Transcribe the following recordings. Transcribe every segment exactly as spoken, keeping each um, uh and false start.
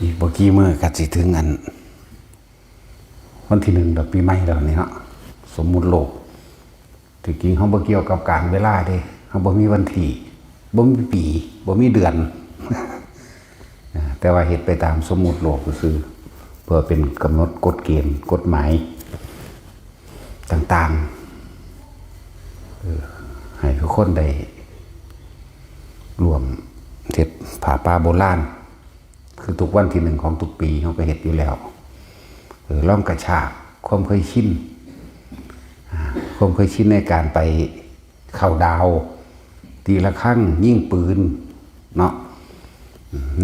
อีกบ่กี่มื้อก็สิถึงอัน วันที่หนึ่งดอกปีใหม่แล้วนี่เนาะ สมมุติโลก ที่จริงเฮาบ่เกี่ยวกับการเวลาเด้ เฮาบ่มีวันที่ บ่มีปี บ่มีเดือน แต่ว่าเฮ็ดไปตามสมมุติโลกซื่อๆ เพื่อเป็นกำหนดกฎเกณฑ์กฎหมายต่างๆ เออ ให้ทุกคนได้ร่วมเฮ็ดผ้าป่าโบราณ คือทุกวันที่หนึ่งของทุกปีเฮาก็เฮ็ดอยู่แล้ว เออ ลองกระชากความเคยชิน อ่า ความเคยชินในการไปเข้าดาว ตีระฆัง ยิงปืน เนาะ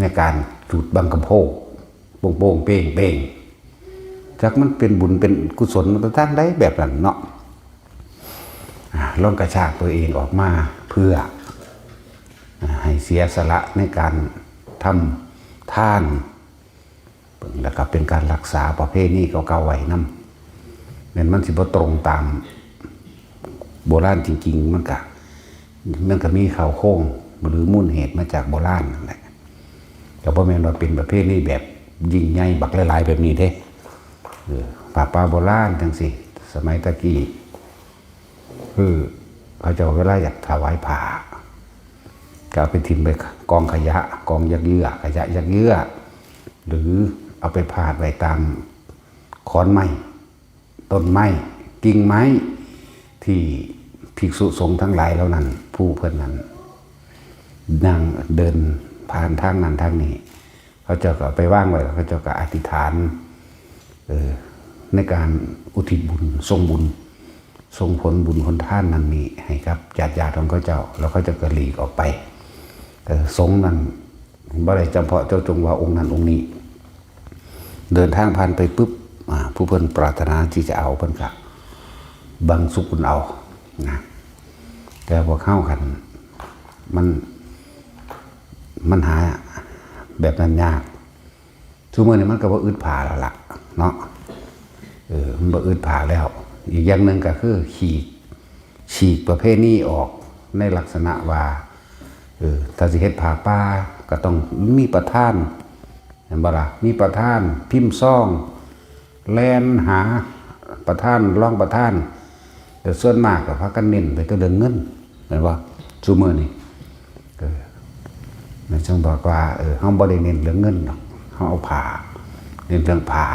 ในการจุดบังกะโพก โป้งๆ เป้งๆ จักมันเป็นบุญเป็นกุศลมาทางใดแบบนั้นเนาะ อ่า ลองกระชากตัวเองออกมาเพื่อ อ่า ให้เสียสละในการทำทาน แล้วก็เป็นการรักษาประเพณีเก่าๆไว้นำ แม้นมันสิบ่ตรงตามโบราณจริงๆ มันก็ มันก็มีเข้าโครงหรือมูลเหตุมาจากโบราณนั่นแหละ ก็บ่แม่นว่าเป็นประเพณีแบบยิ่งใหญ่บักหลายๆแบบนี้เด้ เออ ผ้าป่าโบราณจังซี่ สมัยตะกี้ คือเขาเจ้าเวลาอยากถวายผ้า ก็เอาไปถิ่มไปกองขยะ กองหยักเยื้อ ขยะหยักเยื้อ หรือเอาไปพาดไว้ตามขอนไม้ ต้นไม้ กิ่งไม้ ที่ภิกษุสงฆ์ทั้งหลายเหล่านั้น ผู้เพิ่นนั้น นั่งเดินผ่านทางนั้นทางนี้ เขาเจ้าก็เอาไปวางไว้ แล้วเขาเจ้าก็อธิษฐาน เออ ในการอุทิศบุญ ส่งบุญ ส่งผลบุญผลทานนั้นนี้ให้กับญาติๆของเขาเจ้า แล้วเขาเจ้าก็หลีกออกไป เออ สงฆ์นั้นบ่ได้จำเพาะเจาะจงว่าองค์นั้นองค์นี้ เดินทางผ่านไปปุ๊บ อ่า ผู้เพิ่นปรารถนาที่จะเอาเพิ่นก็บังสุกุลเอา นะ แต่พวกเฮาคัน มัน มันหาแบบนั้นยาก ซุมื้อนี้มันก็บ่อึดผ้าแล้วล่ะเนาะ เออ มันบ่อึดผ้าแล้ว อีกอย่างหนึ่งก็คือขีด ฉีกประเพณีออกในลักษณะว่า เออ ถ้าสิเฮ็ดผ้าป่าก็ต้องมีประธาน แม่นบ่ล่ะ มีประธาน พิมพ์ซอง แล่นหาประธาน รองประธาน แต่ส่วนมากก็พากันเน้นไปแต่เรื่องเงิน แม่นบ่ ซุมื้อนี้ เออ แม่นจั่งบอกว่า เออ เฮาบ่ได้เน้นเรื่องเงินดอก เฮาเอาผ้า เน้นเรื่องผ้า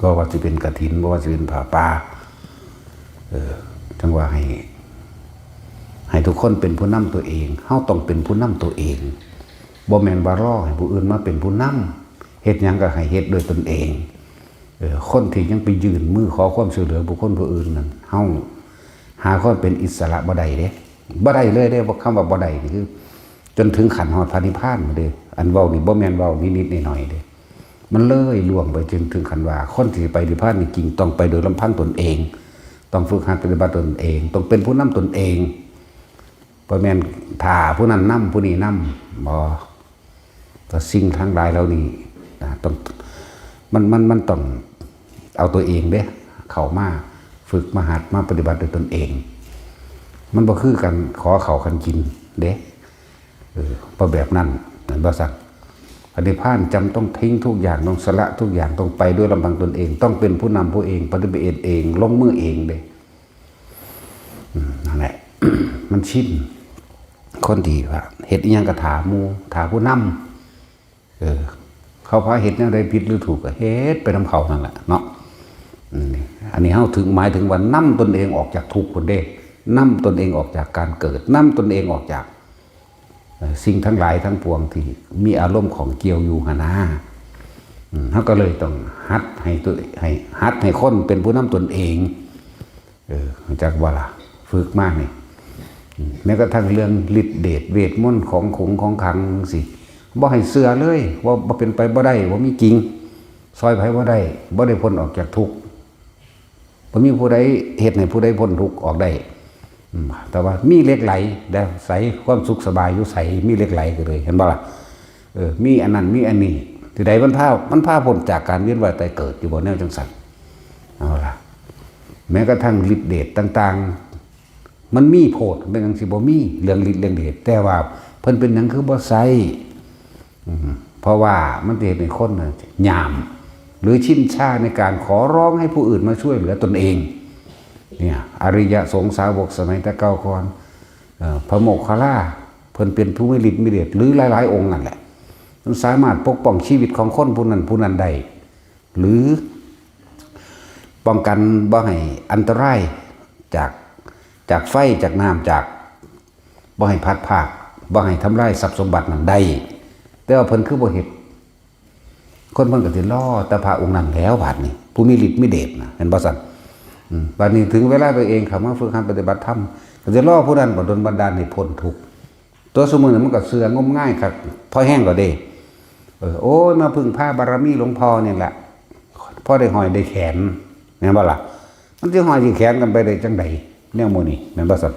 บ่ว่าสิเป็นกฐิน บ่ว่าสิเป็นผ้าป่า เออ จั่งว่าให้ ให้ทุกคนเป็นผู้นำตัวเอง เฮาต้องเป็นผู้นำตัวเอง บ่แม่นว่ารอให้ผู้อื่นมาเป็นผู้นำ เฮ็ดหยังก็ให้เฮ็ดโดยตนเอง เออ คนที่ยังไปยื่นมือขอความช่วยเหลือบุคคลผู้อื่นนั้น เฮาหาความเป็นอิสระบ่ได้เด้ บ่ได้เลยเด้ บ่ คำว่าบ่ได้นี่คือ จนถึงขั้นฮอดพระนิพพานพู้นเด้ อันเว้านี่บ่แม่นเว้านิดๆหน่อยๆเด้ มันเลยล่วงไปจนถึงขั้นว่า คนที่ไปนิพพานนี่จริงต้องไปโดยลำพังตนเอง ต้องฝึกหัดปฏิบัติตนเอง ต้องเป็นผู้นำตนเอง บ่แม่นถ้าผู้นั้นนำ ผู้นี้นำ บ่ ก็สิ่งทั้งหลายเหล่านี้นะ ต้อง มัน มัน มันต้องเอาตัวเองเด้ เข้ามาฝึกมาหัดมาปฏิบัติด้วยตนเอง มันบ่คือกันขอเข้ากันกินเด้ เออ บ่แบบนั้น แม่นบ่ซั้น พระนิพพานจำต้องทิ้งทุกอย่าง ต้องสละทุกอย่าง ต้องไปด้วยลำพังตนเอง ต้องเป็นผู้นำผู้เอง ปฏิบัติเอง ลงมือเองเด้ อืม นั่นแหละ มันชิน คนที่ว่าเฮ็ดอิหยังก็ท่าหมู่ ท่าผู้นำ เออ เขาพาเฮ็ดแนวใดผิดหรือถูกก็เฮ็ดไปนำเขานั่นแหละเนาะ อืม อันนี้เฮาถึง หมายถึงว่านำตนเองออกจากทุกข์พู้นเด้ นำตนเองออกจากการเกิด นำตนเองออกจาก เอ่อ สิ่งทั้งหลายทั้งปวงที่มีอารมณ์ข้องเกี่ยวอยู่หั้นนะ อืม เฮาก็เลยต้องหัดให้ตัว ให้ หัดให้คนเป็นผู้นำตนเอง เออ รู้จักบ่ล่ะ ฝึกมานี่ อืม แม้กระทั่งเรื่องฤทธิ์เดชเวทมนต์ของขงของขลังจั่งซี้ บ่ให้เชื่อเลย ว่าบ่เป็นไปบ่ได้ บ่มีจริง ซ่อยไผบ่ได้ บ่ได้พ้นออกจากทุกข์ บ่มีผู้ใดเฮ็ดให้ผู้ใดพ้นทุกข์ออกได้ อืม แต่ว่ามีเหล็กไหลแล้ว ใส ความสุขสบายอยู่ไส มีเหล็กไหลก็เลย เห็นบ่ล่ะ เออ มีอันนั้น มีอันนี้ ที่ใดมันพา มันพาพ้นจากการเวียนว่ายตายเกิดอยู่บ่ แนวจั่งซั้น เอาล่ะ แม้กระทั่งฤทธิ์เดชต่างๆ มันมีโพด เป็นหยังสิบ่มี เรื่องฤทธิ์เรื่องเดช แต่ว่าเพิ่นเป็นหยังคือบ่ใช้ อืม เพราะว่ามันจะเห็นในคนน่ะยาม หรือชินชาในการขอร้องให้ผู้อื่นมาช่วยเหลือตนเอง เนี่ย อริยสงฆ์สาวกสมัยแต่เก่าก่อน เอ่อ พระโมคคัลลา เพิ่นเป็นผู้มีฤทธิ์มีเดช หรือหลายๆองค์นั่นแหละ มันสามารถปกป้องชีวิตของคนผู้นั้นผู้นั้นได้ หรือป้องกันบ่ให้อันตรายจาก จากไฟ จากน้ำ จาก บ่ให้พลัดพราก บ่ให้ทำลายทรัพย์สมบัตินั้นได้ แต่ว่าเพิ่นคือบ่เฮ็ด คนเพิ่นก็สิรอแต่พระองค์นั้นแล้ว บาดนี้ ผู้มีฤทธิ์มีเดชนะ เห็นบ่ซั่น อืม บาดนี้ถึงเวลาตัวเองเข้ามาฝึกหัดปฏิบัติธรรม ก็สิรอผู้นั้นมาดลบันดาลให้พ้นทุกข์ ตัวซุมื้อนี้มันก็เชื่องมงายคัก พอแฮงก็เด้ เออ โอ้ย มาพึ่งพาบารมีหลวงพ่อนี่แหละ พอได้ห้อยได้แขน แม่นบ่ล่ะ มันสิห้อยสิแขนกันไปได้จังใด แนวหมู่นี้ แม่นบ่ซั่น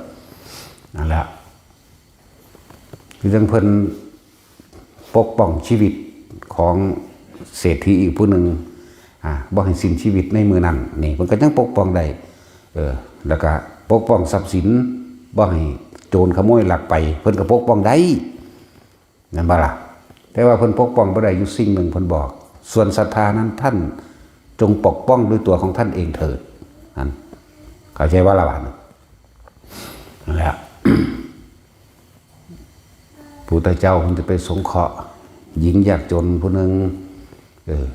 นั่นแหละ คือจังเพิ่นปกป้องชีวิตของเศรษฐีอีกผู้หนึ่ง อ่า บ่ให้สิ้นชีวิตในมื้อนั้น นี่ เพิ่นก็ยังปกป้องได้ เออ แล้วก็ปกป้องทรัพย์สิน บ่ให้โจรขโมยลักไป เพิ่นก็ปกป้องได้ แม่นบ่ล่ะ แต่ว่าเพิ่นปกป้องบ่ได้อยู่สิ่งหนึ่ง เพิ่นบอก ส่วนศรัทธานั้นท่านจงปกป้องด้วยตัวของท่านเองเถิด นั่น เข้าใจบ่ล่ะบาดนี้ นั่นแหละ พุทธเจ้าเพิ่นจะไปสงเคราะห์หญิงยากจนผู้หนึ่ง เออ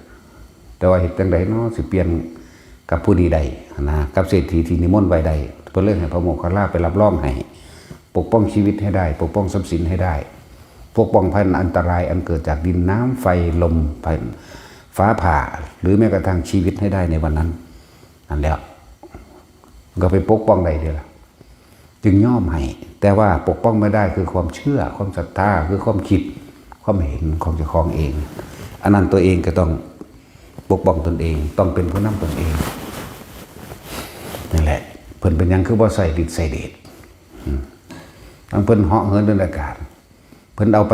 แต่ว่าเฮ็ดจั่งใดเนาะ สิเปลี่ยนกับผู้นี้ได้หั้นนะ กับเศรษฐีที่นิมนต์ไว้ได้ เพิ่นเลยให้พระโมคคัลลาไปรับรองให้ ปกป้องชีวิตให้ได้ ปกป้องทรัพย์สินให้ได้ ปกป้องภัยอันตรายอันเกิดจากดินน้ำไฟลม ภัยฟ้าผ่า หรือแม้กระทั่งชีวิตให้ได้ในวันนั้น นั่นแหละ ก็ไปปกป้องได้เด้ล่ะ จึงยอมให้ แต่ว่าปกป้องไม่ได้คือความเชื่อ ความศรัทธา คือความคิด ความเห็นของเจ้าของเอง อันนั้นตัวเองก็ต้องปกป้องตนเอง ต้องเป็นผู้นำตนเอง นั่นแหละ เพิ่นเป็นหยังคือบ่ใส่ฤทธิ์ใส่เดช อืม ทั้งเพิ่นเหาะเหินเดินอากาศ เพิ่นเอาไป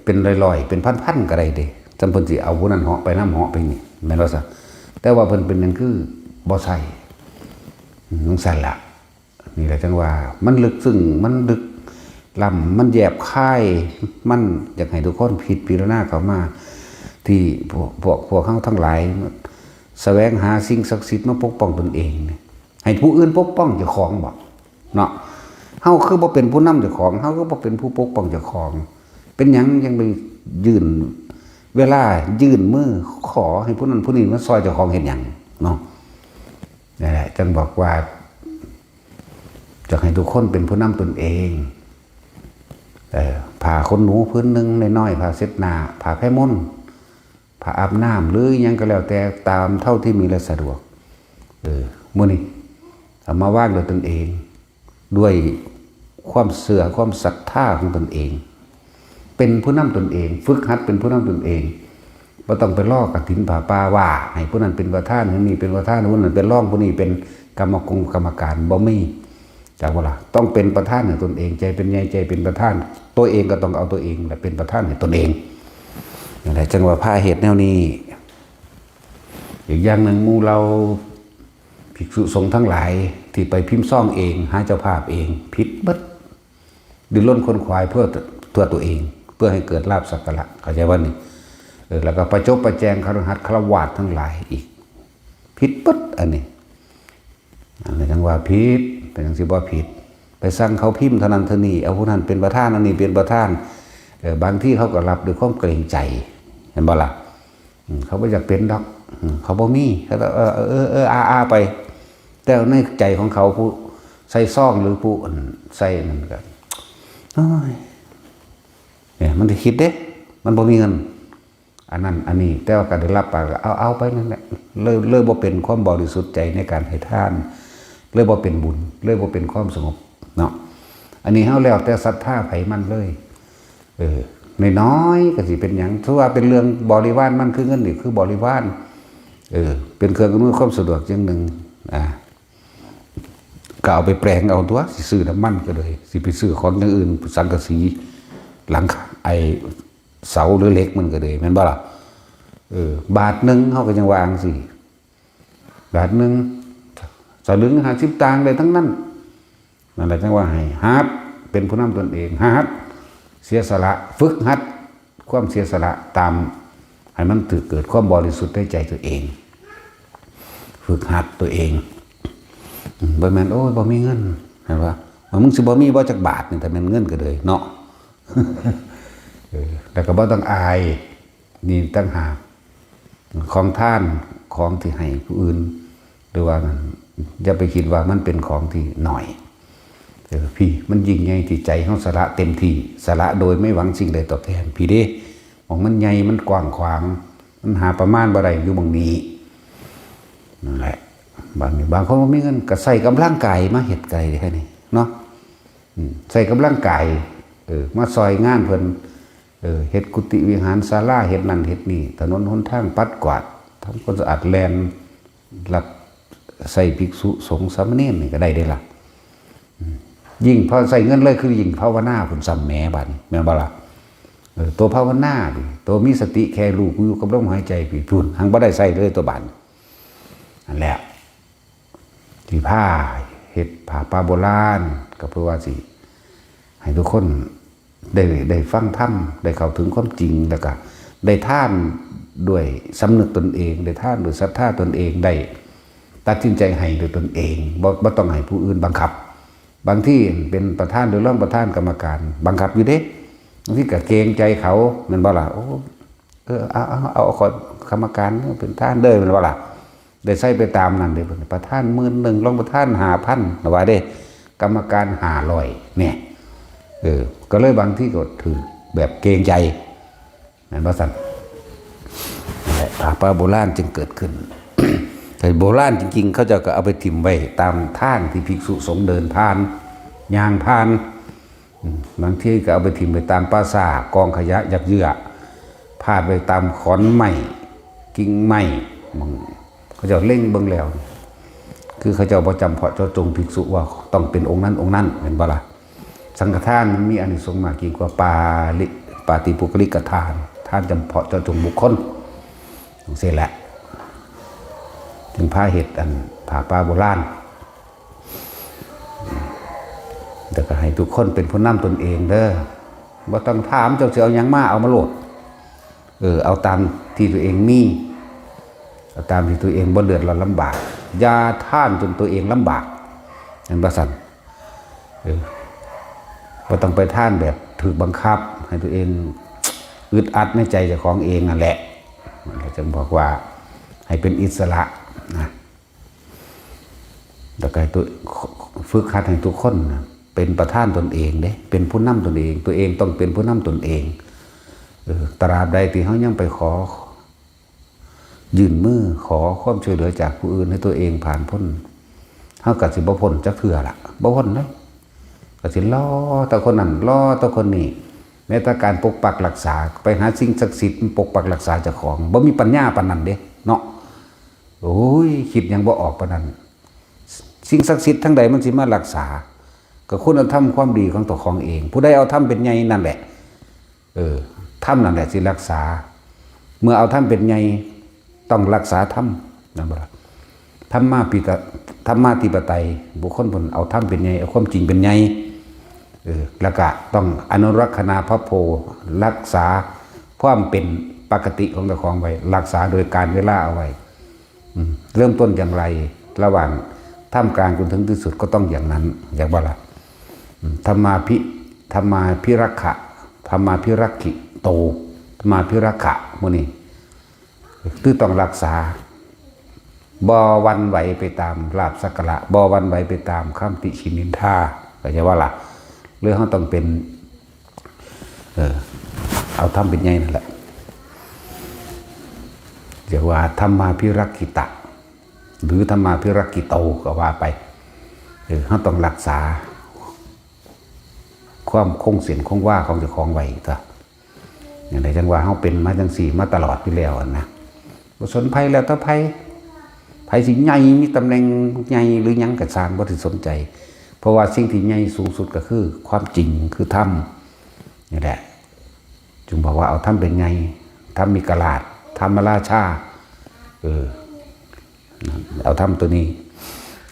เป็นร้อยๆ เป็นพันๆ ก็ได้เด้ จำเพิ่นสิเอาผู้นั้นเหาะไปนำเหาะไปนี่ แม่นบ่ซะ แต่ว่าเพิ่นเป็นหยังคือบ่ใส่ อืม จั่งซั่นล่ะ นี่แหละจั่งว่า มันลึกซึ้ง มันลึกล้ำ มันแยบคาย มันอยากให้ทุกคนพิจารณาเข้ามา ที่พวก พวก พวกเฮาทั้งหลาย แสวงหาสิ่งศักดิ์สิทธิ์มาปกป้องตนเองเนี่ย ให้ผู้อื่นปกป้องเจ้าของบ่ เนาะ เฮาคือบ่เป็นผู้นำเจ้าของ เฮาคือบ่เป็นผู้ปกป้องเจ้าของ เป็นหยังยังไปยื่น เวลายื่นมือขอให้ผู้นั้นผู้นี้มาซอยเจ้าของเฮ็ดหยังเนาะ นั่นแหละ จั่งบอกว่า อยากให้ทุกคนเป็นผู้นำตนเอง เอ่อ ผ้าขนหนูผืนหนึ่งน้อยๆ ผ้าเช็ดหน้า ผ้าแพรมล ผ้าอาบน้ำ หรืออิหยังก็แล้วแต่ ตามเท่าที่มีและสะดวก เออ มื้อนี้เอามาวางด้วยตนเอง ด้วยความเชื่อ ความศรัทธาของตนเอง เป็นผู้นำตนเอง ฝึกหัดเป็นผู้นำตนเอง บ่ต้องไปรอกฐินผ้าป่าว่า ให้ผู้นั้นเป็นประธาน ผู้นี้เป็นประธาน ผู้นั้นเป็นรอง ผู้นี้เป็นกรรมกงกรรมการ บ่มี จักบ่ล่ะ ต้องเป็นประธานให้ตนเอง ใจเป็นใหญ่ ใจเป็นประธาน ตัวเองก็ต้องเอาตัวเองแหละเป็นประธานให้ตนเอง นั่นแหละ จั่งว่าพาเฮ็ดแนวนี้ อีกอย่างหนึ่ง หมู่เหล่าภิกษุสงฆ์ทั้งหลายที่ไปพิมพ์ซองเอง หาเจ้าภาพเอง ผิดเบิด ดิ้นรนขนขวายเพื่อตัวตัวเอง เพื่อให้เกิดลาภสักการะ เข้าใจบ่นี่ เออ แล้วก็ประจบประแจงคฤหัสถ์ฆราวาสทั้งหลายอีก ผิดเบิดอันนี้ อันนี้จั่งว่าผิด เป็นจั่งซี้บ่ผิด ไปสั่งเขาพิมพ์เท่านั้นเท่านี้ เอาผู้นั้นเป็นประธาน อันนี้เป็นประธาน เออ บางทีเขาก็รับด้วยความเกรงใจ เห็นบ่ล่ะ อืม เขาบ่อยากเป็นดอก อืม เขาบ่มี เขาก็ เออ เออ เออ เออ อา อา ไป แต่ในใจของเขาผู้ใส่ซองหรือผู้ อืม ใส่นั่นก็ โอ้ย เนี่ย มันสิคิดเด้ มันบ่มีเงิน อันนั้น อันนี้ แต่ว่าก็ได้รับปาก เอา เอาไปนั่นแหละ เลย เลยบ่เป็นความบริสุทธิ์ใจในการให้ทาน เลยบ่เป็นบุญ เลยบ่เป็นความสงบเนาะ อันนี้เฮาแล้วแต่ศรัทธาไผมันเลย เออ น้อยๆ ก็สิเป็นหยัง ถือว่าเป็นเรื่องบริวารมัน คือเงินนี่คือบริวาร เออ เป็นเครื่องอำนวยความสะดวกอย่างหนึ่ง อ่า ก็เอาไปแปลงเอาตัว สิซื้อน้ำมันก็เลย สิไปซื้อของอย่างอื่น สังกะสี หลังคา ไอ้เสาหรือเหล็กมันก็เลย แม่นบ่ล่ะ เออ บาทหนึ่ง เฮาก็ยังว่าจั่งซี้ บาทหนึ่ง สลึงห้าสิบตางค์ได้ทั้งนั้น นั่นแหละจั่งว่าให้หัดเป็นผู้นำตนเอง หัดเสียสละ ฝึกหัดความเสียสละตาม ให้มันถืกเกิดความบริสุทธิ์ในใจตัวเอง ฝึกหัดตัวเอง อืม บ่แม่น "โอ้ย บ่มีเงิน" เห็นปะ "ว่ามึงสิบ่มีบ่จักบาท" นี่แต่แม่นเงินก็เลยเนาะ เออ แล้วก็บ่ต้องอาย นี่ต่างหาก ของทาน ของที่ให้ผู้อื่น หรือว่านั่น อย่าไปคิดว่ามันเป็นของที่น้อย เออ พี่ มันยิ่งใหญ่ที่ใจเฮาสละเต็มที่ สละโดยไม่หวังสิ่งใดตอบแทน พี่เด้ ของมันใหญ่ มันกว้างขวาง มันหาประมาณบ่ได้อยู่หม่องนี้ นั่นแหละ บาง บางคนบ่มีเงินก็ใส่กำลังกายมาเฮ็ดก็ได้แค่นี้เนาะ อืม ใส่กำลังกาย เออ มาซอยงานเพิ่น เออ เฮ็ดกุฏิวิหารศาลา เฮ็ดนั่นเฮ็ดนี่ ถนนหนทางปัดกวาด ทำความสะอาด แล่นรับใช้ภิกษุสงฆ์สามเณรนี่ก็ได้เด้ล่ะ อืม ยิ่งพอใส่เงินเลยคือยิ่งภาวนาพุ้นซ้ำแหมบัดนี้ แม่นบ่ล่ะ เออ ตัวภาวนานี่ ตัวมีสติแค่รู้อยู่กับลมหายใจพี่พุ้น หังบ่ได้ใส่เลยตัวบัดนี้ นั่นแหละ ที่พาเฮ็ดผ้าป่าโบราณ ก็เพื่อว่าสิให้ทุกคนได้ ได้ฟังธรรม ได้เข้าถึงความจริง แล้วก็ได้ทานด้วยสำนึกตนเอง ได้ทานด้วยศรัทธาตนเอง ได้ตัดสินใจให้ด้วยตนเอง บ่ บ่ต้องให้ผู้อื่นบังคับ บางทีเป็นประธานหรือรองประธานกรรมการบังคับอยู่เด้ บางทีก็เกรงใจเขา แม่นบ่ล่ะ โอ้ เออ เอา เอา เอา ขอ กรรมการเป็นประธานเด้อ แม่นบ่ล่ะ ได้ใส่ไปตามนั้นเด้ ประธานหมื่นหนึ่ง รองประธานห้าพัน ว่าเด้ กรรมการห้าร้อย เนี่ย เออ ก็เลยบางทีก็ถืกแบบเกรงใจ แม่นบ่ซั่น นั่นแหละ ผ้าป่าโบราณจึงเกิดขึ้น แต่โบราณจริงๆ เขาเจ้าก็เอาไปถิ่มไว้ตามทางที่ภิกษุสงฆ์เดินผ่าน ย่างผ่าน อืม บางทีก็เอาไปถิ่มไปตามป่าช้า กองขยะยัดเยื้อ พาดไปตามขอนไม้ กิ่งไม้ หม่อง เขาเจ้าเล็งเบิ่งแล้ว คือเขาเจ้าบ่จำเพาะเจาะจงภิกษุว่าต้องเป็นองค์นั้นองค์นั้น แม่นบ่ล่ะ สังฆทานมันมีอานิสงส์มากยิ่งกว่าปาริ ปาฏิปุคคลิกทาน ทานจำเพาะเจาะจงบุคคล จั่งซี้แหละ จึงพาเฮ็ดอันผ้าป่าโบราณ แต่ก็ให้ทุกคนเป็นผู้นำตนเองเด้อ บ่ต้องถามเจ้าสิเอาหยังมา เอามาโลด เออ เอาตามที่ตัวเองมี เอาตามที่ตัวเองบ่เดือดร้อนลำบาก อย่าทานจนตัวเองลำบาก แม่นบ่ซั่น เออ บ่ต้องไปทานแบบถูกบังคับ ให้ตัวเองอึดอัดในใจเจ้าของเองนั่นแหละ เราจึงบอกว่าให้เป็นอิสระนะ แล้วก็ให้ตัว ฝึกหัดให้ทุกคนนะ เป็นประธานตนเองเด้ เป็นผู้นำตนเอง ตัวเองต้องเป็นผู้นำตนเอง เออ ตราบใดที่เฮายังไปขอ ยื่นมือขอความช่วยเหลือจากผู้อื่นให้ตัวเองผ่านพ้น เฮาก็สิบ่พ้นจักเทื่อล่ะ บ่พ้นเด้ ก็สิรอแต่คนนั้น รอแต่คนนี้ แม้แต่การปกปักรักษา ไปหาสิ่งศักดิ์สิทธิ์มันปกปักรักษาเจ้าของ บ่มีปัญญาปานนั้นเด้ เนาะ โอ้ย คิดหยังบ่ออกปานนั้น สิ่งศักดิ์สิทธิ์ทั้งใดมันสิมารักษา ก็คุณธรรมความดีของตัวของเอง ผู้ใดเอาธรรมเป็นใหญ่นั่นแหละ เออ ธรรมนั่นแหละสิรักษา เมื่อเอาธรรมเป็นใหญ่ ต้องรักษาธรรม นั่นบ่ล่ะ ธรรมาภิตะ ธรรมาธิปไตย บุคคลผู้เอาธรรมเป็นใหญ่ เอาความจริงเป็นใหญ่ เออ แล้วก็ต้องอนุรักษณาพโพ รักษาความเป็นปกติของเจ้าของไว้ รักษาโดยการเวลาเอาไว้ อืม เริ่มต้นอย่างไร ระหว่างท่ามกลางจนถึงที่สุดก็ต้องอย่างนั้น อย่างว่าล่ะ อืม ธรรมาภิ ธรรมาภิรักขะ ธรรมาภิรักขิโต ธรรมาภิรักขะ หมู่นี้ คือต้องรักษา บ่หวั่นไหวไปตามลาภสักการะ บ่หวั่นไหวไปตามคำติฉินนินทา เข้าใจว่าล่ะ หรือเฮาต้องเป็น เออ เอาธรรมเป็นใหญ่นั่นแหละ เรียกว่าธรรมาภิรักขิตะ หรือธรรมาภิรักขิโตก็ว่าไป เออ เฮาต้องรักษา ความคงเส้นคงวาของเจ้าของไว้ตัว อย่างใดจั่งว่าเฮาเป็นมาจั่งซี้มาตลอดอยู่แล้วหั่นนะ บ่สนไผแล้วแต่ไผ ไผสิใหญ่มีตำแหน่งใหญ่หรือหยังก็ซ่าง บ่ได้สนใจ เพราะว่าสิ่งที่ใหญ่สูงสุดก็คือความจริง คือธรรม นี่แหละ จึงบอกว่าเอาธรรมเป็นใหญ่ ธรรมิกราช ธรรมราชา เออ เอาธรรมตัวนี้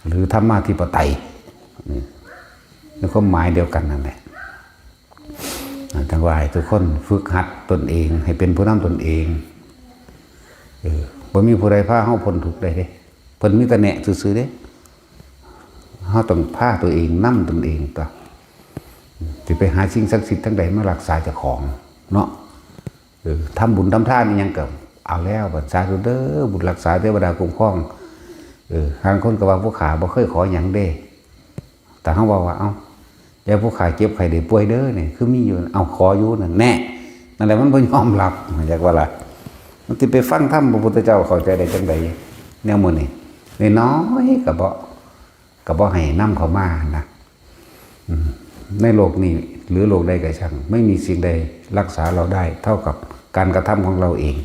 หรือธรรมาธิปไตย นี่ ในความหมายเดียวกันนั่นแหละ จั่งว่าให้ทุกคนฝึกหัดตนเอง ให้เป็นผู้นำตนเอง เออ บ่มีผู้ใดพาเฮาพ้นทุกข์ได้เด้ เพิ่นมีแต่แนะซื่อๆเด้ เฮาต้องพาตัวเอง นำตนเองตั๊ว สิไปหาสิ่งศักดิ์สิทธิ์ทางใดมารักษาเจ้าของเนาะ เออ ทำบุญทำทานอิหยังก็เอาแล้ว บัดสาธุเด้อ บุญรักษาเทวดาคุ้มครอง เออ บางคนก็ว่า ผู้ข้าบ่เคยขอหยังเด้ แต่เฮาว่าว่า เอ้า อย่าผู้ข้าเจ็บไข้ได้ป่วยเด้อ นี่คือมีอยู่ เอ้า ขออยู่นั่นแน่ นั่นแหละมันบ่ยอมรับ อยากว่าล่ะ มันสิไปฟังธรรมพระพุทธเจ้าเข้าใจได้จังใด แนวมื้อนี้ น้อยๆก็บ่ ก็บ่ให้นำเข้ามานะ อืม ในโลกนี้หรือโลกใดก็ช่าง ไม่มีสิ่งใดรักษาเราได้เท่ากับการกระทำของเราเอง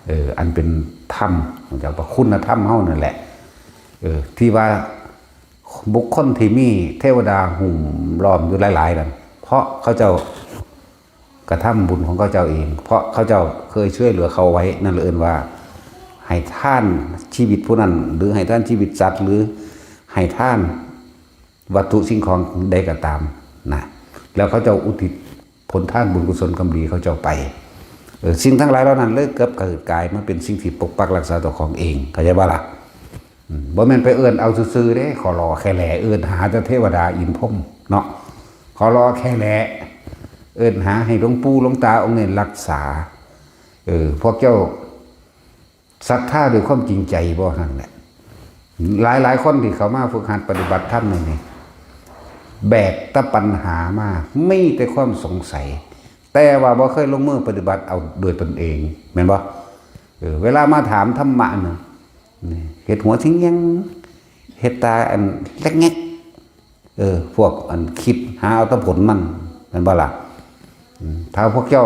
เออ อันเป็นธรรม จากว่าคุณธรรมเฮานั่นแหละ เออ ที่ว่าบุคคลที่มีเทวดาหุ้มล้อมอยู่หลายๆนั่น เพราะเขาเจ้ากระทำบุญของเขาเจ้าเอง เพราะเขาเจ้าเคยช่วยเหลือเขาไว้ นั่นเอิ้นว่าให้ทานชีวิตผู้นั้น หรือให้ทานชีวิตสัตว์ หรือให้ทานวัตถุสิ่งของใดก็ตามนะ แล้วเขาเจ้าอุทิศผลทานบุญกุศลกรรมดีเขาเจ้าไป เออ สิ่งทั้งหลายเหล่านั้นเลยเกิดเกิดกลายมาเป็นสิ่งที่ปกปักรักษาเจ้าของเอง เข้าใจบ่ล่ะ อืม บ่แม่นไปเอิ้นเอาซื่อๆเด้ ขอรอแค่แล เอิ้นหาแต่เทวดาอินพรหมเนาะ ขอรอแค่แล เอิ้นหาให้หลวงปู่หลวงตาองค์นี้รักษา เออ พวกเจ้าศรัทธาด้วยความจริงใจบ่ นั่นแหละ หลายๆคนที่เข้ามาฝึกหัดปฏิบัติธรรมนี่นี่ แบกแต่ปัญหามา มีแต่ความสงสัย แต่ว่าบ่เคยลงมือปฏิบัติเอาด้วยตนเอง แม่นบ่ เออ เวลามาถามธรรมะน่ะ นี่ เฮ็ดหัวสิงยัง เฮ็ดตาอันแลกแงก เออ พวกอันคิดหาเอาแต่ผลมัน แม่นบ่ล่ะ อืม ถ้าพวกเจ้า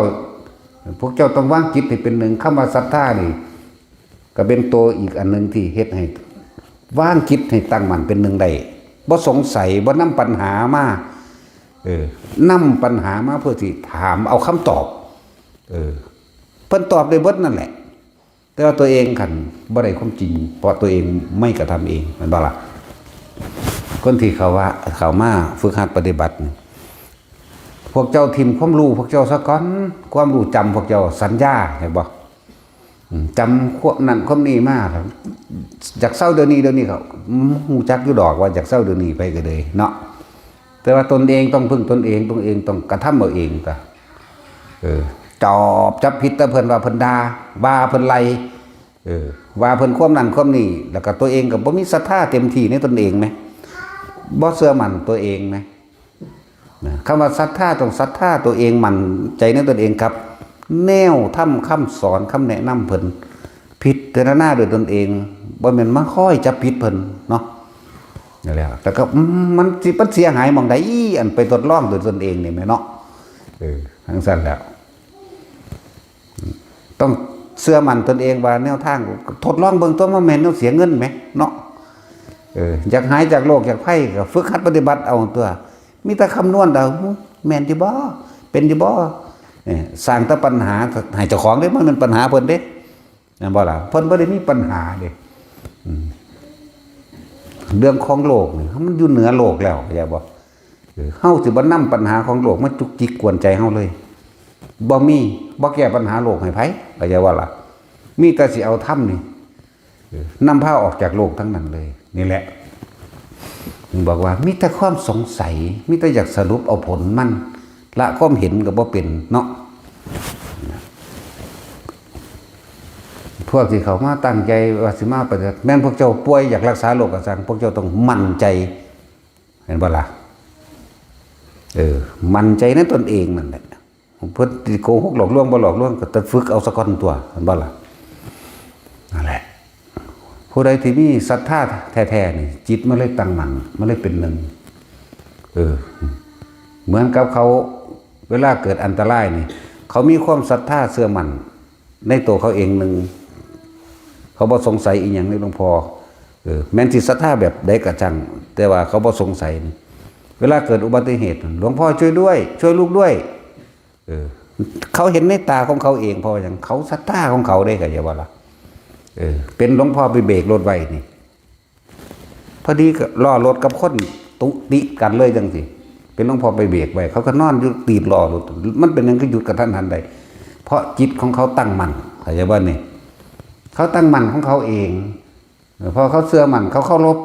พวกเจ้าต้องวางจิตให้เป็นหนึ่ง คำว่าศรัทธานี่ ก็เป็นตัวอีกอันหนึ่งที่เฮ็ดให้วางจิตให้ตั้งมั่นเป็นหนึ่งได้ บ่สงสัย บ่นำปัญหามา เออ นำปัญหามาเพื่อที่ถามเอาคำตอบ เออ เพิ่นตอบได้เบิดนั่นแหละ แต่ว่าตัวเองคันบ่ได้ความจริง เพราะตัวเองไม่กระทำเอง แม่นบ่ล่ะ คนที่เขาว่า เขามาฝึกหัดปฏิบัตินี่ พวกเจ้าถิ่มความรู้พวกเจ้าซะก่อน ความรู้จำพวกเจ้าสัญญา เห็นบ่ อืม จำความนั่นความนี้มา อยากเซาเดี๋ยวนี้ เดี๋ยวนี้เขา อืม ฮู้จักอยู่ดอกว่าอยากเซาเดี๋ยวนี้ไปก็เลยเนาะ แต่ว่าตนเองต้องพึ่งตนเอง ตนเองต้องกระทำเอาเองตั๊ว เออ จอบจับผิดแต่เพิ่นว่าเพิ่นด่า ว่าเพิ่นไล่ เออ ว่าเพิ่นความนั่นความนี้ แล้วก็ตัวเองก็บ่มีศรัทธาเต็มที่ในตนเองแหม บ่เชื่อมั่นตัวเองแหม นะ คำว่าศรัทธาต้องศรัทธาตัวเอง มั่นใจในตนเองครับ แนวธรรมคำสอนคำแนะนำเพิ่น พิจารณาด้วยตนเอง บ่แม่นมาคอยจับผิดเพิ่นเนาะ นั่นแหละ แต่ก็ อืม มันสิ มันเสียหายหม่องใด อันไปทดลองด้วยตนเองนี่แหมเนาะ เออ จั่งซั้นแหละ ต้องเชื่อมั่นตนเองว่าแนวทาง ทดลองเบิ่งตั๊ว มันแม่นแนวเสียเงินแหมเนาะ เออ อยากหายจากโรคจากภัยก็ฝึกหัดปฏิบัติเอาตั๊ว มีแต่คำนวณเอา หึ แม่นอยู่บ่ เป็นอยู่บ่ เออ สร้างแต่ปัญหาให้เจ้าของเด้ มันเป็นปัญหาเพิ่นเด้ แม่นบ่ล่ะ เพิ่นบ่ได้มีปัญหาเด้ อืม เรื่องของโลกนี่ มันอยู่เหนือโลกแล้ว เข้าใจบ่ เออ เฮาสิบ่นำปัญหาของโลกมาจุกจิกกวนใจเฮาเลย บ่มี บ่แก้ปัญหาโลกให้ไผ เข้าใจบ่ล่ะ มีแต่สิเอาธรรมนี่ เออ นำพาออกจากโลกทั้งนั้นเลย นี่แหละ ถึงบอกว่ามีแต่ความสงสัย มีแต่อยากสรุปเอาผลมัน ละความเห็นก็บ่เป็นเนาะ พวกที่เขามาตั้งใจว่าสิมาปฏิบัติ แม่นพวกเจ้าป่วยอยากรักษาโรคก็ช่าง พวกเจ้าต้องมั่นใจ เห็นบ่ล่ะ เออ มั่นใจในตนเองนั่นแหละ เพิ่นสิโกหกหลอกลวงบ่หลอกลวงก็แต่ฝึกเอาซะก่อนตั๊ว เห็นบ่ล่ะ นั่นแหละ ผู้ใดที่มีศรัทธาแท้ๆนี่ จิตมันเลยตั้งมั่น มันเลยเป็นหนึ่ง เออ เหมือนกับเขา เวลาเกิดอันตรายนี่ เขามีความศรัทธาเชื่อมั่นในตัวเขาเองหนึ่ง เขาบ่สงสัยอีหยังในหลวงพ่อ เออ แม้นสิศรัทธาแบบใดก็ช่าง แต่ว่าเขาบ่สงสัยนี่ เวลาเกิดอุบัติเหตุ หลวงพ่อช่วยด้วย ช่วยลูกด้วย เออ เขาเห็นในตาของเขาเอง เพราะว่าหยัง เขาศรัทธาของเขาเด้ เข้าใจบ่ล่ะ เออ เป็นหลวงพ่อไปเบรกรถไว้นี่ พอดีก็ล้อรถกับคนตุติกันเลยจังซี่ เป็นหลวงพ่อไปเบรกไว้ เขาก็นอนอยู่ตีนล้อรถ มันเป็นหยังคือหยุดกะทันหันได้ เพราะจิตของเขาตั้งมั่น เข้าใจบ่นี่ เขาตั้งมั่นของเขาเอง เพราะเขาเชื่อมั่น เขาเคารพ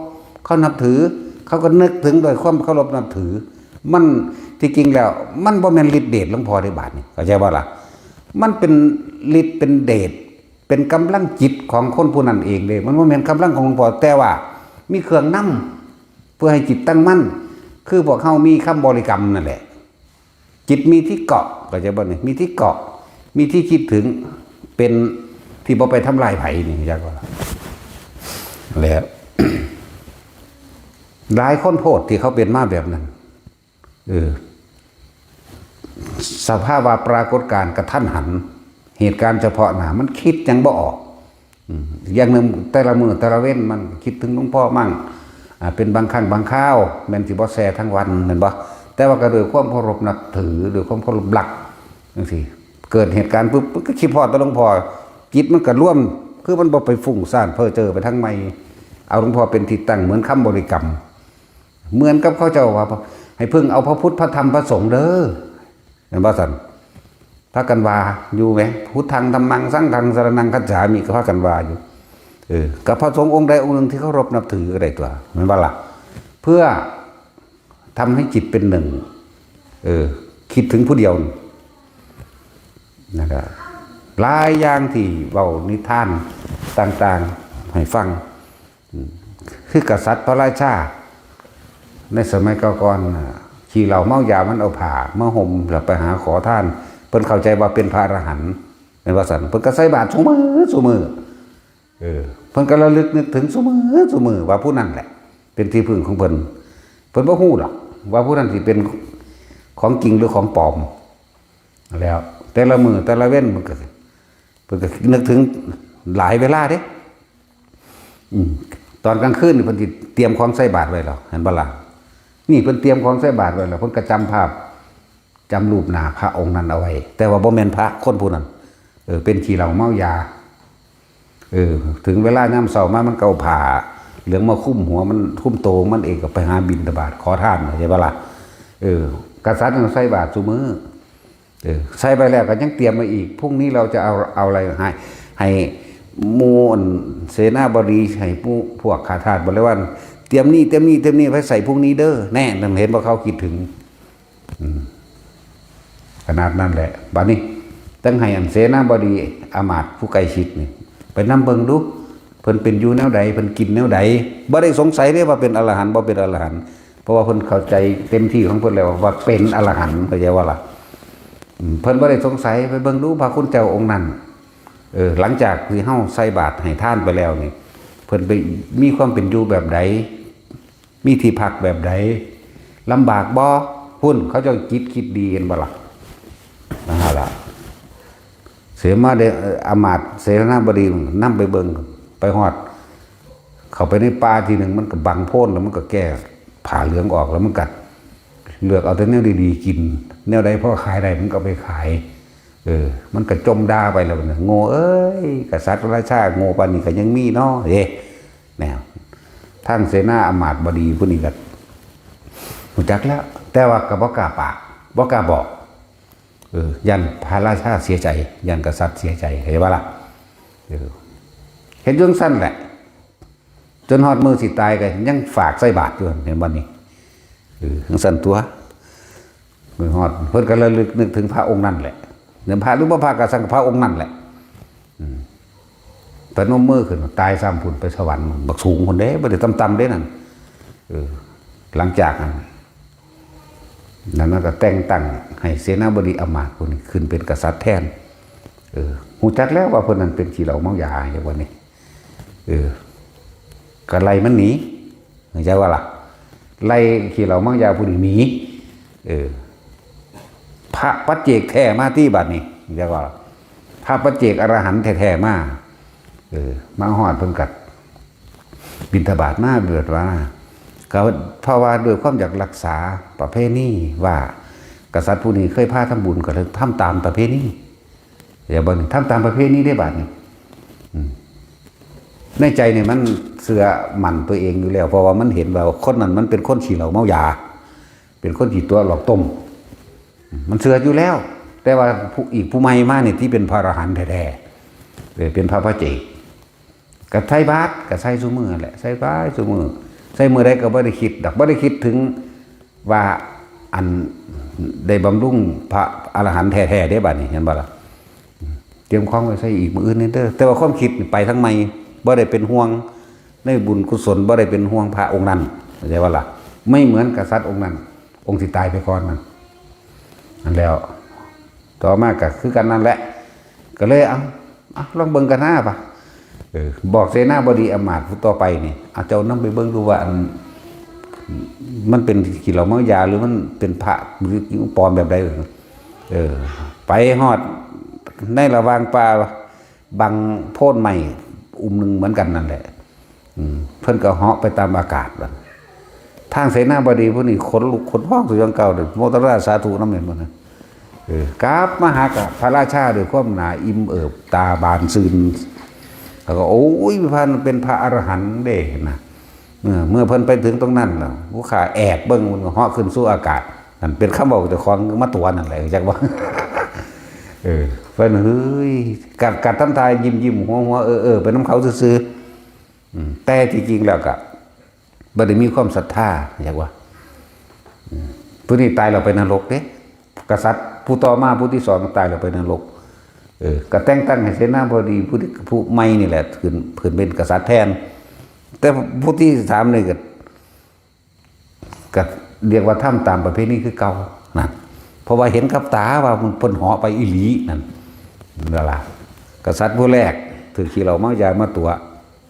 เขานับถือ เขาก็นึกถึงโดยความเคารพนับถือ มันที่จริงแล้ว มันบ่แม่นฤทธิ์เดชหลวงพ่อได้บาดนี่ เข้าใจบ่ล่ะ มันเป็นฤทธิ์เป็นเดช เป็นกำลังจิตของคนผู้นั้นเองเด้ มันบ่แม่นกำลังของหลวงพ่อ แต่ว่ามีเครื่องนำ เพื่อให้จิตตั้งมั่น คือพวกเฮามีคำบริกรรมนั่นแหละ จิตมีที่เกาะ เข้าใจบ่นี่ มีที่เกาะ มีที่คิดถึง เป็นที่บ่ไปทำลายไผนี่ จักว่า แล้ว หลายคนโพดที่เขาเป็นมาแบบนั้น เออ สภาวะปรากฏการณ์กระทันหัน เหตุการณ์เฉพาะหน้า มันคิดหยังบ่ออก อืม อย่างหนึ่ง แต่ละมื้อแต่ละเว็น มันคิดถึงหลวงพ่อมั่ง อ่า เป็นบางครั้งบางคราว แม่นสิบ่แซ่ทั้งวัน แม่นบ่ แต่ว่าก็ด้วยความเคารพนับถือ ด้วยความเคารพรัก จังซี้ เกิดเหตุการณ์ปุ๊บ ก็คิดฮอดแต่หลวงพ่อ จิตมันก็รวม คือมันบ่ไปฟุ้งซ่านเพ้อเจ้อไปทางใหม่ เอาหลวงพ่อเป็นที่ตั้ง เหมือนคำบริกรรม เหมือนกับเขาเจ้าว่า ให้เพิ่งเอาพระพุทธ พระธรรม พระสงฆ์เด้อ แม่นบ่ซั่น พากันว่าอยู่แหม พุทธัง ธัมมัง สังฆัง สรณัง คัจฉามิ ก็พากันว่าอยู่ เออ กับพระสงฆ์องค์ใดองค์หนึ่งที่เคารพนับถือก็ได้ตัว แม่นบ่ล่ะ เพื่อทำให้จิตเป็นหนึ่ง เออ คิดถึงผู้เดียว นั่นล่ะ หลายอย่างที่เว้านิทานต่างๆ ให้ฟัง อืม คือกษัตริย์พระราชา ในสมัยก่อนน่ะ ขี้เหล้าเมายา มันเอาผ้ามาห่ม แล้วไปหาขอทาน เพิ่นเข้าใจว่าเป็นพระอรหันต์ แม่นว่าซั่น เพิ่นก็ใส่บาตรซุมื้อซุมื้อ เออ เพิ่นก็ระลึกนึกถึงซุมื้อซุมื้อ ว่าผู้นั้นแหละ เป็นที่พึ่งของเพิ่น เพิ่นบ่ฮู้ดอก ว่าผู้นั้นสิเป็นของจริงหรือของปลอม แล้ว แต่ละมื้อแต่ละเว็น เพิ่นก็ เพิ่นก็นึกถึงหลายเวลาเด้ อืม ตอนกลางคืนนี่เพิ่นสิเตรียมของใส่บาตรไว้แล้ว เห็นบ่ล่ะ นี่เพิ่นเตรียมของใส่บาตรไว้แล้ว เพิ่นก็จำภาพ จำรูปหน้าพระองค์นั้นเอาไว้ แต่ว่าบ่แม่นพระคนผู้นั้น เออ เป็นขี้เหล้าเมายา เออ ถึงเวลายามเช้ามา มันก็เอาผ้าเหลืองมาคลุมหัวมัน คลุมโตมันเอง ก็ไปหาบิณฑบาตขอทาน เข้าใจบ่ล่ะ เออ กษัตริย์นั่นใส่บาตรซุมื้อ เออ ใส่ไปแล้วก็ยังเตรียมมาอีก พรุ่งนี้เราจะเอา เอาอะไรให้ ให้หมู่อันเสนาบดี ให้หมู่พวกข้าทาสบริวาร เตรียมนี่ เตรียมนี่ เตรียมนี่ไว้ใส่พรุ่งนี้เด้อ แน่ นั่นเห็นบ่ เขาคิดถึง อืม ขนาดนั้นแหละ บัดนี้ ต้องให้อันเสนาบดีอำมาตย์ผู้ใกล้ชิดนี่ ไปนำเบิ่งดู เพิ่นเป็นอยู่แนวใด เพิ่นกินแนวใด บ่ได้สงสัยเด้ว่าเป็นอรหันต์ บ่เป็นอรหันต์ เพราะว่าเพิ่นเข้าใจเต็มที่ของเพิ่นแล้วว่าเป็นอรหันต์ เข้าใจบ่ล่ะ อืม เพิ่นบ่ได้สงสัย ไปเบิ่งดูพระคุณเจ้าองค์นั้น เออ หลังจากที่เฮาใส่บาตรให้ทานไปแล้วนี่ เพิ่นไปมีความเป็นอยู่แบบใด มีที่พักแบบใด ลำบากบ่ พุ้น เขาเจ้าจิตคิดดี เห็นบ่ล่ะ นั่นล่ะ เสมาเดช เอ่อ อำมาตย์เสนาบดีนำไปเบิ่ง ไปฮอด เข้าไปในป่าทีหนึ่ง มันก็บังโพ้น แล้วมันก็แก้ผ้าเหลืองออก แล้วมันก็เลือกเอาแต่แนวดีๆกิน แนวใดพอขายได้มันก็เอาไปขาย เออ มันก็จ่มด่าไปแล้วนะ โง่เอ้ย กษัตริย์ราชาโง่ปานนี้ก็ยังมีเนาะ เอ๊ะ แนว ทางเสนาอำมาตย์บดีผู้นี้ก็ฮู้จักแล้ว แต่ว่าก็บ่กล้าปาก บ่กล้าบอก เออ ย่านพระราชาเสียใจ ย่านกษัตริย์เสียใจ เข้าใจบ่ล่ะ เออ เฮ็ดจั่งซั้นแหละ จนฮอดมื้อสิตายก็ยังฝากใส่บาตรอยู่ เห็นบ่นี่ เออ จั่งซั้นตั๊ว มื้อฮอด เพิ่นก็ระลึกนึกถึงพระองค์นั่นแหละ เนี่ย พระหรือบ่พระก็ซั่ง พระองค์นั่นแหละ อืม พนมมือขึ้น ตายซ้ำพุ้น ไปสวรรค์ บักสูงพุ้นเด้ บ่ได้ต่ำๆเด้นั่น เออ หลังจากนั้น นั้นก็แต่งตั้งให้เสนาบดีอำมาตย์ผู้นี้ขึ้นเป็นกษัตริย์แทน เออ ฮู้จักแล้วว่าเพิ่นนั้นเป็นขี้เหล้าเมายา อย่างว่านี่ เออ ก็ไล่มันหนี เข้าใจบ่ล่ะ ไล่ขี้เหล้าเมายาผู้นี้หนี เออ พระปัจเจกแท้มาตี้บัดนี้ เข้าใจบ่ล่ะ พระปัจเจกอรหันต์แท้ๆมา เออ มาฮอดเพิ่นก็ บิณฑบาตมาเบิดว่า ก็เพราะว่าด้วยความอยากรักษาประเพณีว่า กษัตริย์ผู้นี้เคยพาทำบุญ ก็เลยทำตามประเพณี อย่าบ่น ทำตามประเพณีได้บาดนี้ อืม ในใจนี่มันเชื่อมั่นตัวเองอยู่แล้ว เพราะว่ามันเห็นว่าคนนั้นมันเป็นคนขี้เหล้าเมายา เป็นคนขี้ตั๋วหลอกต้ม มันเชื่ออยู่แล้ว แต่ว่าผู้ อีกผู้ใหม่มานี่ที่เป็นพระอรหันต์แท้ๆ เออ เป็นพระปัจเจก ก็ใส่บาตรก็ใส่ซุมื้อนั่นแหละ ใส่บาตรซุมื้อ ใส่มื้อใดก็บ่ได้คิดดอก บ่ได้คิดถึงว่าอันได้บำรุงพระอรหันต์แท้ๆเด้ บัดนี้ เห็นบ่ล่ะ เตรียมของไว้ใส่อีกมื้ออื่นนี่เด้อ แต่ว่าความคิดนี่ไปทางใหม่ บ่ได้เป็นห่วงในบุญกุศล บ่ได้เป็นห่วงพระองค์นั้น เข้าใจบ่ล่ะ ไม่เหมือนกษัตริย์องค์นั้น องค์ที่ตายไปก่อนนั่น นั่นแล้ว ต่อมาก็คือกันนั่นแหละ ก็เลย เอา เอา ลองเบิ่งกันหน้าปะ เออ บอกเสนาบดีอำมาตย์ผู้ต่อไปนี่ เอา เจ้านำไปเบิ่งดูว่าอัน มันเป็นขี้เหล้าเมายา หรือมันเป็นพระ หรือปลอมแบบใด เออ ไปฮอดในระหว่างป่า บังโพนไม้อุ้มหนึ่งเหมือนกันนั่นแหละ อืม เพิ่นก็เหาะไปตามอากาศบัด ทางเสนาบดีผู้นี้ขนลุกขนพองสู่ยังเก่าเลย โมทนาสาธุนำแม่นบ่นะ เออ กลับมาหากับพระราชาด้วยความหนาอิ่มเอิบ ตาบานซื่น แล้วก็ โอ้ย พระเป็นพระอรหันต์เด้นะ เมื่อ เมื่อเพิ่นไปถึงตรงนั้นแล้ว ผู้ข้าแอบเบิ่ง มันก็เหาะขึ้นสู่อากาศ นั่นเป็นคำเว้าเจ้าของมาตั๋วนั่นแหละ จักว่า เออ เพิ่น เฮ้ย กัด กัดทำท่ายิ้มๆ หัวๆ เออๆ ไปนำเขาซื่อๆ อืม แต่ที่จริงแล้วก็บ่ได้มีความศรัทธา จักว่า อืม ผู้นี้ตายแล้วไปนรกเด้ กษัตริย์ผู้ต่อมาผู้ที่สองตายแล้วไปนรก เออ ก็แต่งตั้งให้เสนาบดีผู้ที่ ผู้ใหม่นี่แหละ ขึ้น ขึ้นเป็นกษัตริย์แทน แต่ผู้ที่สามนี่ก็ ก็เรียกว่าทำตามประเพณีคือเก่านั่น เพราะว่าเห็นกับตาว่ามันเพิ่นเหาะไปอีหลีนั่น นั่นล่ะ กษัตริย์ผู้แรกถือขี้เหล้าเมายามาตั๋ว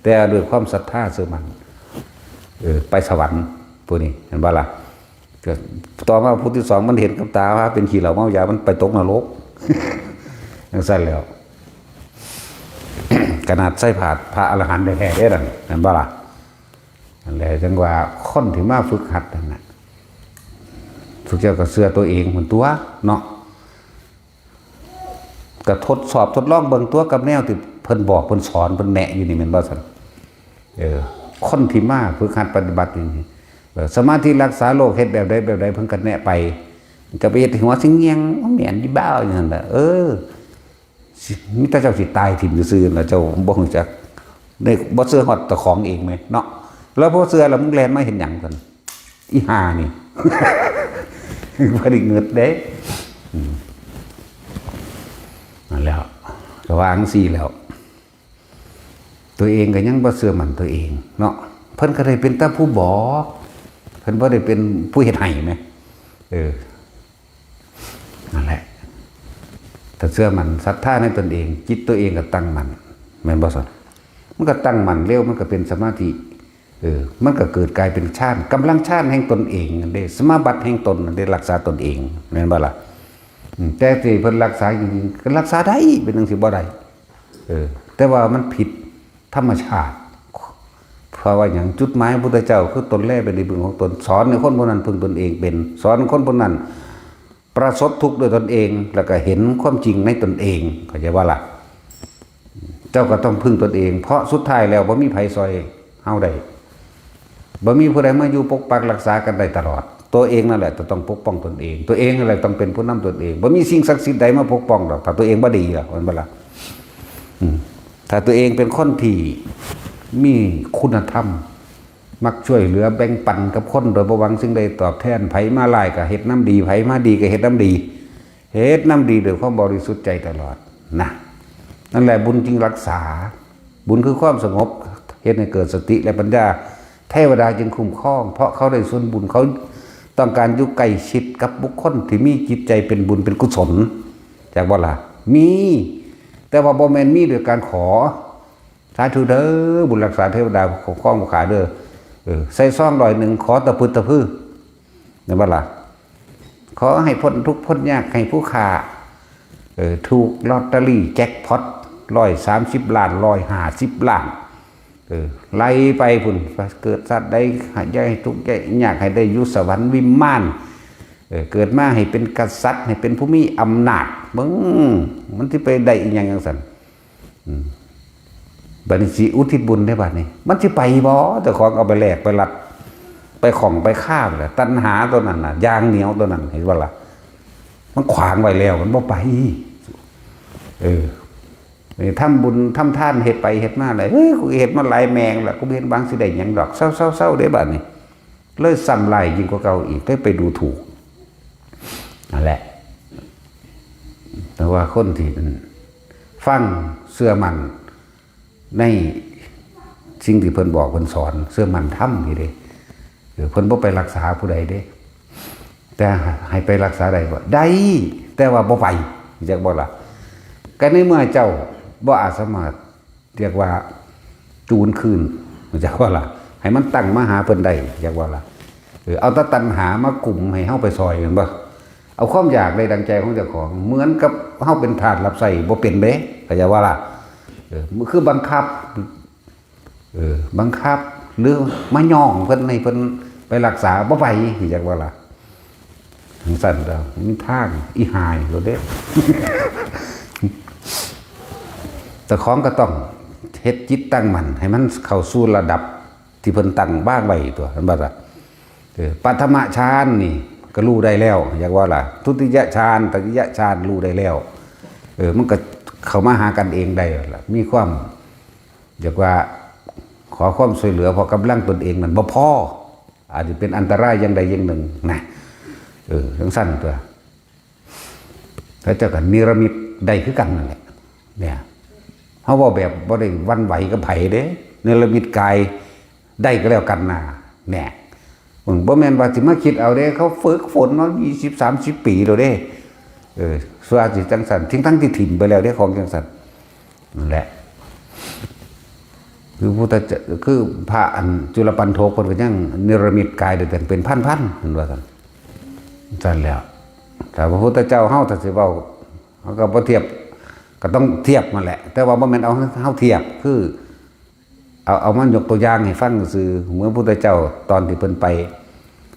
แต่ด้วยความศรัทธาเชื่อมั่น เออ ไปสวรรค์ผู้นี้ เห็นบ่ล่ะ ก็ต่อมาผู้ที่สองมันเห็นกับตาว่าเป็นขี้เหล้าเมายา มันไปตกนรก จังซั่นแล้ว ขนาดใส่บาตรพระอรหันต์แท้ๆเด้นั่น เห็นบ่ล่ะ นั่นแหละจังว่าคนที่มาฝึกหัดนั่นน่ะ ฝึกเจ้าก็เชื่อตัวเองเหมือนตัวเนาะ ก็ทดสอบทดลองเบิ่งตัวกับแนวที่เพิ่นบอกเพิ่นสอนเพิ่นแนะอยู่นี่แม่นบ่ซั่น เออ คนที่มาฝึกหัดปฏิบัตินี่ เออ สมาธิรักษาโรคเฮ็ดแบบใดแบบใดเพิ่นก็แนะไป จะไปเฮ็ดให้หัวสิเงี่ยง แม่นอีบ้าอยู่นั่นแหละ เออ สิ มีแต่เจ้าสิตายถิ่มซื่อๆนะ เจ้าบ่รู้จัก ได้บ่เชื่อฮอดเจ้าของเองไหมเนาะ แล้วบ่เชื่อแล้วมึงแล่นมาเฮ็ดหยังซั่น อีห่านี่ บ่ได้เงิดเด้ อืม นั่นแหล้ว ก็ว่าจั่งซี้แล้ว ตัวเองก็ยังบ่เชื่อมั่นตัวเองเนาะ เพิ่นก็ได้เป็นแต่ผู้บอก เพิ่นบ่ได้เป็นผู้เฮ็ดให้แหม เออ นั่นแหละ ถ้าเชื่อมั่นศรัทธาในตนเอง จิตตัวเองก็ตั้งมั่น แม่นบ่ซั่น มันก็ตั้งมั่นเร็ว มันก็เป็นสมาธิ เออ มันก็เกิดกลายเป็นฌาน กำลังฌานแห่งตนเองนั่นเด้ สมาบัติแห่งตนนั่นเด้ รักษาตนเอง แม่นบ่ล่ะ อืม แต่ที่เพิ่นรักษาอยู่นี่ก็รักษาได้ เป็นจั่งซี้บ่ได้ เออ แต่ว่ามันผิดธรรมชาติ เพราะว่าหยัง จุดหมายพระพุทธเจ้าคือตนแลเป็นที่พึ่งของตน สอนให้คนผู้นั้นพึ่งตนเองเป็น สอนให้คนผู้นั้นประสบทุกข์ด้วยตนเอง แล้วก็เห็นความจริงในตนเอง เข้าใจบ่ล่ะ เจ้าก็ต้องพึ่งตนเอง เพราะสุดท้ายแล้วบ่มีไผซ่อยเฮาได้ บ่มีผู้ใดมาอยู่ปกปักรักษากันได้ตลอด ตัวเองนั่นแหละจะต้องปกป้องตนเอง ตัวเองนั่นแหละต้องเป็นผู้นำตนเอง บ่มีสิ่งศักดิ์สิทธิ์ใดมาปกป้องดอก ถ้าตัวเองบ่ดีล่ะ แม่นบ่ล่ะ อืม ถ้าตัวเองเป็นคนที่มีคุณธรรม มักช่วยเหลือแบ่งปันกับคนโดยบ่หวังสิ่งใดตอบแทน ไผมาร้ายก็เฮ็ดนำดี ไผมาดีก็เฮ็ดนำดี เฮ็ดนำดีด้วยความบริสุทธิ์ใจตลอดนะ นั่นแหละบุญจึงรักษา บุญคือความสงบ เฮ็ดให้เกิดสติและปัญญา เทวดาจึงคุ้มครอง เพราะเขาได้ส่วนบุญ เขาต้องการอยู่ใกล้ชิดกับบุคคลที่มีจิตใจเป็นบุญเป็นกุศล จักบ่ล่ะ มี แต่ว่าบ่แม่นมีด้วยการขอ สาธุเด้อ บุญรักษาเทวดาคุ้มครองผู้ข้าเด้อ เออ ใส่ซองร้อยหนึ่ง ขอตะพึดตะพือ แม่นบ่ล่ะ ขอให้พ้นทุกข์พ้นยาก ให้ผู้ข้า เออ ถูกลอตเตอรี่แจ็คพอต ร้อยสามสิบล้าน ร้อยห้าสิบล้าน เออ ไล่ไปพุ้น เกิดชาติใดอย่าให้ทุกข์อย่ายาก ให้ได้อยู่สวรรค์วิมาน เออ เกิดมาให้เป็นกษัตริย์ ให้เป็นผู้มีอำนาจ เบิ่ง มันสิไปได้อีหยังจั่งซั่น อืม บัดนี้สิอุทิศบุญได้บัดนี้ มันสิไปบ่ เจ้าของเอาไปแลกไปลัด ไปข้องไปคาแหละ ตัณหาตัวนั้นน่ะ อย่างเหนียวตัวนั้น เห็นบ่ล่ะ มันขวางไว้แล้ว มันบ่ไป เออ นี่ทำบุญทำทานเฮ็ดไปเฮ็ดมาเลย เฮ้ย กูเฮ็ดมาหลายแมงแล้ว กูบ่เห็นหวังสิได้หยังดอก เซาๆๆเด้บัดนี้ เลยซ้ำร้ายยิ่งกว่าเก่าอีก เลยไปดูถูก นั่นแหละ แต่ว่าคนที่ฟังเชื่อมั่นในสิ่งที่เพิ่นบอกเพิ่นสอน เชื่อมั่นธรรมนี่เด้ เออ เพิ่นบ่ไปรักษาผู้ใดเด้ แต่ให้ไปรักษาได้บ่ ได้ แต่ว่าบ่ไป จักบ่ล่ะ ก็ในเมื่อเจ้าบ่อาจสามารถ เรียกว่าจูนคืน จักบ่ล่ะ ให้มันตั้งมาหาเพิ่นได้ จักบ่ล่ะ เออ เอาแต่ตัณหามากุมให้เฮาไปซอย แม่นบ่ เอาความอยากได้ดังใจของเจ้าของ เหมือนกับเฮาเป็นทาสรับใช้บ่เป็นเด้ เข้าใจบ่ล่ะ เออ มันคือบังคับ เออ บังคับ หรือมาย้องเพิ่นให้เพิ่นไปรักษา บ่ไป จักบ่ล่ะ จังซั่นเด้อ มีทางอีหายโลดเด้ เจ้าของก็ต้องเฮ็ดจิตตั้งมั่น ให้มันเข้าสู่ระดับที่เพิ่นตั้งวางไว้ตั๊ว เห็นบ่ล่ะ เออ ปฐมฌานนี่ก็รู้ได้แล้ว อยากว่าล่ะ ทุติยฌาน ตติยฌานรู้ได้แล้ว เออ มันก็เข้ามาหากันเองได้ล่ะ มีความ อยากว่าขอความช่วยเหลือ เพราะกำลังตนเองมันบ่พอ อาจจะเป็นอันตรายอย่างใดอย่างหนึ่งนะ เออ จังซั่นตั๊ว พระเจ้าก็นิรมิตได้คือกันนั่นแหละ เนี่ย เฮาเว้าแบบบ่ได้หวั่นไหวกับไผเด้ นิรมิตกายได้ก็แล้วกันนะ แหน่ มึงบ่แม่นว่าสิมาคิดเอาเด้ เขาฝึกฝนมายี่สิบ สามสิบ ปีแล้วเด้ เออ ส่วนสิจังซั่น ทั้งๆที่ถิ่มไปแล้วเด้ ของจังซั่น นั่นแหละ คือพุทธเจ้า คือพระอันจุลปัณโทเพิ่นก็ยังนิรมิตกายได้ตั้งเป็นพันๆ เพิ่นว่าซั่น ซั่นแล้ว แต่พระพุทธเจ้าเฮาถ้าสิเว้า เฮาก็บ่เทียบ ก็ต้องเทียบนั่นแหละ แต่ว่าบ่แม่นเอาเฮาเทียบ คือ เอา เอามายกตัวอย่างให้ฟังซื่อ เหมือนพุทธเจ้าตอนที่เพิ่นไป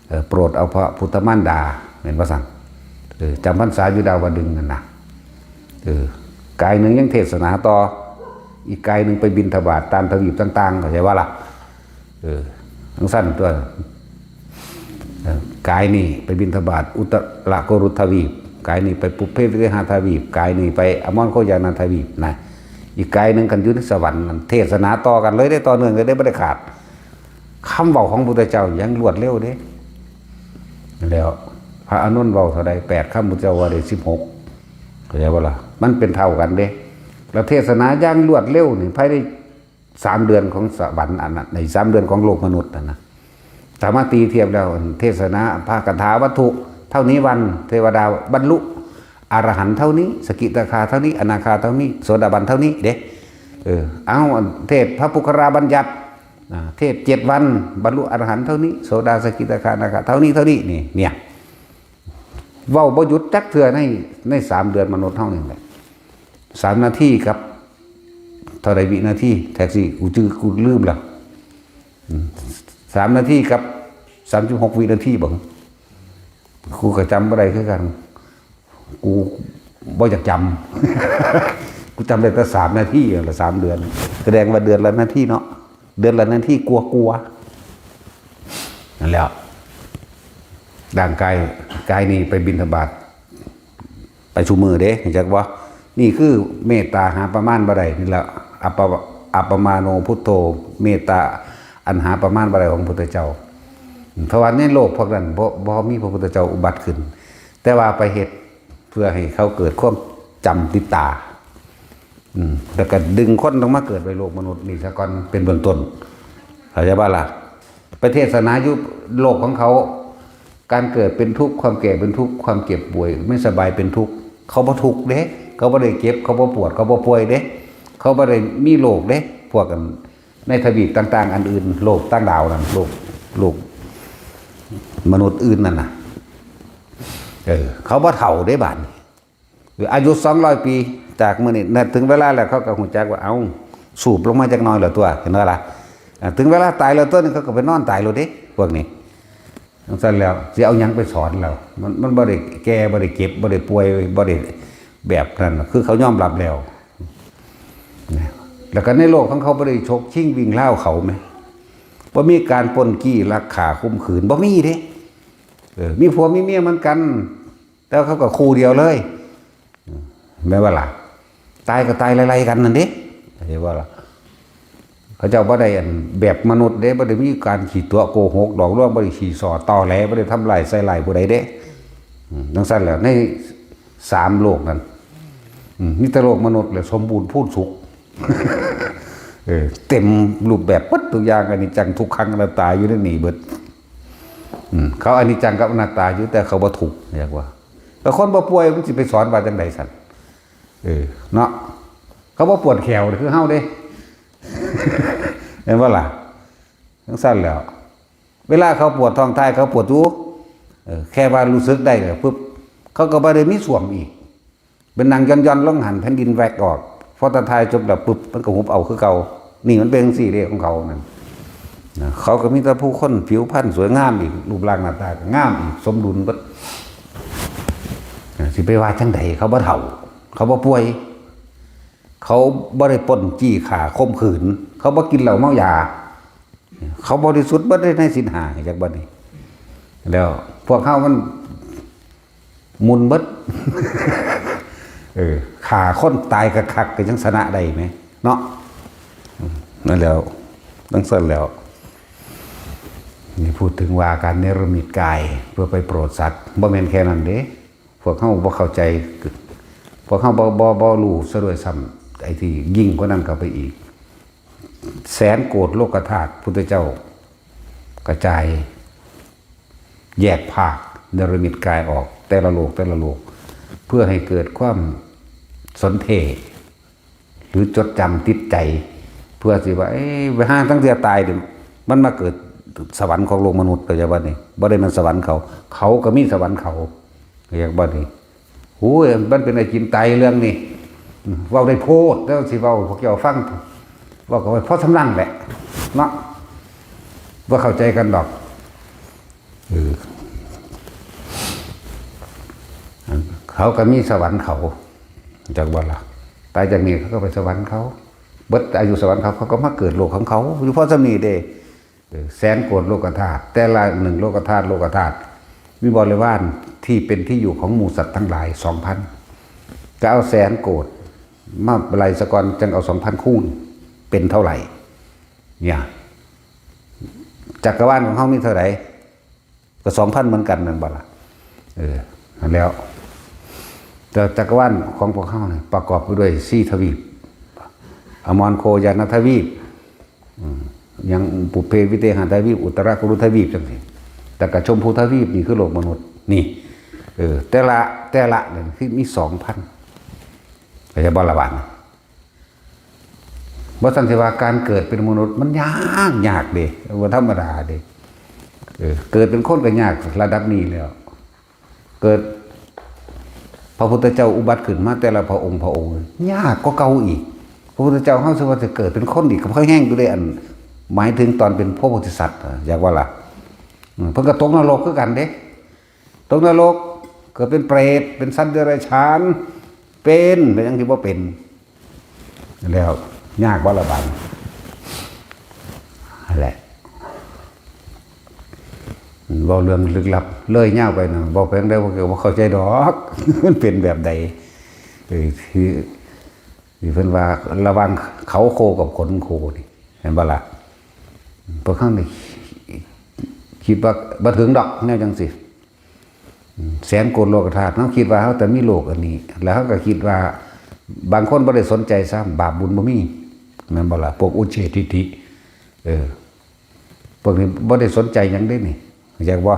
เอ่อ โปรดเอาพระพุทธมารดา แม่นบ่ซั่น เออ จำพรรษาอยู่ดาวดึงส์นั่นน่ะ เออ กายหนึ่งยังเทศนาต่อ อีกกายหนึ่งไปบิณฑบาตตามทวีปต่างๆ เข้าใจบ่ล่ะ เออ จังซั่นตั๊ว เอ่อกายนี่ไปบิณฑบาตอุตรกุรุทวีป กายนี่ไปปุพเพวิหารทวีป กายนี่ไปอมรโคจารทวีปนะ อีกกายหนึ่งคันอยู่ในสวรรค์นั่น เทศนาต่อกันเลยเด้ ต่อเนื่องเลยเด้ บ่ได้ขาด คำเว้าของพุทธเจ้ายังรวดเร็วเด้ แล้วพระอานนท์เว้าเท่าใด แปดคำ พุทธเจ้าว่าได้สิบหก เข้าใจบ่ล่ะ มันเป็นเท่ากันเด้ แล้วเทศนาอย่างรวดเร็วนี่ ภายใน สามเดือนของสวรรค์อันนั้น ในสามเดือนของโลกมนุษย์นั่นนะ สามารถตีเทียบแล้ว เทศนาพระคาถาวัตถุเท่านี้วัน เทวดาบรรลุอรหันต์เท่านี้ สกิทาคาเท่านี้ อนาคาเท่านี้ โสดาบันเท่านี้เด้ เออ เอา เทศพระปุคคราบัญญัติ อ่า เทศเจ็ดวัน บรรลุอรหันต์เท่านี้ โสดา สกิทาคา อนาคา เท่านี้ เท่านี้ นี่ เนี่ย เว้าบ่หยุดจักเทื่อใน ในสามเดือนมนุษย์เฮานี่แหละ สามนาทีกับ เท่าใดวินาที แท็กซี่ กูจื้อ กูลืมแล้ว อืม สามนาทีกับ สามสิบหกวินาทีบ่ กูก็จำบ่ได้คือกัน กูบ่อยากจำ กูจำได้แต่สามนาทีนั่นละ สามเดือน แสดงว่าเดือนละนาทีเนาะ เดือนละนาทีกลัวๆ นั่นแหละ ร่างกาย กายนี่ไปบิณฑบาต ไปซุมื้อเด้ รู้จักบ่ นี่คือเมตตาหาประมาณบ่ได้ นี่แหละ อัปปะ อัปปมาโนพุทโธ เมตตาอันหาประมาณบ่ได้ของพุทธเจ้า เพราะว่าในโลกพวกนั้นบ่ บ่มีพระพุทธเจ้าอุบัติขึ้น แต่ว่าไปเฮ็ดเพื่อให้เขาเกิดความจำติดตา อืม แล้วก็ดึงคนต้องมาเกิดในโลกมนุษย์นี่ซะก่อน เป็นเบื้องต้น เข้าใจบ่ล่ะ ไปเทศนาอยู่โลกของเขา การเกิดเป็นทุกข์ ความแก่เป็นทุกข์ ความเจ็บป่วย ไม่สบายเป็นทุกข์ เขาบ่ทุกข์เด้ เขาบ่ได้เจ็บ เขาบ่ปวด เขาบ่ป่วยเด้ เขาบ่ได้มีโรคเด้ พวกกันในทวีปต่างๆ อันอื่น โลกต่างดาวนั่น โลก โลกมนุษย์อื่นนั่นน่ะ เออ เขาบ่เฒ่าเด้บาดนี้ อายุสองร้อยปี จากมื้อนี้นะ ถึงเวลาแล้วเขาก็ฮู้จักว่า เอ้า สูบลงมาจักหน่อยแล้วตั๊ว เห็นบ่ล่ะ อ่า ถึงเวลาตายแล้วตั๊วนี่ เขาก็ไปนอนตายแล้วเด้ พวกนี้ จังซั่นแล้ว สิเอาหยังไปสอนแล้ว มัน มันบ่ได้แก่ บ่ได้เจ็บ บ่ได้ป่วย บ่ได้แบบนั้น คือเขายอมรับแล้ว นะ แล้วก็ในโลกของเขาบ่ได้ฉกชิงวิ่งราวเขาแหม บ่มีการปล้นจี้ลักฆ่าข่มขืน บ่มีเด้ เออ มีผัวมีเมียเหมือนกัน แต่เขาก็คู่เดียวเลย แม่นบ่ล่ะ ตายก็ตายไล่ๆกันนั่นเด้ เห็นบ่ล่ะ เขาเจ้าบ่ได้อันแบบมนุษย์เด้ บ่ได้มีการขี้ตั๋วโกหกหลอกลวง บ่ได้ขี้ส่อตอแหล บ่ได้ทำร้ายใส่ร้ายผู้ใดเด้ อืม จังซั่นแหละ ในสามโลกนั้น อืม มีแต่โลกมนุษย์แหละ สมบูรณ์พูนสุข เออ เต็มรูปแบบเบิดทุกอย่าง อนิจจังทุกขังอนัตตาอยู่ในนี่เบิด อืม เขาอนิจจังกับอนัตตาอยู่ แต่เขาบ่ทุกข์ เรียกว่า แล้วคนบ่ป่วยมันสิไปสอนว่าจังใดซั่น เออ เนาะ เขาบ่ปวดแข้วคือเฮาเด้ เห็นบ่ล่ะ จังซั่นแหล้ว เวลาเขาปวดท้องถ่ายเขาปวดอยู่ เออ แค่ว่ารู้สึกได้แล้วปุ๊บ เขาก็บ่ได้มีส้วมอีก เป็นนั่งย่อนๆลงหั่น แผ่นดินแหวกออก พอถ่ายจบแล้วปุ๊บ มันก็หุบเอาคือเก่า นี่มันเป็นจังซี่เด้ของเขานั่น นะ เขาก็มีแต่ผู้คนผิวพรรณสวยงามอีก รูปร่างหน้าตาก็งามอีก สมดุลเบิด นะ สิไปว่าจังใด เขาบ่เฒ่า เขาบ่ป่วย เขาบ่ได้ปล้นจี้ฆ่าข่มขืน เขาบ่กินเหล้าเมายา เขาบริสุทธิ์เบิดในศีลห้า จักบัดนี้ แล้วพวกเฮามันหมุนเบิด เออ ฆ่าคนตายคักๆ ก็ยังชนะได้แหม เนาะ อืม นั่นแหล้ว จังซั่นแหล้ว นี่พูดถึงว่าการเนรมิตกายเพื่อไปโปรดสัตว์ บ่แม่นแค่นั้นเด้ พวกเฮาบ่เข้าใจ พวกเฮาบ่ บ่ บ่รู้ซะด้วยซ้ำ ไอ้ที่ยิ่งกว่านั้นเข้าไปอีก แสนโกดโลกธาตุ พุทธเจ้ากระจาย แยกภาค เนรมิตกายออก แต่ละโลก แต่ละโลก เพื่อให้เกิดความสนเท หรือจดจำติดใจ เพื่อสิว่า เอ๊ะ ไปหาตั้งแต่ตายเนี่ย มันมาเกิดสวรรค์ของโลกมนุษย์ เข้าใจบ่นี่ บ่ได้แม่นสวรรค์เขา เขาก็มีสวรรค์เขา เรียกบ่นี่ โอ้ย มันเป็นไอ้กินไตเรื่องนี่ อืม เว้าได้โพด แล้วสิเว้าพวกเจ้าฟัง เว้าก็ไว้พอส่ำนั้นแหละ เนาะ บ่เข้าใจกันดอก เออ เขาก็มีสวรรค์เขา จักว่าล่ะ ตายจากนี้เขาก็ไปสวรรค์เขา เบิดอายุสวรรค์เขา เขาก็มาเกิดโลกของเขา อยู่พอส่ำนี้เด้ เออ แสนโกดโลกธาตุ แต่ละหนึ่งโลกธาตุ โลกธาตุ มีบริวารที่เป็นที่อยู่ของหมู่สัตว์ทั้งหลาย สองพัน ก็เอาแสนโกดมาไล่ซะก่อน จังเอา สองพัน คูณ เป็นเท่าไหร่ เนี่ย จักรวาลของเฮามีเท่าไหร่ ก็ สองพัน เหมือนกันนั่นบ่ล่ะ เออ นั่นแล้ว แต่จักรวาลของพวกเฮาเนี่ยประกอบไปด้วยสี่ทวีป อมรโคจรทวีป อืม ยังปุพเพวิเทหทวีป อุตรกุรุทวีปจังซี่ แต่กะชมพูทวีปนี่คือโลกมนุษย์ นี่ เออ แต่ละ แต่ละเนี่ยคือมี สองพัน เข้าใจบ่ล่ะบาดนี้ บ่ซั่นสิว่าการเกิดเป็นมนุษย์มันยาก ยากเด้ บ่ธรรมดาเด้ เออ เกิดเป็นคนก็ยากระดับนี้แล้ว เกิดพระพุทธเจ้าอุบัติขึ้นมาแต่ละพระองค์ พระองค์ ยากกว่าเก่าอีก พระพุทธเจ้าเฮาสิว่าจะเกิดเป็นคนอีกก็พอแฮงอยู่เด้ อัน หมายถึงตอนเป็นพระโพธิสัตว์ อยากว่าล่ะ อืม เพิ่นก็ตกนรกคือกันเด้ ตกนรก เกิดเป็นเปรต เป็นสัตว์เดรัจฉาน เป็น เป็นหยังที่บ่เป็น แล้ว ยากบ่ละบาดนั่นแหละ เว้าเรื่องลึกลับ เลยยาวไปนะ เว้าไปจั่งใด๋ พวกเจ้าบ่เข้าใจดอก มันเป็นแบบใด เออ ที่ ที่เพิ่นว่าระหว่างเขาโคกับขนโคนี่ เห็นบ่ล่ะ พวกเฮานี่ คิดว่าบ่ถึงดอกแนวจังซี่ แสนโกดโลกธาตุ เฮาคิดว่าเฮาแต่มีโลกอันนี้ แล้วเฮาก็คิดว่า บางคนบ่ได้สนใจซ้ำ บาปบุญบ่มี แม่นบ่ล่ะ พวกอุเฉททิฏฐิ เออ พวกนี้บ่ได้สนใจหยังเด้นี่ เข้าใจบ่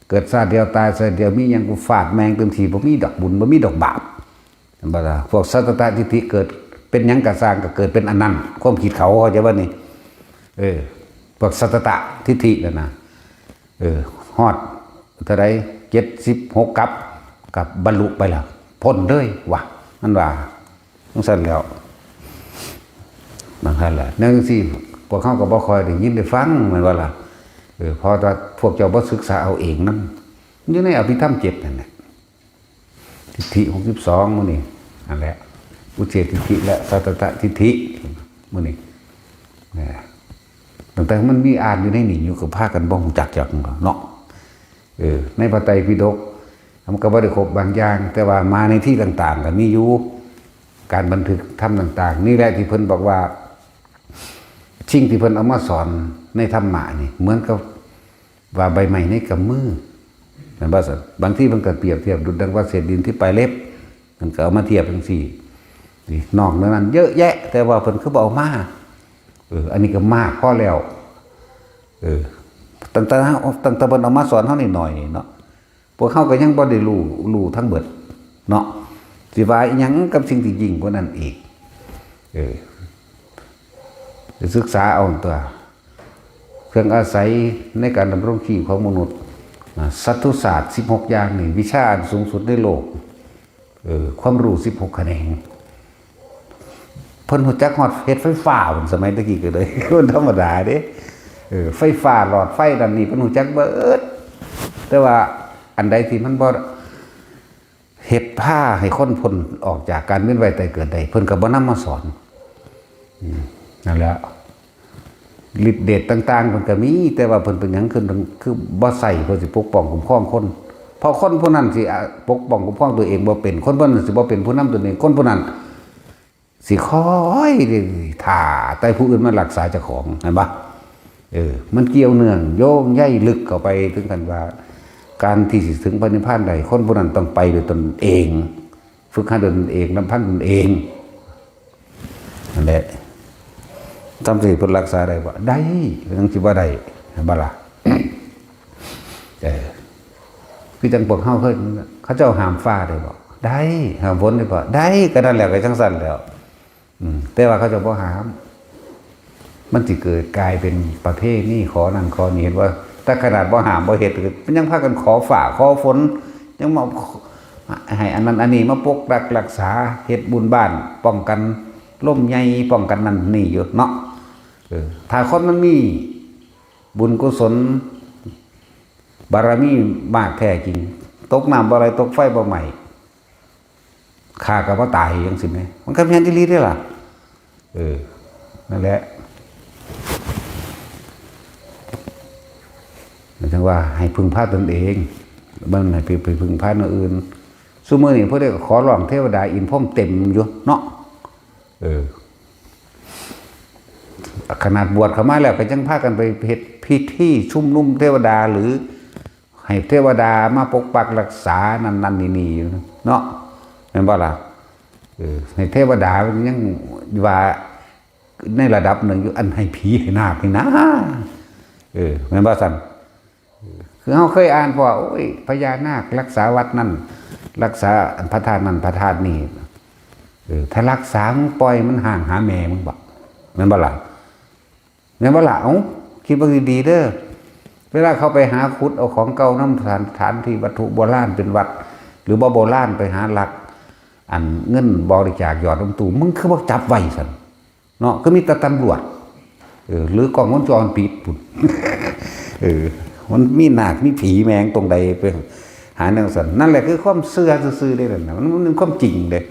เกิดชาติเดียวตายชาติเดียว มีหยังกูฟาดแม่งเต็มที่ บ่มีดอกบุญ บ่มีดอกบาป แม่นบ่ล่ะ พวกสัตตทิฏฐิ เกิดเป็นหยังกะซ่าง ก็เกิดเป็นอันนั้น ความคิดเขา เข้าใจบ่นี่ เออ พวกสัตตทิฏฐินั่นนะ เออ ฮอดเท่าใด เจ็ดสิบหกกัป กับบรรลุไปแล้ว พ้นเลยว่ะ มันว่า จังซั่นแล้ว นั่นหั่นล่ะ แนวจังซี่ พวกเฮาก็บ่ค่อยได้ยินได้ฟัง แม่นบ่ล่ะ เออ เพราะว่าพวกเจ้าบ่ศึกษาเอาเองนำ อยู่ในอภิธรรมเจ็ดนั่นแหละ ทิฏฐิหกสิบสอง หมู่นี่ นั่นแหละ อุเฉททิฏฐิ และสัตตทิฏฐิ หมู่นี่ นะ ตั้งแต่มันมีอ่านอยู่ในนี่อยู่ ก็พากันบ่ฮู้จักจักเนาะ เออ ในพระไตรปิฎก มันก็บ่ได้ครบบางอย่าง แต่ว่ามาในที่ต่างๆ ก็มีอยู่ การบันทึกธรรมต่างๆ นี่แหละที่เพิ่นบอกว่า สิ่งที่เพิ่นเอามาสอนในธรรมะนี่ เหมือนกับว่าใบไม้ในกำมือ แม่นบ่ซั่น บางทีเพิ่นก็เปรียบเทียบดุจดังว่าเศษดินที่ปลายเล็บ มันก็เอามาเทียบจังซี่ นี่ นอกเหนือนั้นเยอะแยะ แต่ว่าเพิ่นคือบ่เอามา เออ อันนี้ก็มากพอแล้ว เออ ตั้งแต่ ตั้งแต่เพิ่นเอามาสอนเฮาน้อยๆ นี่เนาะ พวกเฮาก็ยังบ่ได้รู้ รู้ทั้งเบิดเนาะ สิว่าอีหยังกับสิ่งที่ยิ่งกว่านั้นอีก เออ ไปศึกษาเอาตัว เครื่องอาศัยในการดำรงชีพของมนุษย์ นะ สัตตุศาสตร์ สิบหก อย่างนี่ วิชาอันสูงสุดในโลก เออ ความรู้ สิบหก แขนง เพิ่นฮู้จักฮอดเฮ็ดไฟฟ้าพุ้น สมัยตะกี้ก็เลย คนธรรมดาเด้ เออ ไฟฟ้าหลอดไฟนั่นนี่ เพิ่นฮู้จักเบิด แต่ว่าอันใดที่มันบ่เฮ็ดพาให้คนพ้นออกจากการเวียนว่ายตายเกิดได้ เพิ่นก็บ่นำมาสอน อืม นั่นแหละ ฤทธิ์เดชต่างๆ เพิ่นก็มี แต่ว่าเพิ่นเป็นหยังคือ คือบ่ใช้เพื่อสิปกป้องคุ้มครองคน เพราะคนผู้นั้นสิ อ่ะ ปกป้องคุ้มครองตัวเองบ่เป็น คนผู้นั้นสิบ่เป็นผู้นำตนเอง คนผู้นั้นสิคอยท่าแต่ผู้อื่นมารักษาเจ้าของ เห็นบ่ เออ มันเกี่ยวเนื่องโยงใยลึกเข้าไปถึงกันว่า การที่สิถึงพระนิพพานได้ คนผู้นั้นต้องไปด้วยตนเอง ฝึกหัดด้วยตนเอง ลำพังตนเอง นั่นแหละ ทำสิเพิ่นรักษาได้บ่ ได้ ยังสิบ่ได้ เห็นบ่ล่ะ เออ คือจังพวกเฮาเคย เขาเจ้าห้ามฟ้าได้บ่ ได้ ห้ามฝนได้บ่ ได้ ก็นั่นแหละ ก็จังซั่นแหล้ว อืม แต่ว่าเขาเจ้าบ่ห้าม มันสิเกิดกลายเป็นประเพณี ขอนั่นขอนี่ เห็นว่า แต่ขนาดบ่ห้ามบ่เฮ็ด มันยังพากันขอฟ้าขอฝน ยังมาให้อันนั้นอันนี้มาปกปักรักษา เฮ็ดบุญบ้าน ป้องกันลมใหญ่ ป้องกันนั่นนี่อยู่เนาะ เออ ถ้าคนมันมีบุญกุศล บารมีมากแท้จริง ตกน้ำบ่ไหล ตกไฟบ่ไหม้ ข้าก็บ่ตายจังซี่แหม มันก็แม่นอีหลีเด้ล่ะ เออ นั่นแหละ จังว่าให้พึ่งพาตนเอง บ่ให้ไป ไปพึ่งพาแนวอื่น ซุมื้อนี้ผู้ใดก็ขอร้องเทวดาอินทร์พรหมเต็มอยู่เนาะ เออ ขนาดบวชเข้ามาแล้วก็ยังพากันไปเฮ็ดพิธีชุมนุมเทวดา หรือให้เทวดามาปกปักรักษานั่นนั่นนี่นี่อยู่เนาะ แม่นบ่ล่ะ เออ ให้เทวดามันยังว่าในระดับหนึ่งอยู่ อันให้ผีให้นาคนี่นะ เออ แม่นบ่ซั่น คือเฮาเคยอ่านพอ โอ้ย พญานาครักษาวัดนั่น รักษาพระธาตุนั่นพระธาตุนี่ เออ ถ้ารักษา มึงปล่อยมันห่างหาแม่มึงบ่ แม่นบ่ล่ะ แม่นบ่ล่ะ เอ้า คิดเบิ่งดีๆ เด้อ เวลาเขาไปหาขุดเอาของเก่านำสถาน สถานที่วัตถุโบราณเป็นวัด หรือบ่โบราณ ไปหาลัก อันเงินบริจาคหยอดลงตู้ มึงคือบ่จับไว้ซั่น เนาะ คือมีแต่ตำรวจ เออ หรือกล้องวงจรปิดพุ้น เออ มันมีนาคมีผีแม่งตรงใดไปหาแนวซั่น นั่นแหละคือความเชื่อซื่อๆ เด้นั่นน่ะ มัน มันเป็นความจริงเด้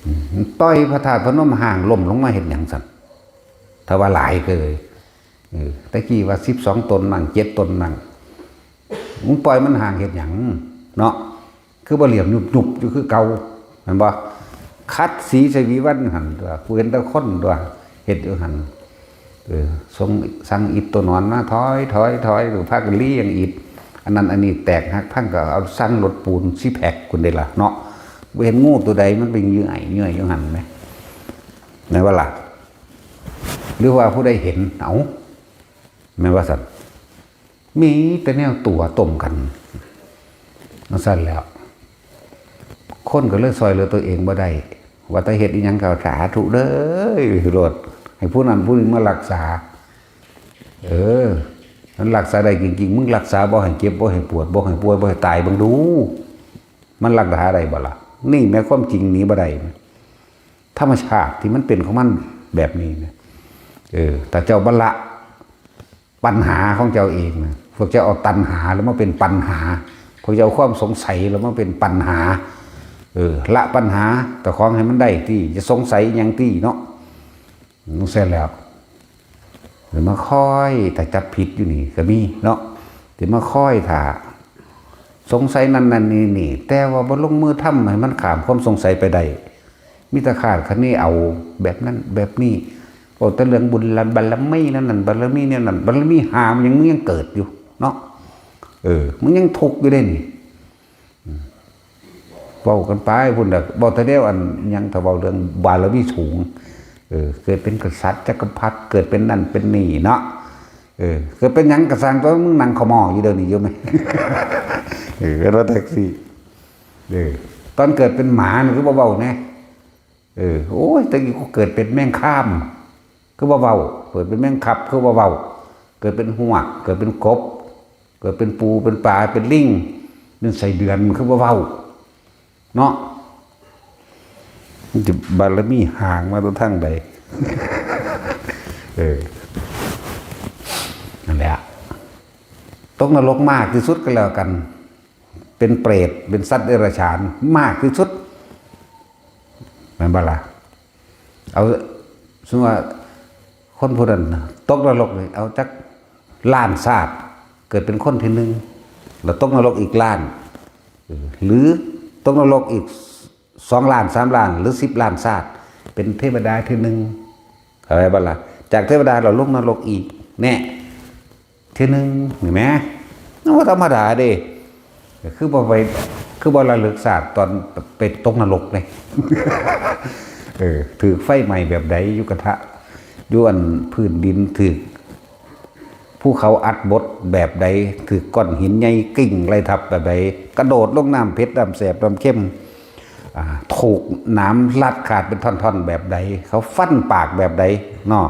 อืม ต่อยพระธาตุพนมห่างล้มลงมาเฮ็ดหยังซั่น ถ้าว่าหลายก็เลย เออ แต่กี้ว่าสิบสองตนมั่ง เจ็ดตนมั่ง มึงปล่อยมันห่างเฮ็ดหยังเนาะ คือบ่เหลี่ยมยุบๆ อยู่คือเก่า แม่นบ่ ขัดสีใส่วิวันหั่นตัว กูเห็นแต่คนตัว เฮ็ดอยู่หั่น เออ ส่ง สั่งอิฐตัวนอนมา ถอย ถอย ถอย พากันเลี้ยงอิฐ อันนั้นอันนี้แตกหักพังก็เอาสั่งรถปูน ซีแพ็ค พุ้นเด้ล่ะเนาะ บ่เห็นงูตัวใดมันไปเยื่อยเยื่อยอยู่หั่นแหม แม่นบ่ล่ะ หรือว่าผู้ใดเห็น เอ้า แม่นว่าซั่น มีแต่แนวตั๋วต้มกัน จั่งซั่นแหล้ว คนก็เลยซ่อยเหลือตัวเองบ่ได้ ว่าแต่เฮ็ดอีหยังก็สาธุเด้อโลด ให้ผู้นั้นผู้นี้มารักษา เออ มันรักษาได้จริงๆ มึงรักษาบ่ให้เจ็บ บ่ให้ปวด บ่ให้ป่วย บ่ให้ตาย เบิ่งดู มันรักษาได้บ่ล่ะ นี่แม่นความจริงหนีบ่ได้ ธรรมชาติที่มันเป็นของมันแบบนี้นะ เออ ถ้าเจ้าบ่ละปัญหาของเจ้าเองนะ พวกเจ้าเอาตัณหาแล้วมาเป็นปัญหา พวกเจ้าเอาความสงสัยแล้วมาเป็นปัญหา เออ ละปัญหาเจ้าของให้มันได้ติ จะสงสัยหยังติเนาะ จั่งซั่นแหล้ว สิมาคอยถ้าจับผิดอยู่นี่ก็มีเนาะ สิมาคอยถ้าสงสัยนั่นนั่นนี่นี่ แต่ว่าบ่ลงมือทำให้มันข้ามความสงสัยไปได้ มีแต่คาดคะเนเอาแบบนั้นแบบนี้ เว้าแต่เรื่องบุญบารมีนั่นนั่น บารมีเนี่ยนั่น บารมีห้ามันยัง มึงยังเกิดอยู่เนาะ เออ มึงยังทุกข์อยู่เด้นี่ อืม เว้ากันไปพุ้นน่ะ เว้าแต่แนวอันหยัง ถ้าเว้าเรื่องบารมีสูง เออ เกิดเป็นกษัตริย์จักรพรรดิ เกิดเป็นนั่นเป็นนี่เนาะ เออ เกิดเป็นหยังกะซ่าง ตัวมึงนั่งขมออยู่เดี๋ยวนี้อยู่ไหม เออ เป็นว่าแท็กซี่ เออ ตอนเกิดเป็นหมานี่คือบ่เว้าแน่ เออ โอ้ย แต่กี้กูเกิดเป็นแมงคาม คือบ่เว้า เกิดเป็นแมงคับ คือบ่เว้า เกิดเป็นฮวก เกิดเป็นกบ เกิดเป็นปู เป็นปลา เป็นลิง เป็นไส้เดือน คือบ่เว้า เนาะ มันจะบารมีห่างมาตัวทางใด เออ นั่นแหละ ตกนรกมากที่สุดก็แล้วกัน เป็นเปรต เป็นสัตว์เดรัจฉาน มากที่สุด แม่นบ่ล่ะ เอา สมมุติว่า คนผู้นั้นตกนรกนี่ เอาจักล้านชาติ เกิดเป็นคนที่หนึ่ง แล้วตกนรกอีกล้าน เออ หรือตกนรกอีกสองล้าน สามล้าน หรือสิบล้านชาติ เป็นเทวดาที่หนึ่ง เข้าใจบ่ล่ะ จากเทวดาเราลงนรกอีก แน่ เทื่อหนึ่ง นี่แหม มันบ่ธรรมดาเด้ คือบ่ไป คือบ่ระลึกชาติตอนไปตกนรกเลย เออ ถืกไฟไหม้แบบใด อยู่กระทะ อยู่อันพื้นดิน ถืกภูเขาอัดบดแบบใด ถืกก้อนหินใหญ่กิ่งไล่ทับแบบใด กระโดดลงน้ำเผ็ด น้ำแสบ น้ำเค็ม อ่า ถูกหนามรัดขาดเป็นท่อนๆแบบใด เขาฟันปากแบบใด เนาะ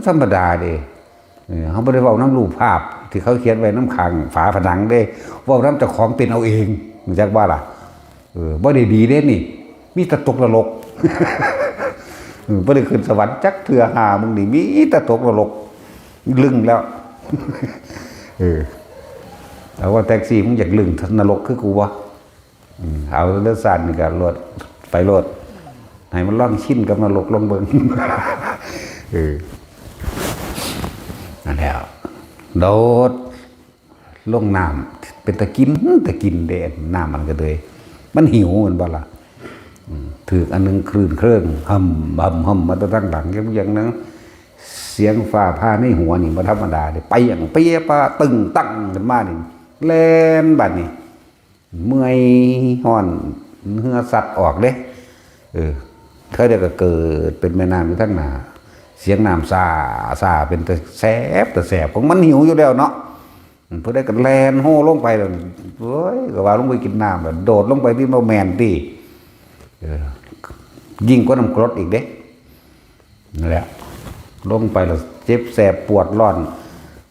ธรรมดาเด้ เออ เขาบ่ได้เว้านำรูปภาพที่เขาเขียนไว้นำข้างฝาผนังเด้ เว้านำเจ้าของเป็นเอาเอง รู้จักบ่ล่ะ เออ บ่ได้ดีเด้นี่ มีแต่ตกนรก เออ บ่ได้ขึ้นสวรรค์จักเทื่อ หามึงนี่ มีแต่ตกนรก ลึงแล้ว เออ เอาว่าแท็กซี่มึงอยากลึงนรกคือกูวะ อืม เอาเรื่องสั้นนี่ก็โลด ไปโลด ให้มันลองชินกับนรกลองเบิ่ง เออ นั่นแหละ โดดลงน้ำ เป็นตากิน ตากินเด้ น้ำมันก็เลย มันหิวแม่นบ่ล่ะ อืม ถืกอันหนึ่งคลื่นเครื่อง หำ หำ หำ มาแต่ทางหลัง อย่างนั้น เสียงฟ้าผ่าในหัวนี่บ่ธรรมดาเด้ เปรี้ยง เปรี้ยปา ตึง ตัง ขึ้นมานี่ แล่นบัดนี่ เมื่อยฮ้อน เหงื่อซัดออกเด้ เออ เทื่อเดียวก็เกิดเป็นแม่น้ำอยู่ทางหน้า เสียงน้ำซ่าซ่า เป็นตาแสบ ตาแสบ ของมันหิวอยู่แล้วเนาะ อืม ผู้ใดก็แล่นโฮลงไปแล้ว โอ้ย ก็ว่าลงไปกินน้ำแล้ว โดดลงไปที่บ่แม่นติ เออ ยิ่งกว่าน้ำกรดอีกเด้ นั่นแหละ ลงไปแล้วเจ็บแสบปวดร้อน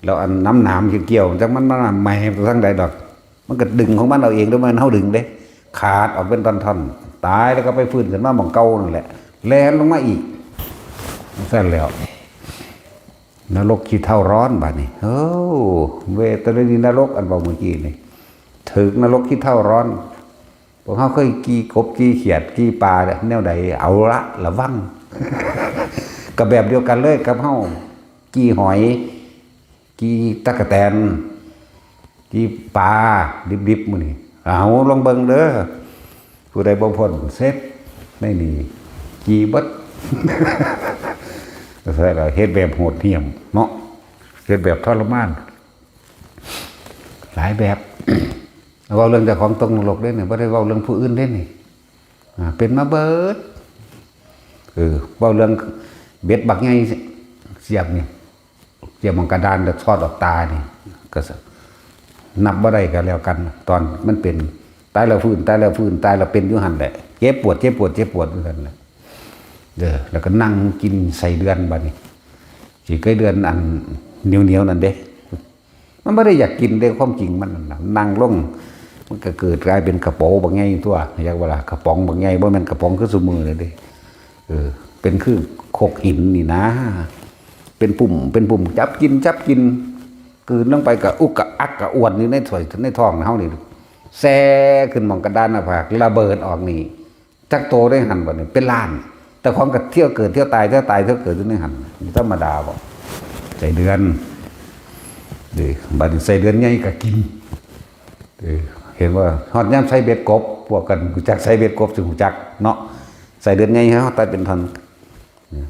แล้วอันน้ำหนามเกี่ยวๆ จักมันมาไหม้ทางใดดอก มันก็ดึงของมันเอาเอง โดยบ่แม่นเฮาดึงเด้ ขาดออกเป็นท่อนๆ ตายแล้วก็ไปฟื้นขึ้นมาหม่องเก่านั่นแหละ แล่นลงมาอีก ซั่นแล้ว นรกขี้เถ้าร้อนบัดนี้ โอ้ เวทนานีนรกอันเว้าเมื่อกี้นี่ ถืกนรกขี้เถ้าร้อน พวกเฮาเคยกี่กบกี่เขียดกี่ปลาแนวใด เอาละ ระวัง ก็แบบเดียวกันเลยกับเฮากี่หอย กี่ตั๊กแตน กี่ปลาดิบๆ มื้อนี้ เอาลองเบิ่งเด้อ ผู้ใดบ่พ้นเสร็จในนี่ กี่เบิด ใช่แล้ว เฮ็ดแบบโหดเหี้ยมเนาะ เฮ็ดแบบทรมาน หลายแบบ เว้าเรื่องเจ้าของตกนรกเด้นี่ บ่ได้เว้าเรื่องผู้อื่นเด้นี่ อ่า เป็นมาเบิด เออ เว้าเรื่องเบ็ดบักใหญ่เสียบนี่ เสียบหม่องกระดานแล้วถอดออกตานี่ ก็ส- นับบ่ได้ก็แล้วกัน ตอนมันเป็น ตายแล้วฟื้น ตายแล้วฟื้น ตายแล้วเป็นอยู่หั่นแหละ เจ็บปวด เจ็บปวด เจ็บปวดอยู่หั่นแหละ เออ แล้วก็นั่งกินไส้เดือนบัดนี้ สิไส้เดือนอันเหนียวๆ นั่นเด้ มันบ่ได้อยากกินเด้ ความจริงมันนั่นน่ะ นั่งลง มันก็เกิดกลายเป็นกระเป๋าบักใหญ่ตัว อยากว่าล่ะ กระป๋องบักใหญ่ บ่แม่นกระป๋องคือซุมื้อนี้เด้ เออ เป็นคือครกหินนี่นะ เป็นปุ่ม เป็นปุ่ม จับกิน จับกิน กลืนลงไปก็อุกกะอักกะอ่วนอยู่ในถ้วย ในท้องเฮานี่ แซ่ขึ้นหม่องกระดานหน้าผาก ระเบิดออกนี่ จักโตได้หั่นบัดนี้ เป็นล้าน แต่ของก็เที่ยวเกิด เที่ยวตาย เที่ยวตาย เที่ยวเกิดอยู่ในหั่น ธรรมดาบ่ ไส้เดือน เด้ บัดนี้ไส้เดือนใหญ่ก็กิน เออ เห็นว่าฮอดยามใส่เบ็ดกบ พวกกันรู้จักใส่เบ็ดกบ สิรู้จักเนาะ ใ ต้เดือนใหญ่เขาตัดเป็นท่อน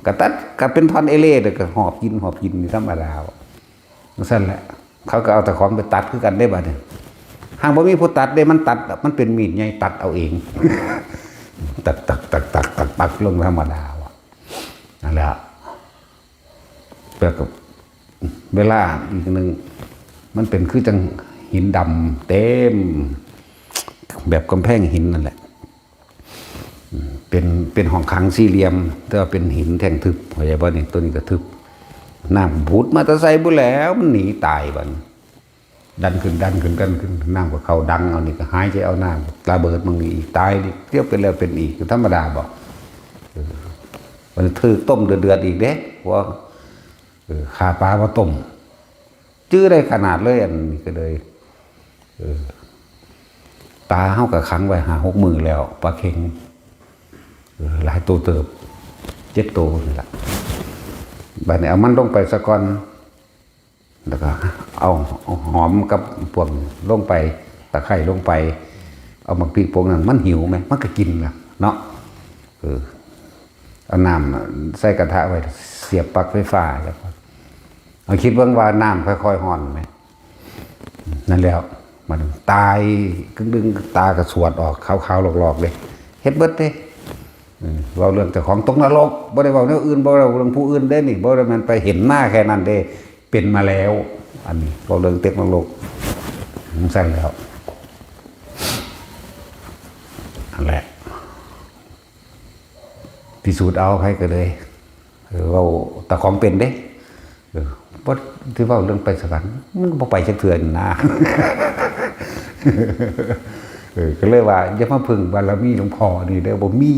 ก็ตัดก็เป็นท่อนเอเล่เด้อ ก็หอบกินหอบกินนี่ธรรมดา จั่งซั่นแหละ เขาก็เอาตะของไปตัดคือกันได้บัดนี้ หากบ่มีผู้ตัดเด้ มันตัด มันเป็นมีดใหญ่ตัดเอาเอง ตักตักตักตักตักตักลงธรรมดาว่ะ นั่นแหละ แล้วก็เวลาอีกหนึ่ง มันเป็นคือจังหินดำเต็ม แบบกำแพงหินนั่นแหละ เป็น เป็นห้องขังสี่เหลี่ยม แต่ว่าเป็นหินแท่งทึบ เข้าใจบ่นี่ ตัวนี้ก็ทึบ น้ำผุดมาแต่ไสบ่แล้ว มันหนีตายบัด ดันขึ้น ดันขึ้น ดันขึ้น น้ำก็เข้าดัง เอานี่ก็หายใจเอาน้ำ ระเบิดมันนี่อีก ตายนี่ เที่ยวเป็นแล้วเป็นอีก ธรรมดาบ่ เออ มันถืกต้มเดือดๆอีกเด้ เพราะว่า เออ ฆ่าปลามาต้ม จื้อได้ขนาดเลย อันนี้ก็เลย เออ ปลาเฮาก็ขังไว้ห้าหกมื้อแล้ว ปลาเข็ง เออ หลายตัวเติบ เจ็ดตัวนี่ล่ะ บัดนี้เอามันลงไปซะก่อน แล้วก็เอา เอาหอมกับพวกลงไป ตะไคร้ลงไป เอาหมากพริกพวกนั้น มันหิวไหม มันก็กินนะเนาะ เออ เอาน้ำใส่กระทะไว้ เสียบปลั๊กไฟฟ้าแล้วก็ เอาคิดเบิ่งว่าน้ำค่อยๆฮ้อนไหม นั่นแล้ว มันตายกึ่งดึง ตากระสวดออก ขาวๆหลอกๆเลย เฮ็ดเบิดเด้ เออ เว้าเรื่องเจ้าของตกนรก บ่ได้เว้าแนวอื่น บ่ได้เว้าเรื่องผู้อื่นเด้นี่ บ่ได้แม่นไปเห็นมาแค่นั้นเด้ เป็นมาแล้ว อันนี้เว้าเรื่องตกนรก มันซั่นแล้ว นั่นแหละ พิสูจน์เอา ไผก็เลย เออ เว้าแต่ของเป็นเด้ เออ บ่ ที่เว้าเรื่องไปสวรรค์ มันบ่ไปจักเทื่อนะ เออ ก็เลยว่า อย่ามาพึ่งบารมีหลวงพ่อนี่เด้อ บ่มี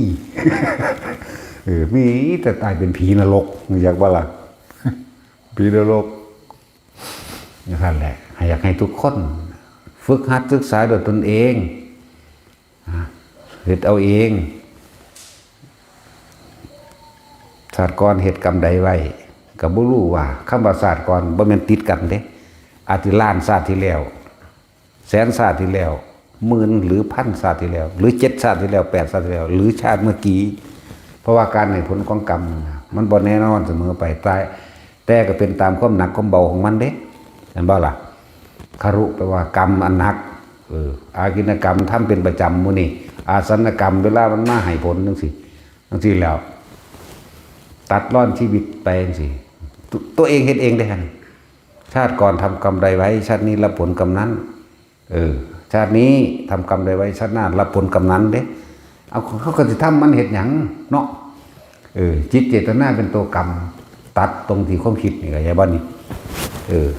เออ มีแต่ตายเป็นผีนรก อยากบ่ล่ะ ผีนรก นั่นแหละ อยากให้ทุกคน ฝึกหัดศึกษาด้วยตนเอง อ่ะ เฮ็ดเอาเอง ชาติก่อนเฮ็ดกรรมใดไว้ ก็บ่รู้ว่า คำว่าชาติก่อนบ่แม่นติดกันเด้ อาจสิล้านชาติที่แล้ว แสนชาติที่แล้ว หมื่นหรือพันชาติที่แล้ว หรือเจ็ดชาติที่แล้ว แปดชาติที่แล้ว หรือชาติเมื่อกี้ เพราะว่าการให้ผลของกรรมน่ะ มันบ่แน่นอนเสมอไป แต่ แต่ก็เป็นตามความหนักความเบาของมันเด้ เห็นบ่ล่ะ คารุแปลว่ากรรมอันหนัก เออ อาทินนกรรมทำเป็นประจำหมู่นี้ อาสันนกรรมเวลามันมาให้ผลจั่งซี้ จั่งซี้แล้ว ตัดรอนชีวิตไปจั่งซี้ ตัว ตัวเองเฮ็ดเองเด้หั่น ชาติก่อนทำกรรมใดไว้ ชาตินี้รับผลกรรมนั้น เออ ชาตินี้ทำกรรมใดไว้ ชาติหน้ารับผลกรรมนั้นเด้ เอา เขาก็สิทำมันเฮ็ดหยังเนาะ เออ จิตเจตนาเป็นตัวกรรม ตัดตรงที่ความคิดนี่ เข้าใจบ่นี่ เออ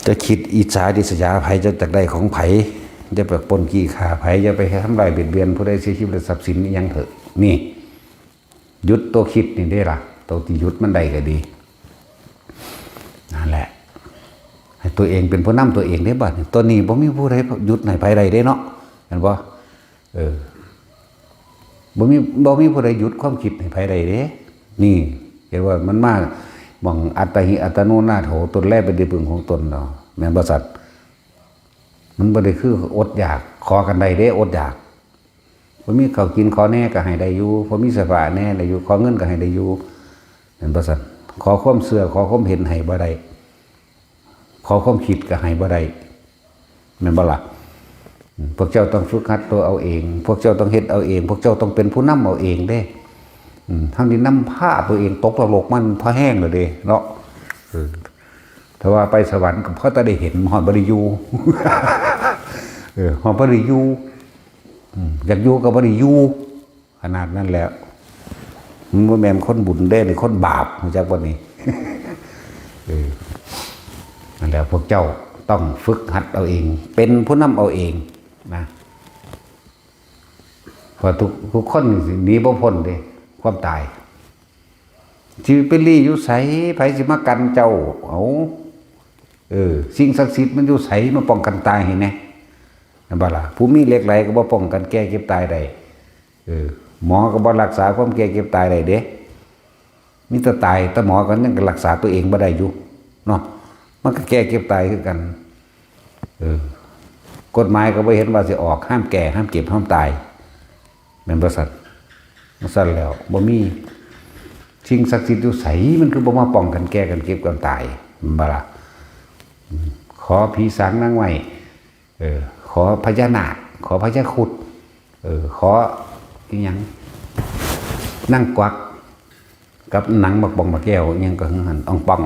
จะคิดอิจฉาริษยาไผ จะอยากได้ของไผ อย่าไปปล้นจี้ฆ่าไผ อย่าไปทำร้ายเบียดเบียนผู้ใด เสียชีวิตและทรัพย์สินอิหยังเถอะ นี่ หยุดตัวคิดนี่เด้ล่ะ ตัวที่หยุดมันได้ก็ดี นั่นแหละ ให้ตัวเองเป็นผู้นำตัวเองเด้บัดนี้ ตัวนี้บ่มีผู้ใดหยุดให้ไผได้เด้เนาะ เห็นบ่ เออ บ่มี บ่มีผู้ใดหยุดความคิดให้ไผได้เด้ นี่ เห็นว่ามันมา หม่องอัตตาหิอัตโนนาโถ ตนแลเป็นที่พึ่งของตนเนาะ แม่นบ่สัตว์ มันบ่ได้คืออดอยาก ขอกันได้เด้ อดอยาก พอมีข้าวกินขอแหน่ก็ให้ได้อยู่ พอมีเสื้อผ้าแหน่ได้อยู่ ขอเงินก็ให้ได้อยู่ แม่นบ่สัน ขอความเชื่อ ขอความเห็นให้บ่ได้ ขอความคิดก็ให้บ่ได้ แม่นบ่ล่ะ อืม พวกเจ้าต้องฝึกหัดตัวเอาเอง พวกเจ้าต้องเฮ็ดเอาเอง พวกเจ้าต้องเป็นผู้นำเอาเองเด้ อืม เฮานี่นำพาตัวเองตกนรกมันพอแฮงแล้วเด้เนาะ เออ ถ้าว่าไปสวรรค์ก็พอแต่ได้เห็น ฮอดบ่ได้อยู่ เออ ฮอดบ่ได้อยู่ อืม อยากอยู่ก็บ่ได้อยู่ ขนาดนั้นแหละ มันบ่แม่นคนบุญเด้ นี่คนบาป รู้จักบ่นี่ เออ นั่นแหละ พวกเจ้าต้องฝึกหัดเอาเอง เป็นผู้นำเอาเองนะ เพราะทุก ทุกคนนี่สิหนีบ่พ้นเด้ ความตาย สิไปลี้อยู่ไส ไผสิมากันเจ้า เอ้า เออ สิ่งศักดิ์สิทธิ์มันอยู่ไส มาป้องกันตายให้แหน่ แม่นบ่ล่ะ ผู้มีเหล็กไหลก็บ่ป้องกันแก่เจ็บตายได้ เออ หมอก็บ่รักษาความแก่เจ็บตายได้เด้ มีแต่ตาย แต่หมอก็ยังรักษาตัวเองบ่ได้อยู่ เนาะ มันก็แก่เจ็บตายคือกัน เออ กฎหมายก็บ่เห็นว่าสิออก ห้ามแก่ ห้ามเจ็บ ห้ามตาย แม่นบ่สัน ซั่นแล้ว บ่มีสิ่งศักดิ์สิทธิ์อยู่ไส มันคือบ่มาป้องกันแก้กันเก็บกันตาย แม่นบ่ล่ะ อืม ขอผีสางนางไม้ เออ ขอพญานาค ขอพญาครุฑ เออ ขออิหยัง นางกวัก กับหนังบักบองบักแก้ว อิหยังก็คือหั่น อ่องป่อง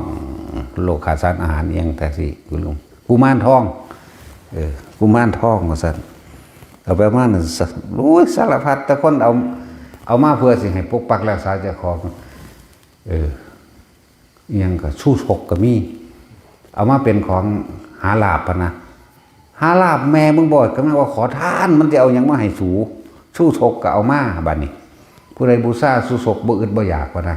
โลกขาดสารอาหาร อิหยังจั่งซี้ คุณลุง กุมารทอง เออ กุมารทอง ว่าซั่น เอาไปเอามานั่น ส- โอ้ย สารพัด แต่คนเอา เอามาเพื่อสิให้ปกปักรักษาเจ้าของ เออ อิหยังก็ชูชกก็มี เอามาเป็นของหาลาภพะนะ หาลาภแม่มึงบ่ ก็แม่นว่าขอทาน มันสิเอาหยังมาให้สู ชูชกก็เอามา บัดนี้ ผู้ใดบูชาชูชกบ่อึดบ่อยากพะนะ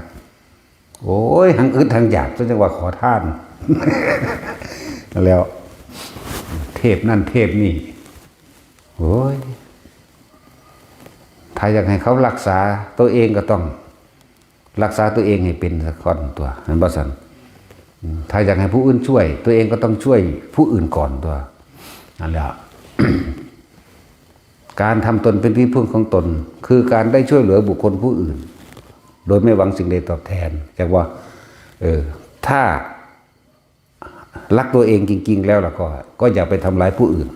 โอ้ย ทั้งอึดทั้งอยาก ซั่นจั่งว่าขอทาน แล้ว เทพนั่นเทพนี่ โอ้ย ถ้าอยากให้เขารักษา ตัวเองก็ต้องรักษาตัวเองให้เป็นซะก่อนตั๊ว แม่นบ่ซั่น อืม ถ้าอยากให้ผู้อื่นช่วย ตัวเองก็ต้องช่วยผู้อื่นก่อนตั๊ว นั่นแหละ การทำตนเป็นที่พึ่งของตน คือการได้ช่วยเหลือบุคคลผู้อื่น โดยไม่หวังสิ่งใดตอบแทน จักว่า เออ ถ้ารักตัวเองจริงๆ แล้วล่ะก็ ก็อย่าไปทำร้ายผู้อื่น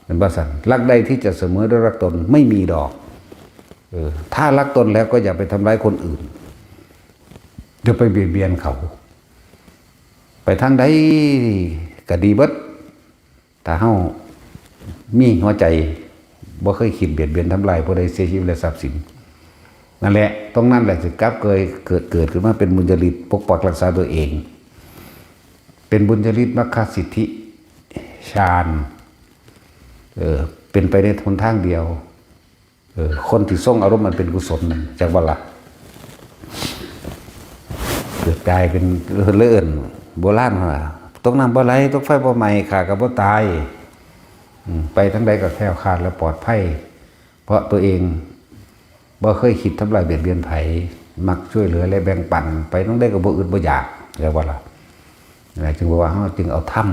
แม่นบ่ซั่น รักใดที่จะเสมอด้วยรักตนไม่มีดอก เออ ถ้ารักตนแล้วก็อย่าไปทำร้ายคนอื่น อย่าไปเบียดเบียนเขา ไปทางใดก็ดีเบิด ถ้าเฮามีหัวใจบ่เคยคิดเบียดเบียนทำลายผู้ใดเสียชีวิตและทรัพย์สิน นั่นแหละ ตรงนั้นแหละสิกลับเกิด เกิด เกิดขึ้นมาเป็นบุญญาฤทธิ์ปกปักรักษาตัวเอง เป็นบุญญาฤทธิ์มรรคสิทธิฌาน เออ เป็นไปในหนทางเดียว เออ คนที่ทรงอารมณ์อันเป็นกุศลนั่น จักว่าล่ะ เกิดกลายเป็นเลื่อน โบราณว่า ตกน้ำบ่ไหล ตกไฟบ่ไหม้ ข้าก็บ่ตาย อืม ไปทางใดก็แคล้วคลาดและปลอดภัย เพราะตัวเองบ่เคยคิดทำลายเบียดเบียนไผ มักช่วยเหลือและแบ่งปัน ไปทางใดก็บ่อึดบ่อยาก จักว่าล่ะ นั่นแหละ จึงบอกว่าเฮาจึงเอาธรรม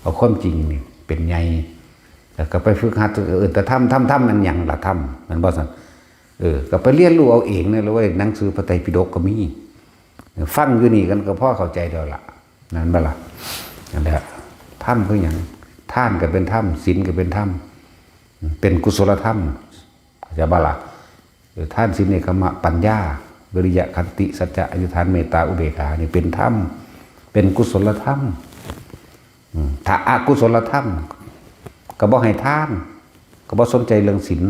เอาความจริงนี่เป็นใหญ่ แล้วก็ไปฝึกหัด เออ แต่ธรรม ธรรม ธรรมมันหยังล่ะ ธรรม แม่นบ่ซั่น เออ ก็ไปเรียนรู้เอาเองนี่แหละเว้ย หนังสือพระไตรปิฎกก็มี ฟังอยู่นี่กันก็พอเข้าใจแล้วล่ะ นั่นบ่ล่ะ นั่นแหละ ธรรมคือหยัง ทานก็เป็นธรรม ศีลก็เป็นธรรม เป็นกุศลธรรม เข้าใจบ่ล่ะ เออ ทาน ศีล เนกขัมมะ ปัญญา วิริยะ ขันติ สัจจะ อธิษฐาน เมตตา อุเบกขา นี่เป็นธรรม เป็นกุศลธรรม อืม ถ้าอกุศลธรรม ก็บ่ให้ทาน ก็บ่สนใจเรื่องศีล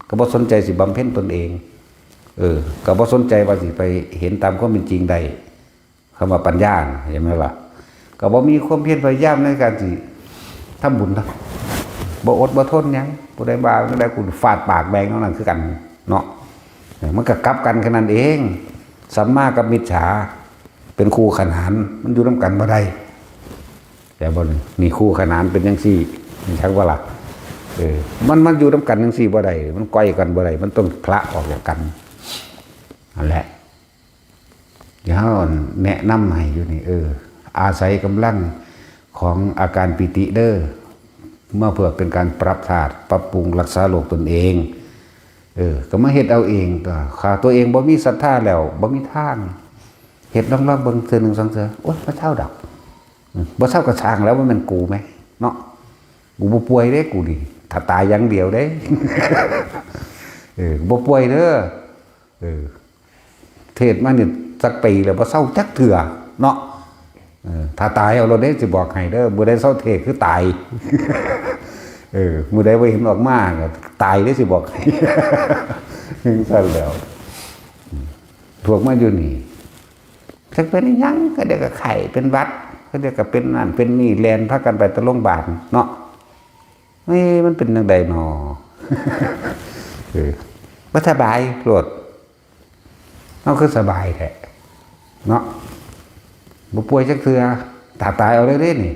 ก็บ่สนใจสิบำเพ็ญตนเอง เออ ก็บ่สนใจว่าสิไปเห็นตามความเป็นจริงได้ คำว่าปัญญาน่ะ เห็นไหมล่ะ ก็บ่มีความเพียรพยายามในการสิทำบุญนะ บ่อดบ่ทนหยัง ผู้ใดว่าจั่งใดกูฟาดปากแบงเท่านั้นคือกันเนาะ เออ มันก็กลับกันแค่นั้นเอง สัมมากับมิจฉา เป็นคู่ขนาน มันอยู่นำกันบ่ได้ แต่บ่นี่ นี่คู่ขนานเป็นจั่งซี่ นี่ชักว่าล่ะ เออ มัน มันอยู่นำกันจั่งซี่บ่ได้ มันก้อยกันบ่ได้ มันต้องพละออกจากกัน นั่นแหละ ที่เฮาแนะนำให้อยู่นี่ เออ อาศัยกำลังของอาการปีติเด้อ มาเพื่อเป็นการปรับธาตุ ปรับปรุงรักษาโรคตนเอง เออ ก็มาเฮ็ดเอาเองตั๊ว ถ้าตัวเองบ่มีศรัทธาแล้ว บ่มีทาง เฮ็ดลองๆเบิ่งเทื่อหนึ่งสองเทื่อ โอ๊ย บ่เซาดอก อืม บ่เซาก็ซ่างแล้ว บ่แม่นกูแหม เนาะ กูบ่ป่วยเด้ กูนี่ ถ้าตายอย่างเดียวเด้ เออ บ่ป่วยเด้อ เออ เทศน์มานี่จักปีแล้ว บ่เซาจักเทื่อ เนาะ เออ ถ้าตายเอาโลดเด้ สิบอกให้เด้อ มื้อใดเซาเทศน์คือตาย เออ มื้อใดบ่เห็นออกมาก็ตายเด้ สิบอกให้ จั่งซั่นแหล้ว พวกมาอยู่นี่ จักเป็นอิหยัง ก็เดี๋ยวก็ไข้เป็นหวัด ก็เดี๋ยวก็เป็นนั่นเป็นนี่ แล่นพากันไปแต่โรงพยาบาลเนาะ เอ้ย มันเป็นจั่งใดน้อ เออ บ่สบายโลด เฮาคือสบายแท้เนาะ บ่ป่วยจักเทื่อ ถ้าตายเอาเลยเด้นี่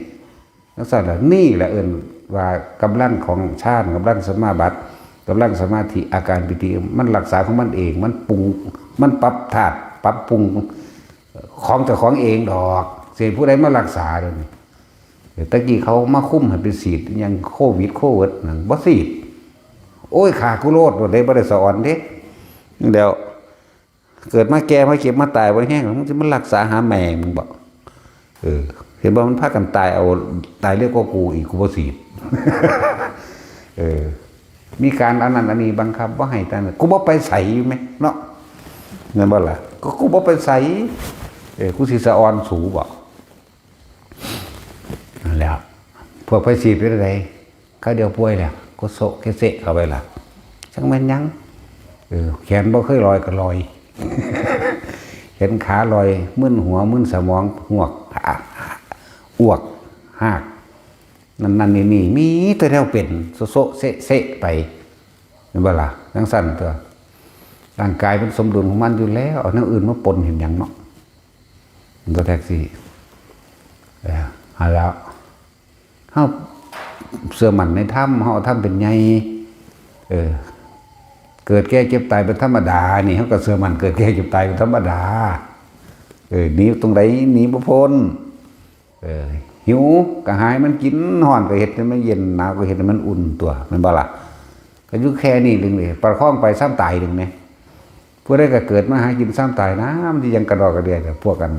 จั่งซั่นล่ะ นี่แหละเอิ้นว่ากำลังของฌาน กำลังสมาบัติ กำลังสมาธิ อาการปีติ มันรักษาของมันเอง มันปรุง มันปรับธาตุ ปรับปรุงของเจ้าของเองดอก สิให้ผู้ใดมารักษาเดี๋ยวนี้ ตะกี้เขามาคุมให้ไปฉีดอิหยังโควิด โควิดนั่น บ่ฉีด โอ้ย ฆ่ากูโลด บ่ได้ บ่ได้สะออนเด้ แล้ว เกิดมาแก่มาเจ็บมาตายบ่แห้ง มึงสิมารักษาหาแม่มึงบ่ เออ เห็นบ่ มันพากันตายเอา ตายเร็วกว่ากูอีก กูบ่สิ เออ มีการอันนั้นอันนี้บังคับบ่ให้ แต่กูบ่ไปไสแหมเนาะ แม่นบ่ล่ะ ก็กูบ่ไปไส เออ กูสิสะออนสูบ่ นั่นแหละ พวกไผสิเป็นจั่งใด คราวเดียวป่วยแล้ว ก็โซะเกะเซะเข้าไปล่ะ จั่งแม่นหยัง เออ แขนบ่เคยลอยก็ลอย แขนขาลอย มึนหัว มึนสมอง หวก อ้วก หาก นั่นนั่นนี่นี่ มีแต่แนวเป็น โซะโซะเซะเซะไป แม่นบ่ล่ะ จั่งซั่นตั๊ว ร่างกายมันสมดุลของมันอยู่แล้ว เอาแนวอื่นมาปนเฮ็ดหยังเนาะ มันก็แท็กซี่ เออ เอาแล้ว เฮาเชื่อมั่นในธรรม เฮาเอาธรรมเป็นใหญ่ เออ เกิดแก่เจ็บตายเป็นธรรมดา นี่ เฮาก็เชื่อมั่นเกิดแก่เจ็บตายเป็นธรรมดา เออ หนีตรงใดหนีบ่พ้น เออ หิวก็หาให้มันกิน ร้อนก็เฮ็ดให้มันเย็น หนาวก็เฮ็ดให้มันอุ่นตั๊ว แม่นบ่ล่ะ ก็อยู่แค่นี้เองเด้ ประคองไปซ้ำตายเองเด้ ผู้ใดก็เกิดมาหากินซ้ำตายนะ มันสิยังกระดอกกระเดีย แต่พวกกัน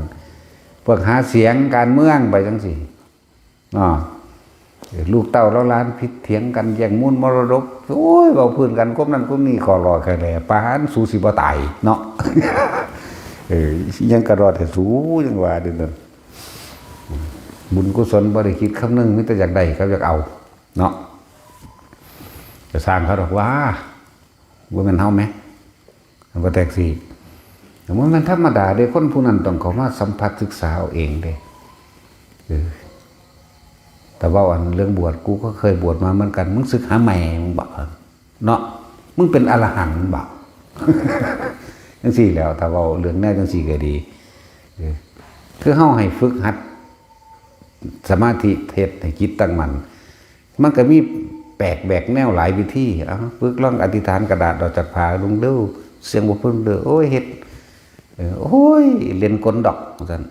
พวกหาเสียงการเมืองไปจั่งซี้ อ้อ ลูกเต้าเหล่าหลานผิดเถียงกันแย่งมูลมรดก โอ้ย เว้าพื้นกัน คมนั้นคมนี้ ขอรอใครแหล่ ปานสูสิบ่ตายเนาะ เออ ยังกระดอดแต่สูยังว่าเด้อนั่น บุญกุศลบ่ได้คิดคำนึง มีแต่อยากได้กับอยากเอาเนาะ จะสร้างเขาดอกว่า บ่แม่นเฮาแหม มันก็แท็กซี่ แต่มันแม่นธรรมดาเด้ คนผู้นั้นต้องเข้ามาสัมผัสศึกษาเอาเองเด้ เออ แต่ว่าอันเรื่องบวช กูก็เคยบวชมาเหมือนกัน มึงศึกหาแม่มึงบ่ เนาะ มึงเป็นอรหันต์บ่ จั่งซี้แหล้ว ถ้าเว้าเรื่องแนวจั่งซี้ก็ดี เออ คือเฮาให้ฝึกหัดสมาธิ เฮ็ดให้จิตตั้งมั่น มันก็มีแปลกแหวกแนวหลายวิธี เอ้า ฝึกลองอธิษฐานกระดาษออกจากผ้าลงเด้อ เสียงบ่เพิ่นเด้อ โอ้ย เฮ็ด เออ โอ้ย เล่นกลดอก ว่าซั่น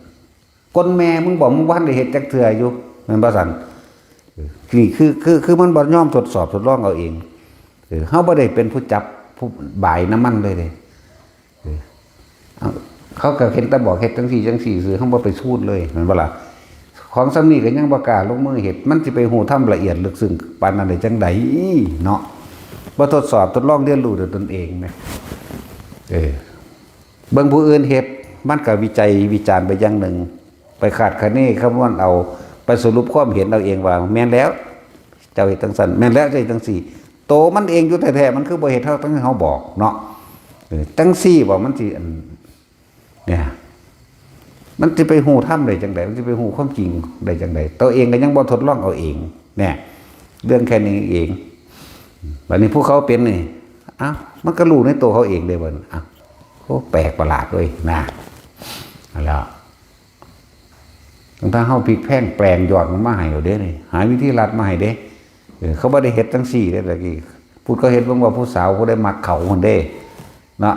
กลแม่มึงบอกมึงบ่ทันได้เฮ็ดจักเทื่ออยู่ แม่นบ่ซั่น เออ นี่คือ คือ คือมันบ่ยอมทดสอบทดลองเอาเอง เออ เฮาบ่ได้เป็นผู้จับผู้บายนำมันเลยเด้ เออ เอา เขาก็เห็นแต่บอกเฮ็ดจั่งซี้จั่งซี้ซื่อ เฮาบ่ไปสูนเลย แม่นบ่ล่ะ ของส่ำนี้ก็ยังบ่กล้าลงมือเฮ็ด มันสิไปฮู้ธรรมละเอียดลึกซึ้งปานนั้นได้จั่งใดเนาะ บ่ทดสอบทดลองเรียนรู้ด้วยตนเองแหม เออ เบิ่งผู้อื่นเฮ็ด มันก็วิจัยวิจารณ์ไปอย่างหนึ่ง ไปคาดคะเนคำนวณเอา ไปสรุปความเห็นเอาเองว่า แม่นแล้ว เจ้าเฮ็ดจั่งซั่น แม่นแล้ว เจ้าเฮ็ดจั่งซี้ โตมันเองอยู่แท้ๆ มันคือบ่เฮ็ด เฮาต้องให้เฮาบอกเนาะ เออ จั่งซี้บ่ มันสิ อัน เนี่ย มันสิไปฮู้ธรรมได้จั่งใด มันสิไปฮู้ความจริงได้จั่งใด ตัวเองก็ยังบ่ทดลองเอาเอง เนี่ย เรื่องแค่นี้เอง บัดนี้ผู้เขาเป็นนี่ อ้าว มันก็รู้ในตัวเขาเองเด้บัดนี้ อ้าว โอ้ แปลกประหลาดเว้ย นะ นั่นแหละ ทั้งๆ เฮาพลิกแพลงแปลงยอดมันมาให้เอาเด้นี่ หาวิธีลัดมาให้เด้ เออ เขาบ่ได้เฮ็ดจั่งซี้เด้ ตะกี้ พุทธเขาเฮ็ดเบิ่งว่าผู้สาวผู้ใดมักเขาหั่นเด้ เนาะ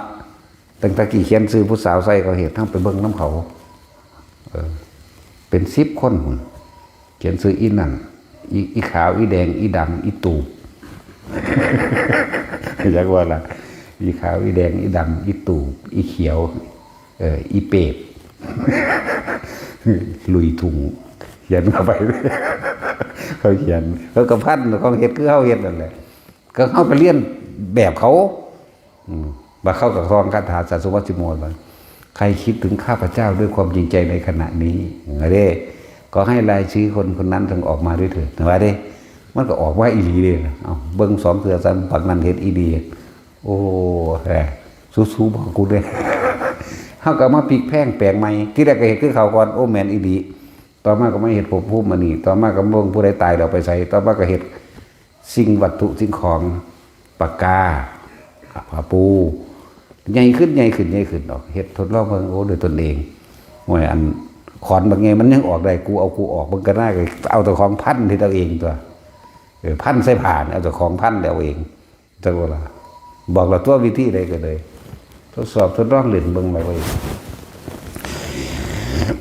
ตั้งแต่กี้เขียนชื่อผู้สาวใส่เขาเฮ็ด เฮาไปเบิ่งนำเขา เออ เป็นสิบคนพุ้น เขียนชื่ออีนั่น อี อีขาว อีแดง อีดำ อีตูบ จักว่าล่ะ อีขาว อีแดง อีดำ อีตูบ อีเขียว เออ อีเปรต ลุยทุ่ง เขียนเข้าไป เขาเขียน เขาก็พันของเฮ็ดคือเฮาเฮ็ดนั่นแหละ ก็เฮาไปเรียนแบบเขา อืม ว่าเขาก็ท่องคาถาสัตว์สุวัสดิโมยว่า ใครคิดถึงข้าพเจ้าด้วยความจริงใจในขณะนี้ ว่าเด้ ก็ให้รายชื่อคนคนนั้นจงออกมาด้วยเถิด ว่าเด้ มันก็ออกมาอีหลีเด้ เอ้า เบิ่งสองเทื่อ สาม บักนั้นเฮ็ดอีหลี โอ้ แหม สู้ๆ บอกกูเด้ เฮาก็มาพลิกแพลงแปลงใหม่ ทีแรกก็เฮ็ดคือเขาก่อน โอ้ แม่นอีหลี ต่อมาก็มาเฮ็ดภพภูมิอันนี้ ต่อมาก็เบิ่งผู้ใดตายแล้วไปไส ต่อมาก็เฮ็ดสิ่งวัตถุสิ่งของ ปากกา ผ้าปู ใหญ่ขึ้น ใหญ่ขึ้น ใหญ่ขึ้นดอก เฮ็ดทดลองเบิ่ง โอ้ ด้วยตนเอง โอ้ย อันขอนบักใหญ่มันยังออกได้ กูเอากูออก เบิ่งก็น่า เอาแต่ของพันเฮ็ดเอาเองตั๊ว เออ พันใส่ผ้านี่ เอาแต่ของพันแล้วเอาเอง จักว่าล่ะ บอกละตั๊ว วิธีใดก็ได้ ทดสอบทดลองเล่นเบิ่งละเว้ย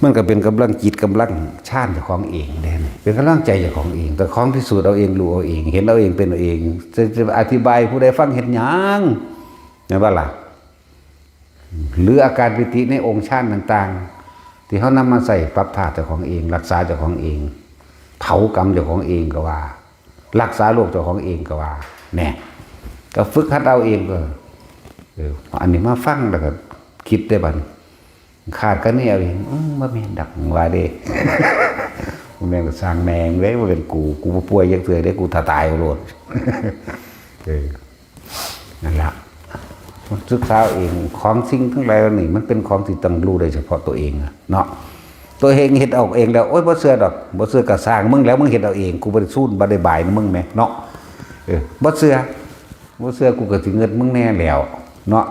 มันก็เป็นกำลังจิตกำลังฌานเจ้าของเองเด้ เป็นกำลังใจเจ้าของเอง แต่ของพิสูจน์เอาเอง รู้เอาเอง เห็นเอาเอง เป็นเอาเอง จะ จะอธิบายผู้ใดฟังเฮ็ดหยัง แม่นบ่ล่ะ หรืออาการปีติในองค์ฌานต่างๆ ที่เฮานำมาใช้ปรับธาตุเจ้าของเอง รักษาเจ้าของเอง เผากรรมเจ้าของเองก็ว่า รักษาโรคเจ้าของเองก็ว่า แน่ ก็ฝึกหัดเอาเองก็ เออ อันนี้มาฟังแล้วก็คิดได้บัดนี้ คาดคะเนเอาเอง อืม บ่แม่นดอก ว่าเด้ บ่แม่นก็สร้างแม่งเด้ บ่เป็นกู กูบ่ป่วยจักเทื่อเด้ กูถ้าตายเอาโลด เออ นั่นล่ะ มันศึกษาเอาเอง ของสิ่งทั้งหลายเหล่านี้ มันเป็นของที่ต้องรู้ได้เฉพาะตัวเองอะเนาะ ตัวเองเฮ็ดเอาเองแล้ว โอ๊ย บ่เชื่อดอก บ่เชื่อก็สร้างมึงแล้ว มึงเฮ็ดเอาเอง กูบ่ได้ซูน บ่ได้บายนะมึงแหมเนาะ เออ บ่เชื่อ บ่เชื่อกูก็สิเงิดมึงแน่แล้ว เนาะ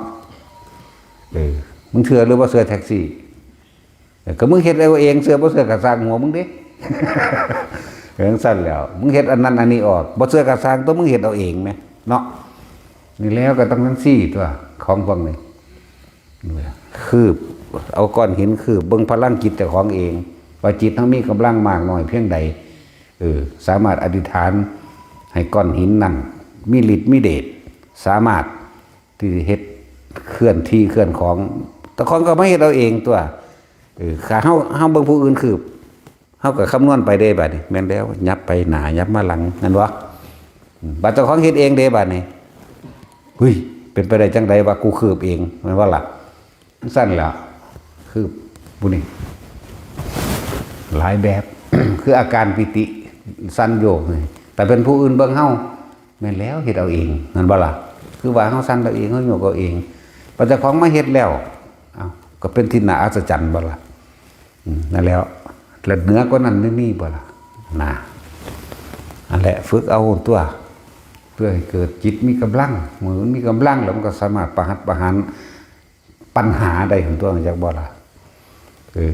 เออ มึงเชื่อหรือบ่เชื่อแท็กซี่ เออ ก็มึงเฮ็ดเอาเอง เชื่อบ่เชื่อก็สร้างหัวมึงเด้ เออ จั่งซั้นแล้ว มึงเฮ็ดอันนั้นอันนี้ออก บ่เชื่อก็สร้าง ตัวมึงเฮ็ดเอาเองแหมเนาะ นี่แล้วก็ต้องจั่งซี้ตัว ของพวกนี้ คืบ เอาก้อนหินคืบ เบิ่งพลังจิตเจ้าของเอง ว่าจิตเฮามีกำลังมากน้อยเพียงใด เออ สามารถอธิษฐานให้ก้อนหินนั่น มีฤทธิ์มีเดช สามารถที่เฮ็ดเคลื่อนที่เคลื่อนของ แต่ของก็มาเฮ็ดเอาเองตัว เออ ถ้าเฮา เฮาเบิ่งผู้อื่นคืบ เฮาก็คำนวณไปเด้บัดนี้ แม่นแล้ว ยับไปหน้า ยับมาหลัง แม่นบ่ อืม บัดเจ้าของเฮ็ดเองเด้บัดนี้ เฮ้ย เป็นไปได้จั่งใดว่ากูคืบเอง แม่นบ่ล่ะ จั่งซั้นแหล้ว คือผู้นี้ หลายแบบ คืออาการปีติสั่นโยกนี่ แต่เป็นผู้อื่นเบิ่งเฮา แม่นแล้ว เฮ็ดเอาเอง แม่นบ่ล่ะ คือว่าเฮาสั่นเอาเอง เฮาโยกเอาเอง บัดเจ้าของมาเฮ็ดแล้ว เอ้า ก็เป็นที่น่าอัศจรรย์บ่ล่ะ อืม นั่นแล้ว และเหนือกว่านั้นไม่มีบ่ล่ะ น่ะ อันแหละ ฝึกเอาตัว เพื่อให้เกิดจิตมีกำลัง เมื่อมันมีกำลังแล้วมันก็สามารถประหัตประหารปัญหาได้ หั้นตัว จักบ่ล่ะ เออ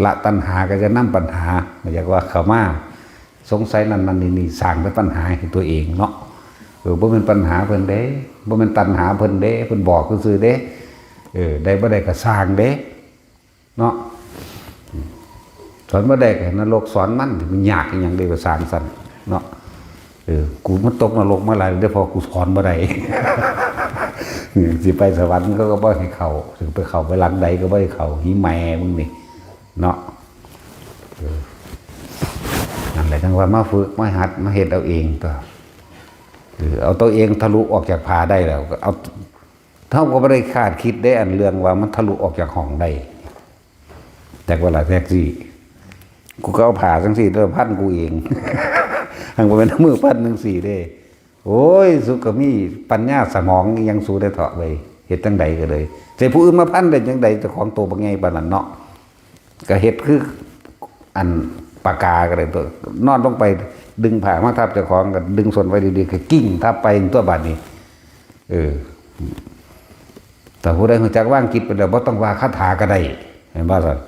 ละตัณหาก็จะนำปัญหา จักว่าเข้ามา สงสัยนั่นนั่นนี่นี่ สร้างเป็นปัญหาให้ตัวเองเนาะ เออ บ่แม่นปัญหาเพิ่นเด้ บ่แม่นตัณหาเพิ่นเด้ เพิ่นบอกซื่อๆเด้ เออ ได้บ่ได้ก็สร้างเด้ เนาะ สอนบ่ได้ก็ให้นรกสอนมัน มันยากอีหยังเด้ ภาษาจั่งซั้นเนาะ เออ กูมันตกนรกมาหลายเด้อ เพราะกูสอนบ่ได้ สิไปสวรรค์เขาก็บ่ให้เข้า สิไปเข้าไปหลังใดก็บ่ให้เข้า หีแม่มึงนี่ เนาะ เออ นั่นแหละ จั่งว่ามาฝึก มาหัด มาเฮ็ดเอาเองตัว เออ เอาตัวเองทะลุออกจากผ้าได้แล้ว ก็เอา เฮาก็บ่ได้คาดคิดได้ อันเรื่องว่ามันทะลุออกจากห้องได้ แต่เวลาแท็กซี่ กูก็เอาผ้าจั่งซี้แล้วพันกูเอง หั้นบ่แม่นเอามือพันจั่งซี้เด้ โอ้ย สุก็มีปัญญาสมองอิหยังสูได้เถาะเว้ย เฮ็ดจั่งใดก็เลย ใส่ผู้อื่นมาพันได้จั่งใด เจ้าของโตบักใหญ่ปานนั้นเนาะ ก็เฮ็ดคืออันปากกาก็ได้ตัว นอนลงไปดึงผ้ามาทับเจ้าของ ก็ดึงส้นไว้ดีๆ ก็กิ้งทับไปตัวบาดนี้ เออ แต่ผู้ใดรู้จักวางจิตไปแล้ว บ่ต้องว่าคาถาก็ได้ แม่นบ่ซั่น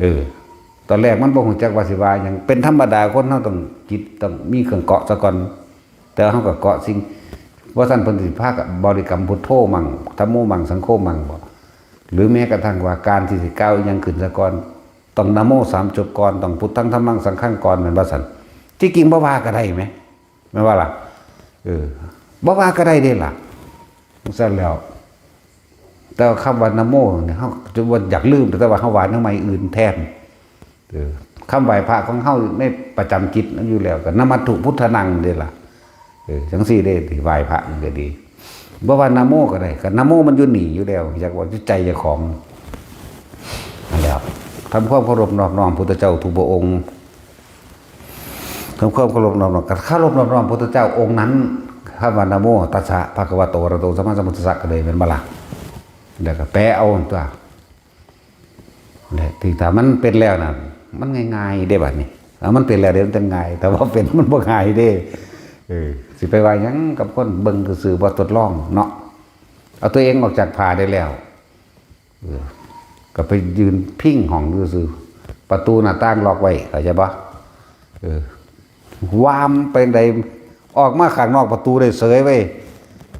เออ ตอนแรกมันบ่รู้จักว่าสิว่าหยัง เป็นธรรมดา คนเฮาต้องจิตต้องมีเครื่องเกาะซะก่อน แต่เฮาก็เกาะสิ่ง บ่ซั้นเพิ่นสิพากันบริกรรมพุทโธมั่ง ธัมโมมั่ง สังโฆมั่งบ่ หรือแม้กระทั่งว่าการที่สิกล่าวอิหยังขึ้นซะก่อน ต้องนะโมสามจบก่อน ต้องพุทธัง ธัมมัง สังฆังก่อน แม่นบ่ซั่น ที่จริงบ่ว่าก็ได้แหม แม่นบ่ล่ะ เออ บ่ว่าก็ได้เด้ล่ะ จั่งซั้นแล้ว แต่ว่าคำว่านะโมเนี่ย เฮาจะว่าอยากลืม แต่ว่าเฮาว่าแนวใหม่อื่นแทน เออ คำไหว้พระของเฮาในประจำจิตอยู่แล้ว ก็นะมัตถุพุทธานังเด้ล่ะ เออ จั่งซี้เด้ ที่ไหว้พระมันก็ดี บ่ว่านะโมก็ได้ ก็นะโมมันอยู่นี่อยู่แล้ว อยากว่าอยู่ใจเจ้าของ นั่นแหละ ทำความเคารพนอบน้อมพุทธเจ้าทุกพระองค์ ทำความเคารพนอบน้อม ก็เคารพนอบน้อมพุทธเจ้าองค์นั้น คำว่านะโมตัสสะภะคะวะโตอะระหะโตสัมมาสัมพุทธัสสะก็เลย แม่นบ่ล่ะ แล้วก็แปลเอาตัว และที่ถ้ามันเป็นแล้วน่ะ มันง่ายๆเด้บัดนี้ ถ้ามันเป็นแล้วเด้มันจั่งง่าย แต่ว่าเป็นมันบ่ง่ายเด้ เออ สิไปว่าหยังกับคนเบิ่งซื่อๆ บ่ทดลองเนาะ เอาตัวเองออกจากผ้าได้แล้ว เออ ก็ไปยืนพิงห้องซื่อๆ ประตูหน้าต่างล็อกไว้ เข้าใจบ่ เออ วามไปใด ออกมาข้างนอกประตูได้เสยเว้ย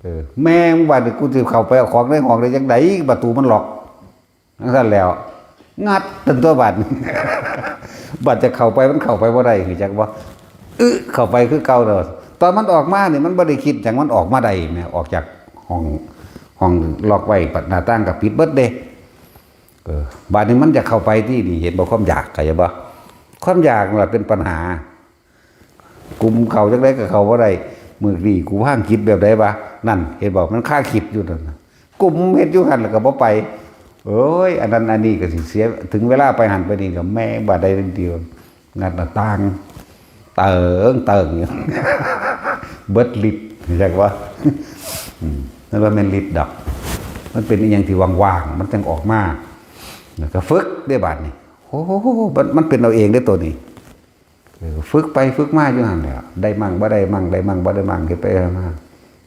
เออ แม่ง บัดนี้กูสิเข้าไปเอาของในห้องได้จั่งใด ประตูมันล็อก จั่งซั้นแล้ว งัดตันตัวบัด บัดจะเข้าไปมันเข้าไปบ่ได้ รู้จักบ่ อึ เข้าไปคือเก่าแล้ว ตอนมันออกมานี่มันบ่ได้คิดหยัง มันออกมาได้แหม ออกจากห้อง ห้องล็อกไว้ หน้าต่างก็ปิดเบิดเด้ เออ บาดนี้มันอยากเข้าไปที่นี่ เห็นบ่ ความอยาก เข้าใจบ่ ความอยากนั่นล่ะเป็นปัญหา กุมเข้าจั่งใดก็เข้าบ่ได้ มื้อนี้กูพางคิดแบบใดวะ นั่น เห็นบ่ มันคาคิดอยู่นั่นน่ะ กุมเฮ็ดอยู่หั่นแล้วก็บ่ไป โอ้ย อันนั้นอันนี้ก็สิเสีย ถึงเวลาไปหั่นไปนี่ก็แม่งบาดใดเดียว งัดหน้าต่าง เติงเติงอยู่ เบิดฤทธิ์ จักว่า อืม นั่นว่าแม่นฤทธิ์ดอก มันเป็นอีหยังที่ว่างๆ มันจั่งออกมา แล้วก็ฝึกเด้บาดนี้ โอ้โห มัน มันเป็นเอาเองเด้ตัวนี้ เออ ฝึกไปฝึกมาอยู่หั่นแหละ ได้มั่งบ่ได้มั่ง ได้มั่งบ่ได้มั่ง เฮ็ดไปเฮ็ดมา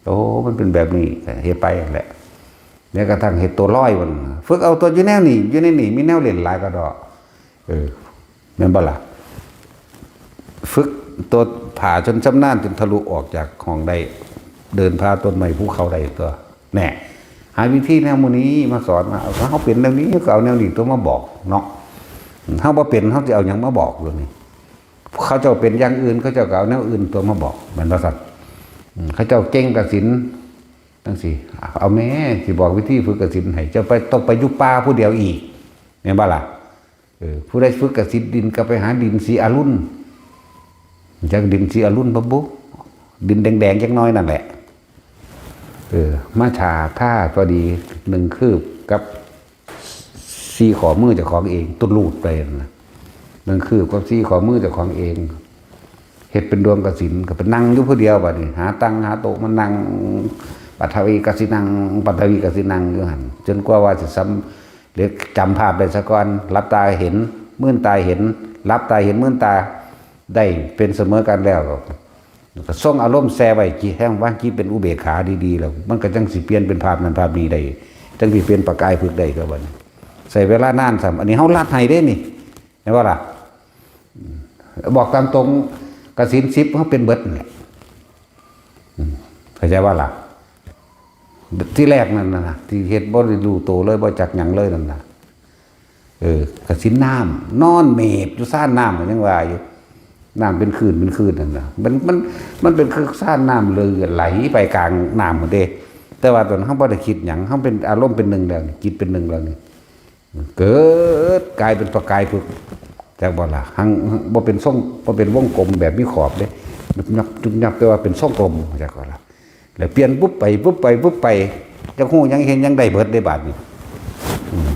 โอ้ มันเป็นแบบนี้ เฮ็ดไปหั่นแหละ แล้วกระทั่งเฮ็ดตัวลอยมัน ฝึกเอาตัวอยู่แนวนี้ อยู่ในนี้ มีแนวเล่นหลายกระดอก เออ แม่นบ่ล่ะ ฝึกตัวผ่าจนชำนาญจนทะลุออกจากห้องได้ เดินผ่าต้นไม้ภูเขาได้ตัว แน่ หาวิธีแนวหมู่นี้มาสอน มา เอา เฮาเป็นแนวนี้ก็เอาแนวนี้ตัวมาบอกเนาะ เฮาบ่เป็น เฮาสิเอาหยังมาบอกเรื่องนี้ เขาเจ้าเป็นอย่างอื่น เขาเจ้าก็เอาแนวอื่นตัวมาบอก แม่นบ่ซั่น อืม เขาเจ้าเก่งกสิณจั่งซี้ เอาแม่ สิบอกวิธีฝึกกสิณให้ เจ้าไป ต้องไปอยู่ป่าผู้เดียวอีก แม่นบ่ล่ะ เออ ผู้ใดฝึกกสิณดินก็ไปหาดินสีอรุณ จักดินสีอรุณบ่บุ ดินแดงๆ จักหน่อยนั่นแหละ เออ มาทา ทาพอดี หนึ่งคืบกับสี่ข้อมือเจ้าของเอง ตุลูดไปนั่นน่ะ หนึ่งคืบกับสี่ข้อมือเจ้าของเอง เฮ็ดเป็นดวงกสิณ ก็ไปนั่งอยู่ผู้เดียวบัดนี้ หาตังหาโต๊ะมานั่ง ปัทวีกสิณัง ปัทวีกสิณังอยู่หั่น จนกว่าว่าสิสำเร็จ จำภาพได้ซะก่อน หลับตาเห็น มื่นตาเห็น หลับตาเห็น มื่นตา ได้เป็นเสมอกันแล้ว ก็ทรงอารมณ์แช่ไว้ จิตแห่งวางจิตเป็นอุเบกขาดีๆ แล้ว มันก็จั่งสิเปลี่ยนเป็นภาพนั้นภาพนี้ได้ จั่งสิเปลี่ยนประกายพฤกษ์ได้ก็บัดนี้ ใช้เวลานานซ้ำ อันนี้เฮาลัดให้เด้นี่ เห็นบ่ล่ะ อืม บอกตามตรง กสิณสิบเฮาเป็นเบิดนั่นแหละ อืม เข้าใจบ่ล่ะ ที่แรกนั่นน่ะ ที่เฮ็ดบ่ได้รู้โตเลย บ่จักหยังเลยนั่นน่ะ เออ กสิณน้ำ นอนเมดอยู่ซ่านน้ำก็ยังว่าอยู่ น้ำเป็นคลื่นเป็นคลื่นนั่นน่ะ มัน มัน มันเป็นคือซ่านน้ำเลยไหลไปกลางน้ำหมดเด้ แต่ว่าตอนนั้นเฮาบ่ได้คิดหยัง เฮาเป็นอารมณ์เป็นหนึ่งแล้วนี่ จิตเป็นหนึ่งแล้วนี่ เกิดกลายเป็นประกายพฤกษ์ จักบ่ล่ะ หัง บ่เป็นทรง บ่เป็นวงกลมแบบมีขอบเด้ ยุบยับ ยุบยับ แต่ว่าเป็นทรงกลม จักบ่ล่ะ แล้วเปลี่ยนปุ๊บไป ปุ๊บไป ปุ๊บไป จักฮู้หยังเห็นหยังได้เบิดได้บาดนี้ อืม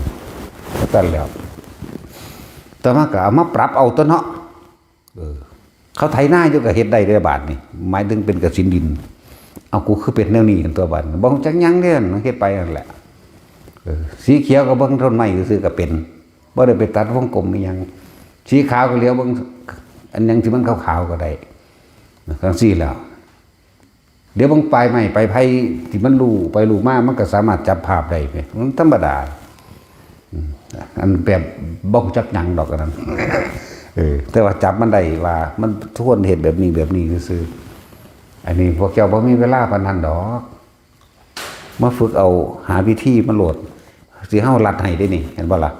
ก็ตันแล้ว ต่อมาก็เอามาปรับเอาตัวเนาะ เออ เขาไถนาอยู่ก็เฮ็ดได้เด้อบาดนี้ หมายถึงเป็นกสิณดิน เอา กูคือเป็นแนวนี้กันตัวบาดนี้ บ่รู้จักหยังเด้ เฮ็ดไปนั่นแหละ เออ สีเขียวก็เบิ่งต้นไม้ซื่อๆก็เป็น บ่ได้ไปตัดวงกลมอีหยัง สีขาวก็เหลียวเบิ่ง อันหยังที่มันขาวๆก็ได้ จั่งซี้แล้ว เดี๋ยวเบิ่งปลายไม้ปลายไผ่ที่มันลู่ไปลู่มา มันก็สามารถจับภาพได้เด้ มันธรรมดา อืม อันแบบบ่รู้จักหยังดอกอันนั้น เออ แต่ว่าจับมันได้ว่ามันควรเฮ็ดแบบนี้แบบนี้ซื่อๆ อันนี้พวกเจ้าบ่มีเวลาปานนั้นดอก มาฝึกเอา หาวิธีมาโลด สิเฮาลัดให้เด้นี่ เห็นบ่ล่ะ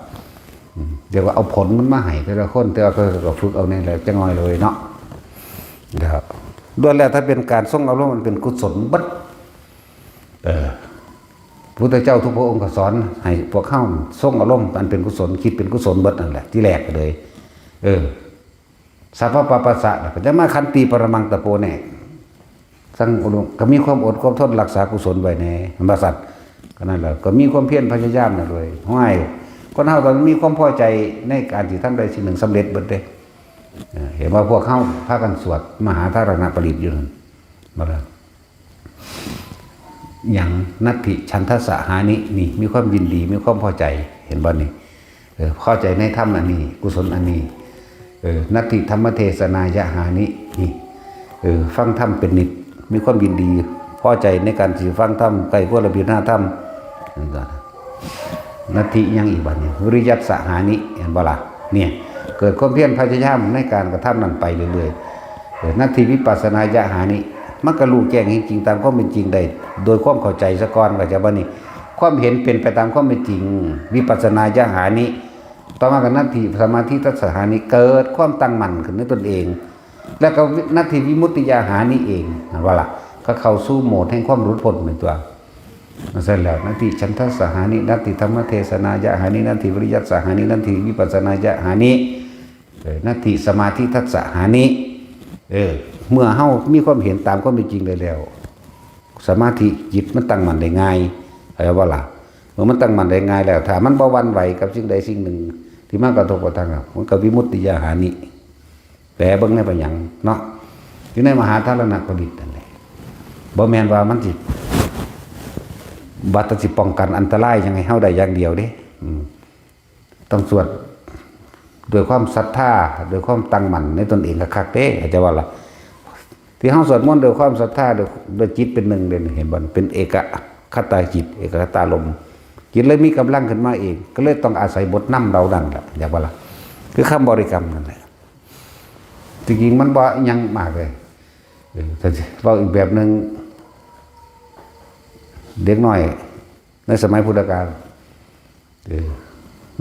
อืม เดี๋ยวก็เอาผลมันมาให้แต่ละคน แต่ว่าก็ ก็ฝึกเอานี่แหละจักหน่อยเลยเนาะ แล้วล้วนแล้วถ้าเป็นการทรงอารมณ์มันเป็นกุศลเบิด เออ พุทธเจ้าทุกพระองค์ก็สอนให้พวกเฮาทรงอารมณ์อันเป็นกุศล คิดเป็นกุศลเบิดนั่นแหละ ที่แรกก็เลย เออ สัพพะปะปัสสะ ก็จะมาขันติปรมังตะโปแน่ สั่งอารมณ์ ก็มีความอดความทนรักษากุศลไว้แน่ ว่าซั่น ก็นั่นแหละ ก็มีความเพียรพยายามนั่นเลย ห้วย คนเฮาต้องมีความพอใจในการที่ทำได้สิ่งหนึ่งสำเร็จเบิดเด้ เออ เห็นว่าพวกเฮาพากันสวดมหาธารณปริตรอยู่นั่น บ่ล่ะ หยัง นัตถิฉันทะสะหานิ นี่ มีความยินดี มีความพอใจ เห็นบ่นี่ เออ พอใจในธรรมอันนี้ กุศลอันนี้ เออ นัตถิธรรมเทศนายะหานิ นี่ เออ ฟังธรรมเป็นนิจ มีความยินดี พอใจในการสิฟังธรรม ใคร่ควรพิจารณาธรรม นั่นก็ นัตถิยังอีกบัดนี้ วิริยัสสะหานิ เห็นบ่ล่ะ เนี่ย เกิดความเพียรพยายามในการกระทำนั้นไปเรื่อยๆ เออ นัตถิวิปัสสนายะหานิ มันก็รู้แจ้งเห็นจริงตามความเป็นจริงได้ โดยความเข้าใจซะก่อน เข้าใจบ่นี่ ความเห็นเป็นไปตามความเป็นจริง วิปัสสนายะหานิ ต่อมาก็นัตถิสมาธิทัสสะหานิ เกิดความตั้งมั่นขึ้นในตนเอง แล้วก็นัตถิวิมุตติยาหานิเอง เห็นบ่ล่ะ ก็เข้าสู่โหมดแห่งความหลุดพ้นเป็นตัว มาเสร็จแล้ว นัตถิฉันทัสสะหานิ นัตถิธรรมเทศนายะหานิ นัตถิวิริยัสสะหานิ นัตถิวิปัสสนายะหานิ เออ นัตถิสมาธิทัสสะหานิ เออ เมื่อเฮามีความเห็นตามความเป็นจริงได้แล้ว สมาธิจิตมันตั้งมั่นได้ง่าย เข้าใจบ่ล่ะ เมื่อมันตั้งมั่นได้ง่ายแล้ว ถ้ามันบ่หวั่นไหวกับสิ่งใดสิ่งหนึ่ง ที่มากระทบกระทั่งอะ มันก็วิมุตติยาหานิ แปลเบิ่งในพยัญชนะเนาะ อยู่ในมหาธารณปริตรนั่นแหละ บ่แม่นว่ามันสิ บัดสิป้องกันอันตรายหยังให้เฮาได้อย่างเดียวเด้ อืม ต้องสวดด้วยความศรัทธา ด้วยความตั้งมั่นในตนเองคักๆเด้ เข้าใจบ่ล่ะ ที่เฮาสวดมนต์ด้วยความศรัทธา ด้วย ด้วยจิตเป็นหนึ่งเด้ เห็นบ่ เป็นเอกคตาจิต เอกคตารมณ์ จิตเลยมีกำลังขึ้นมาเอง ก็เลยต้องอาศัยบทนำเหล่านั้นแหละ เข้าใจบ่ล่ะ คือคำบริกรรมนั่นแหละ จริงๆมันบ่อิหยังมากเลย เออ แต่เว้าอีกแบบหนึ่ง เด็กน้อยในสมัยพุทธกาล เออ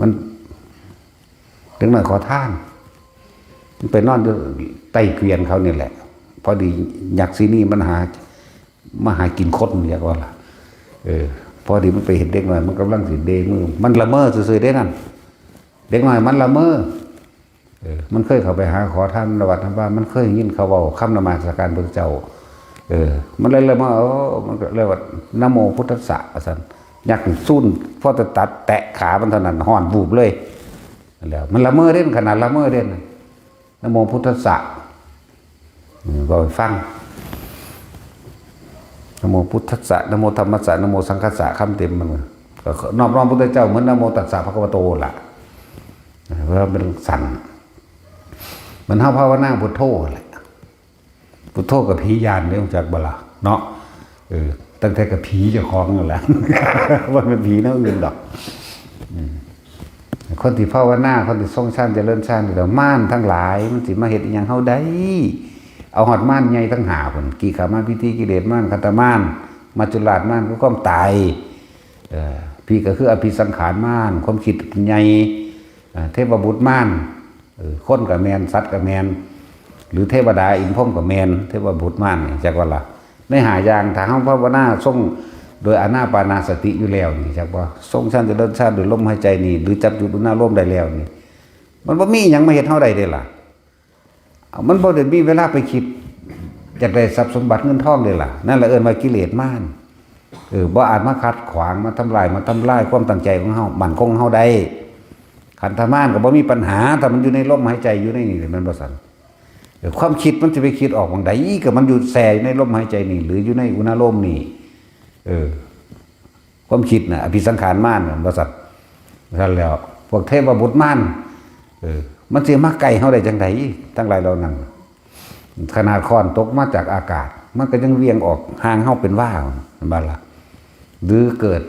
มัน เด็กน้อยขอทาน มันไปนอนอยู่ใต้เกวียนเขานี่แหละ พอดียักษ์สินีมันหา มาหากินคน เรียกว่าล่ะ เออ พอดีมันไปเห็นเด็กน้อย มันกำลังสิเดมือ มันละเมอซื่อๆเด้นั่น เด็กน้อยมันละเมอ เออ มันเคยเข้าไปหาขอทานในวัดนะว่า มันเคยยินเขาเว้าคำนมัสการพระเจ้า เออ มันเลยละเมอ เออ มันก็เลยว่า นะโมพุทธัสสะ ว่าซั่น ยักษ์ซูน พอจะตัดแตะขามันเท่านั้น ฮ้อนบูบเลย แล้วมันละเมอเด้น ขนาดละเมอเด้น นะโมพุทธัสสะ อืม เว้าให้ฟัง นะโมพุทธัสสะ นะโมธัมมัสสะ นะโมสังคัสสะ คำเต็มมัน ก็นอบน้อมพุทธเจ้าเหมือนนะโมตัสสะภะคะวะโตล่ะ เพราะมันสั่น มันเฮาภาวนาพุทโธแหละ พุทโธกับผีย่านเด้ รู้จักบ่ล่ะ เนาะ เออ ตั้งแต่กับผีเจ้าของนั่นแหละ ว่าเป็นผีแนวอื่นดอก อืม คนที่ภาวนา คนที่ทรงฌานเจริญฌานนี่แหละ มารทั้งหลาย มันสิมาเฮ็ดอิหยังเฮาได้ เอาฮอดมารใหญ่ทั้งห้าพุ้น กิกขามาร ทิฏฐิกิเลสมาร คันธมาร มัจจุราชมาร คือความตาย เอ่อ ผีก็คืออภิสังขารมาร ความคิดใหญ่ เอ่อ เทพบุตรมาร เออ คนก็แม่น สัตว์ก็แม่น หรือเทวดาอินทร์พรหมก็แม่น เทพบุตรมารนี่ จักว่าล่ะ ในห้าอย่าง ถ้าเฮาภาวนาทรงโดยอานาปานสติอยู่แล้วนี่ จักว่าทรงฌานเจริญฌานโดยลมหายใจนี่ หรือจับจุดอุณาโลมได้แล้วนี่ มันบ่มีหยังมาเฮ็ดเฮาได้เด้ล่ะ มันบ่ได้มีเวลาไปคิดอยากได้ทรัพย์สมบัติเงินทองเด้ล่ะ นั่นแหละเอิ้นว่ากิเลสมาร เออ บ่อาจมาขัดขวาง มาทำลาย มาทำลายความตั้งใจของเฮา มั่นคงของเฮาได้ คันธมารก็บ่มีปัญหา ถ้ามันอยู่ในลมหายใจอยู่ในนี่ มันบ่สั่น เออ ความคิดมันสิไปคิดออกหม่องใด ก็มันอยู่แช่อยู่ในลมหายใจนี่ หรืออยู่ในอุณาโลมนี่ เออ ความคิดน่ะ อภิสังขารมารน่ะ ว่าซั่น ซั่นแล้ว พวกเทพบุตรมาร เออ มันสิมาใกล้เฮาได้จังใด ทั้งหลายเหล่านั้น ขนาดค้อนตกมาจากอากาศ มันก็ยังเหวี่ยงออกห่างเฮาเป็นวา แม่นบ่ล่ะ หรือเกิด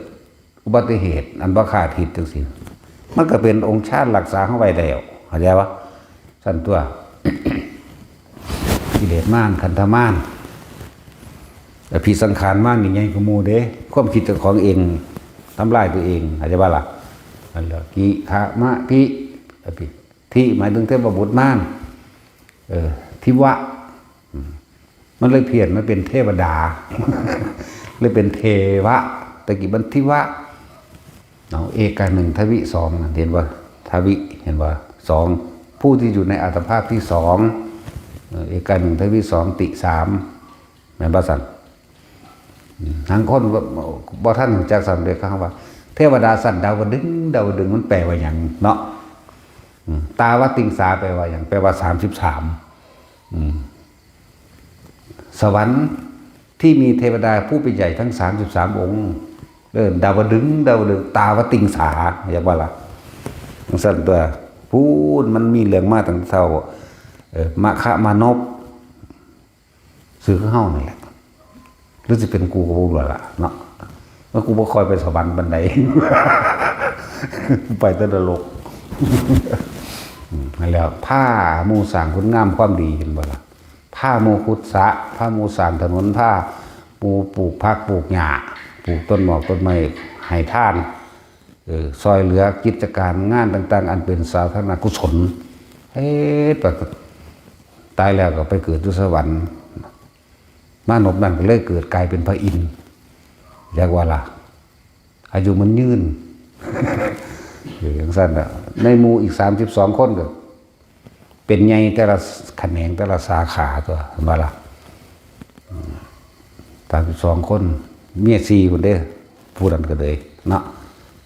อุบัติเหตุอันบ่คาดคิดจังซี่ มันก็เป็นองค์ฌานรักษาเฮาไว้แล้ว เข้าใจบ่ ซั่นตั๊ว กิเลสมาร คันธมาร อภิสังขารมารนี่ใหญ่กว่าหมู่เด้ ความคิดเจ้าของเอง ทำลายตัวเอง เข้าใจบ่ล่ะ นั่นแหละ กิขะมะทิ อภิ ทิหมายถึงเทพบุตรมาร เออ ทิวะ อืม มันเลยเพี้ยน มันเป็นเทวดา เลยเป็นเทวะ ตะกี้มันทิวะ เอา เอกาหนึ่ง ทวิสอง นั่น เห็นบ่ ทวิ เห็นบ่ สอง ผู้ที่อยู่ในอัตภาพที่สอง เอ่อ เอกาหนึ่ง ทวิสอง ติสาม แม่นบ่ซั่น อืม ทางคนบ่ บ่ทันรู้จักซ้ำเด้ เขาว่า เทวดาชั้นดาวดึงส์ ดาวดึงส์มันแปลว่าหยังเนาะ อืม ตาวติงสาแปลว่าหยัง แปลว่า สามสิบสาม อืม สวรรค์ที่มีเทวดาผู้เป็นใหญ่ทั้ง สามสิบสาม องค์ เออ ดาวดึงส์ ดาวดึงส์ ตาวติงสา เรียกว่าล่ะ จั่งซั่นตั๊ว พู้นมันมีเรื่องมาตั้งแต่เช้า เออ มะคะมานพ ซื่อคือเฮานี่แหละ หรือสิเป็นกูก็บ่รู้ล่ะเนาะ ว่ากูบ่ค่อยไปสวรรค์ปานใด ไปแต่นรก อืม นั่นแหละ พาหมู่สร้างคุณงามความดี เห็นบ่ล่ะ พาหมู่ขุดสระ พาหมู่สร้างถนน พาหมู่ปลูกผักปลูกหญ้า ปลูกต้นหมากต้นไม้ ให้ทาน เออ ซ่อยเหลือกิจการงานต่างๆ อันเป็นสาธารณกุศล เฮ็ดไป ตายแล้วก็ไปเกิดอยู่สวรรค์ มานพนั่นก็เลยเกิดกลายเป็นพระอินทร์ เรียกว่าล่ะ อายุมันยืน เออจังซั่นน่ะ ในหมู่อีกสามสิบสองคนก็ เป็นใหญ่แต่ละแขนงแต่ละสาขาตัว เห็นบ่ล่ะ สามสิบสองคน เมียสี่คนเด้ ผู้นั้นก็เลยเนาะ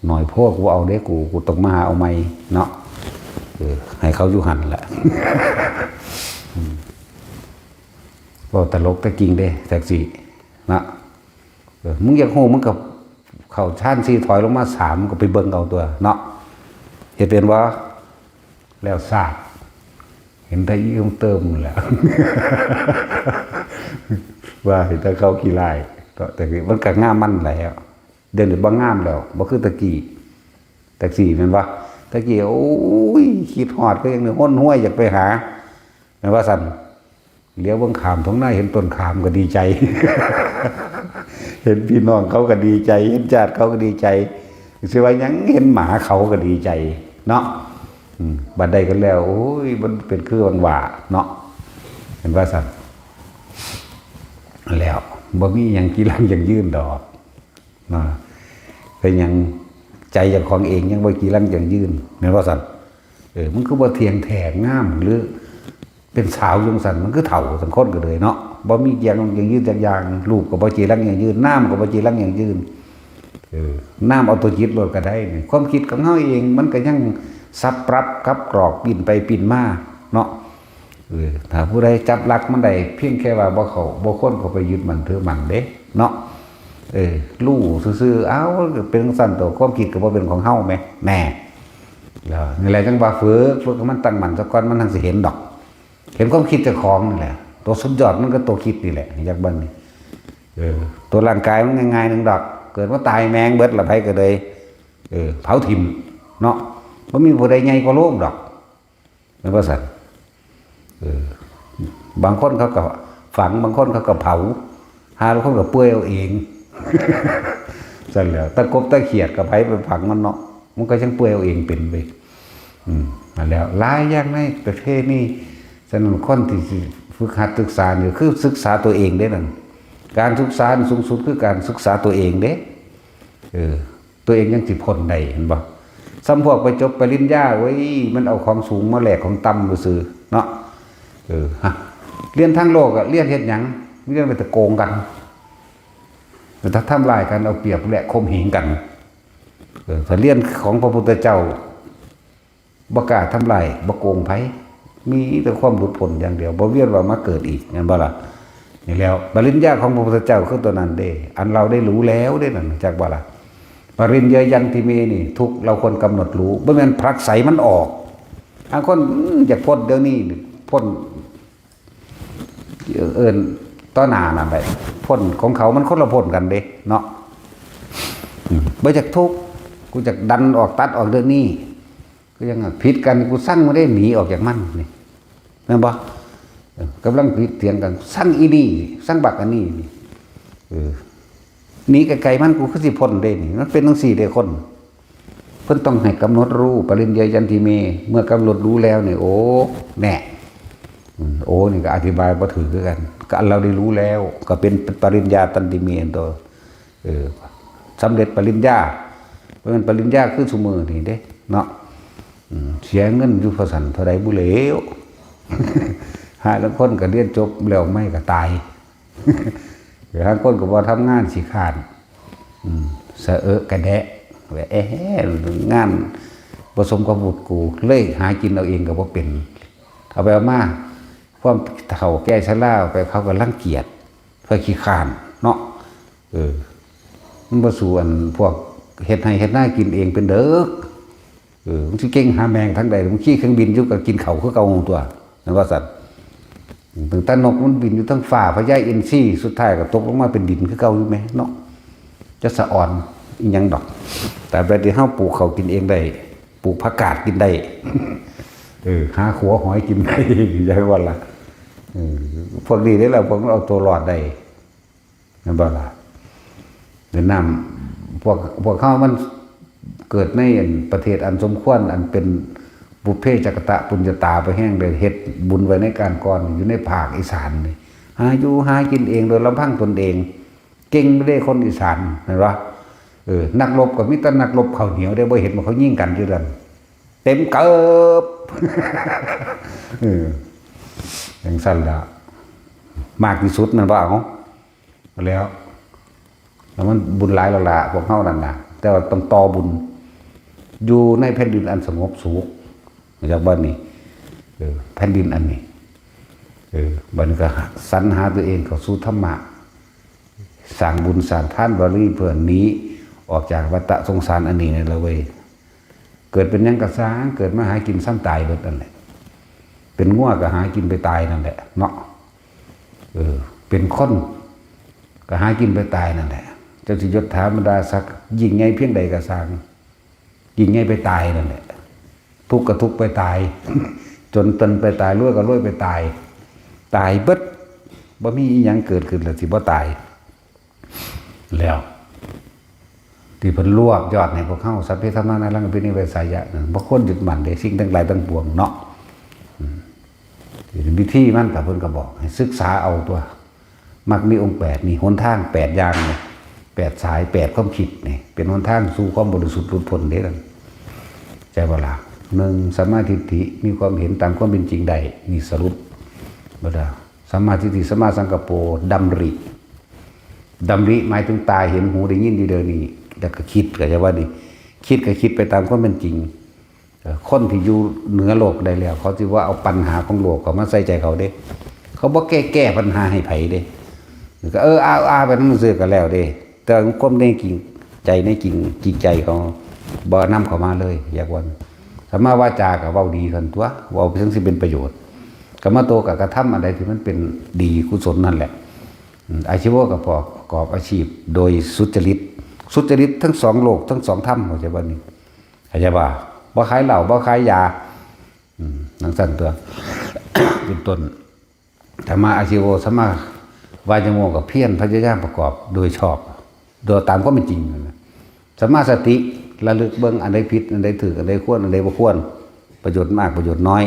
หน่อยโพด กูเอาเด้ กู กูต้องมาหาเอาใหม่เนาะ เออ ให้เขาอยู่หั่นแหละ อืม เว้าตลกแต่จริงเด้ แท็กซี่ เนาะ เออ มึงอยากฮู้ มึงก็เข้าชั้นสี่ ถอยลงมาสาม ก็ไปเบิ่งเอาตัวเนาะ เฮ็ดเป็นบ่ แล้วซาก เห็นแต่อีเติมแหละ ว่าเห็นแต่เขาขี้ร้าย แต่มันก็งามมันแหละ เดี๋ยวนี้บ่งามแล้ว บ่คือแต่กี้ แต่กี้แม่นบ่ แต่กี้ โอ้ย คิดฮอดก็ยังฮ้นฮ้วยอยากไปหา แม่นว่าซั่น เหลียวเบิ่งข้ามทุ่งนา เห็นต้นขามก็ดีใจ เห็นพี่น้องเขาก็ดีใจ เห็นญาติเขาก็ดีใจ สิว่าหยัง เห็นหมาเขาก็ดีใจเนาะ อืม บัดได้กันแล้ว โอ้ย มันเป็นคือหว่างว่าเนาะ เห็นว่าซั่น แล้ว บ่มีหยังกีรังยั่งยืนดอก นะ เป็นหยัง ใจเจ้าของเองยังบ่กีรังยั่งยืน แม่นว่าซั่น เออ มันคือบ่เที่ยงแท้งาม หรือเป็นสาวจังซั่น มันคือเฒ่าจังคนก็เลยเนาะ บ่มีกีรังยั่งยืนจักอย่าง รูปก็บ่จีรังยั่งยืน นามก็บ่จีรังยั่งยืน เออ นามเอาตัวจิตโลดก็ได้นี่ ความคิดของเฮาเอง มันก็ยังสับปรับกับกรอกปิ้นไปปิ้นมาเนาะ เออ ถ้าผู้ใดจับหลักมันได้ เพียงแค่ว่าบ่เข้า บ่ควรเข้าไปยึดมั่นถือมั่นเด้ เนาะ เออ รู้ซื่อๆ เอ้า เป็นจั่งซั่นตัว ความคิดก็บ่เป็นของเฮาแหม แน่ แล้วนี่แหละจั่งว่าฝึก ฝึกให้มันตั้งมั่นซะก่อน มันจั่งสิเห็นดอก เห็นความคิดเจ้าของนี่แหละ ตัวสุดยอดมันก็ตัวคิดนี่แหละ อยากเบิ่งนี่ เออ ตัวร่างกายมันง่ายๆหนึ่งดอก เกิดมาตายแม่งเบิดละ ไผก็เลย เออ เผาถิ่ม เนาะ บ่มีผู้ใดใหญ่กว่าโลงดอก แม่นบ่ซั่น เออ บางคนเขาก็ฝัง บางคนเขาก็เผา หาลางคนก็เปื่อยเอาเอง ซั่นแหล้ว ตะกบตะเขียดก็ไผไปฝังมันเนาะ มันก็ยังเปื่อยเอาเองเป็นเว้ย อืม นั่นแหล้ว หลายอย่างในประเทศนี่ ฉะนั้นคนที่สิฝึกหัดศึกษานี่ คือศึกษาตัวเองเด้นั่น การศึกษาอันสูงสุดคือการศึกษาตัวเองเด้ เออ ตัวเองยังสิพ้นได้ เห็นบ่ ส่ำพวกไปจบปริญญา เว้ย มันเอาของสูงมาแลกของต่ำซื่อๆ เนาะ เออ ฮะ เรียนทางโลกอะ เรียนเฮ็ดหยัง เรียนไปแต่โกงกัน แต่ถ้าทำลายกัน เอาเปรียบและข่มเหงกัน เออ ถ้าเรียนของพระพุทธเจ้า บ่กล้าทำลาย บ่โกงไผ มีแต่ความหลุดพ้นอย่างเดียว บ่เวียนว่ายมาเกิดอีก แม่นบ่ล่ะ นี่แหล้ว ปริญญาของพระพุทธเจ้าคือตัวนั้นเด้ อันเราได้รู้แล้วเด้นั่น จักบ่ล่ะ ปริญญายันติเมนี่ ทุกข์เราควรกำหนดรู้ บ่แม่นผลักไสมันออก บางคน อืม อยากพ้นเดี๋ยวนี้ พ้น เอิ้นต่อหน้านั่นแหละ พ้นของเขามันคนละพ้นกันเด้ เนาะ อืม บ่อยากทุกข์ กูอยากดันออก ตัดออกเดี๋ยวนี้ ก็ยังว่าผิดกัน กูซังมันได้หนีออกจากมันนี่ แม่นบ่ เออ กำลังผิดเถียงกัน ซังอีนี่ ซังบักอันนี้นี่ เออ หนีไกลๆมัน กูคือสิพ้นได้นี่ มันเป็นจั่งซี้เด้คน เพิ่นต้องให้กำหนดรู้ ปริญญายันติเม เมื่อกำหนดรู้แล้วนี่ โอ้ แน่ อืม โอ้ นี่ก็อธิบายบ่ถืกคือกัน ก็อันเราได้รู้แล้ว ก็เป็นปริญญาตันติเมอันโต เออ สำเร็จปริญญา บ่แม่นปริญญาคือซุมื้อนี่เด้ เนาะ อืม เสียเงินอยู่พอซั่นเท่าใดบุแล้ว หาลางคนก็เรียนจบแล้วไม่ก็ตาย หาลางคนก็บ่ทำงานขี้คร้าน อืม สะเอะกะแดะ ว่า เอ๊ะ งานบ่สมกับวุฒิกู เลยหากินเอาเองก็บ่เป็น เอาไปเอามา ความเฒ่าแก่ชราไป เขาก็รังเกียจ เพิ่นขี้คร้านเนาะ เออ มันบ่สู้อันพวกเฮ็ดไร่เฮ็ดนากินเองเป็นเด้อ เออ มันสิเก่งหาแม่งทางใด มันขี่เครื่องบินอยู่ก็กินข้าวคือเก่าตัว นั่นว่าซั่น ตั้งแต่นกมันบินอยู่เทิงฟ้า พญาอินทรี สุดท้ายก็ตกลงมาเป็นดินคือเก่าอยู่แหมเนาะ จะสะออนอีหยังดอก แต่แบบที่เฮาปลูกข้าวกินเองได้ ปลูกผักกาดกินได้ เออ หาขัวหอยกินได้ อย่าว่าล่ะ เออ พวกนี้นี่แหละ พวกมันเอาตัวรอดได้ แม่นบ่ล่ะ เวียดนาม พวก พวกเขามันเกิดในประเทศอันสมควร อันเป็นบุพเพจักตะปุญญาตาไปแฮง ได้เฮ็ดบุญไว้ในการก่อน อยู่ในภาคอีสานนี่ หาอยู่หากินเองโดยลำพังตนเอง เก่งเด้คนอีสาน แม่นบ่ เออ นักรบก็มีแต่นักรบข้าวเหนียวเด้ บ่เห็นว่าเขายิงกันอยู่นั่น เต็มเกิบ เออ จั่งซั่นล่ะ มากที่สุดนั่นว่าเอา แล้ว แล้วมันบุญหลายแล้วล่ะ พวกเฮานั่นน่ะ แต่ว่าต้องต่อบุญ อยู่ในแผ่นดินอันสงบสุข จากบ้านนี้ เออ แผ่นดินอันนี้ เออ บัดนี้ก็สรรหาตัวเองเข้าสู่ธรรมะ สร้างบุญสร้างทานบารมีเพื่อหนีออกจากวัฏสงสารอันนี้นี่แหละเว้ย เกิดเป็นหยังก็ซ่าง เกิดมาหากินซ้ำตายเบิดนั่นแหละ เป็นงัวก็หากินไปตายนั่นแหละเนาะ เออ เป็นคนก็หากินไปตายนั่นแหละ เจ้าสิยศถาบรรดาศักดิ์ยิ่งใหญ่เพียงใดก็ซ่าง ยิ่งใหญ่ไปตายนั่นแหละ ทุกข์ก็ทุกข์ไปตาย จนตนไปตาย รวยก็รวยไปตาย ตายเบิด บ่มีอีหยังเกิดขึ้นแล้วสิบ่ตาย แล้ว ที่เพิ่นรวบยอดให้พวกเฮา สัพเพธัมมา นารัง อภินิเวสายะ นั่น บ่ควรยึดมั่นเด้ สิ่งทั้งหลายทั้งปวงเนาะ อืม วิธีมันก็เพิ่นก็บอกให้ศึกษาเอาตัว มรรคมีองค์แปดนี่ หนทางแปดอย่างนี่ แปดสาย แปดความคิดนี่ เป็นหนทางสู่ความบริสุทธิ์หลุดพ้นเด้นั่น ใช่บ่ล่ะ หนึ่ง สัมมาทิฏฐิ มีความเห็นตามความเป็นจริงได้ นี่สรุปบ่ได้ สัมมาทิฏฐิ สัมมาสังกัปโป ดำริ ดำริหมายถึงตาเห็น หูได้ยินอยู่เดี๋ยวนี้ แล้วก็คิด ก็จะว่านี่ คิดก็คิดไปตามความเป็นจริง เอ่อ คนที่อยู่เหนือโลกได้แล้ว เขาสิว่าเอาปัญหาของโลกเขามาใส่ใจเขาเด้ เขาบ่แก้ แก้ปัญหาให้ไผเด้ ก็ เออ อา อา ไปนำซื่อก็แล้วเด้ แต่ความในจริงใจ ในจริง จริงใจเขาบ่นำเข้ามาเลย อยากว่า สัมมาวาจาก็เว้าดีซั่นตั๊ว เว้าไปจั่งสิเป็นประโยชน์ กรรมโตก็กระทำอันใดที่มันเป็นดีกุศลนั่นแหละ อืม อาชีวะก็ประกอบอาชีพโดยสุจริต สุจริตทั้งสองโลก ทั้งสองธรรม เข้าใจบ่นี่ เข้าใจบ่ บ่ขายเหล้า บ่ขายยา อืม จั่งซั่นตั๊ว เป็นต้น สัมมาอาชีโว สัมมาวายโม ก็เพียรพยายามประกอบโดยชอบ โดยตามความเป็นจริงนั่นน่ะ สัมมาสติ ระลึกเบิ่งอันใดผิด อันใดถูก อันใดควร อันใดบ่ควร ประโยชน์มาก ประโยชน์น้อย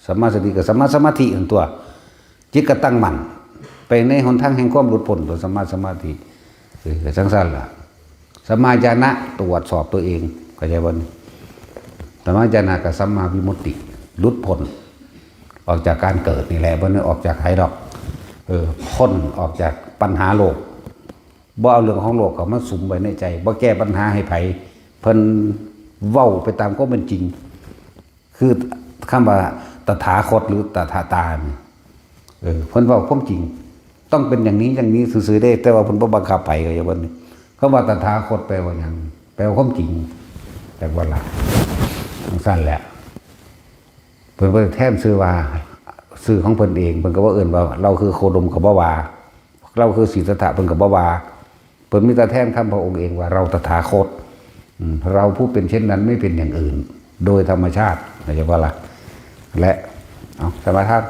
สัมมาสติกับสัมมาสมาธินั่นตั๊ว จิตก็ตั้งมั่น ไปในหนทางแห่งความหลุดพ้น ตัวสัมมาสมาธิ เออ ก็จั่งซั่นล่ะ สัมมาญาณะ ตรวจสอบตัวเอง เข้าใจบ่นี่ สัมมาญาณะกับสัมมาวิมุตติ หลุดพ้น ออกจากการเกิดนี่แหละ บ่ได้ออกจากไสดอก เออ พ้นออกจากปัญหาโลก บ่เอาเรื่องของโลกเข้ามาสุมไว้ในใจ บ่แก้ปัญหาให้ไผ เพิ่นเว้าไปตามความเป็นจริง คือคำว่าตถาคตหรือตถาตานี่ เออ เพิ่นเว้าความจริง ต้องเป็นอย่างนี้อย่างนี้ซื่อๆเด้ แต่ว่าเพิ่นบ่บังคับไผ ก็อย่างว่านี่ คำว่าตถาคตแปลว่าหยัง แปลว่าความจริง แต่ว่าล่ะ จั่งซั่นแหละ เพิ่นบ่ได้แทนชื่อว่า ชื่อของเพิ่นเอง เพิ่นก็บ่เอิ้นว่า ลาวคือโคดม ก็บ่ว่า ลาวคือสิทธัตถะ เพิ่นก็บ่ว่า เพิ่นมีแต่แทนคำพระองค์เองว่า เราตถาคต อืม เราผู้เป็นเช่นนั้นไม่เป็นอย่างอื่น โดยธรรมชาติ เข้าใจบ่ล่ะ และ เอา สมาทาน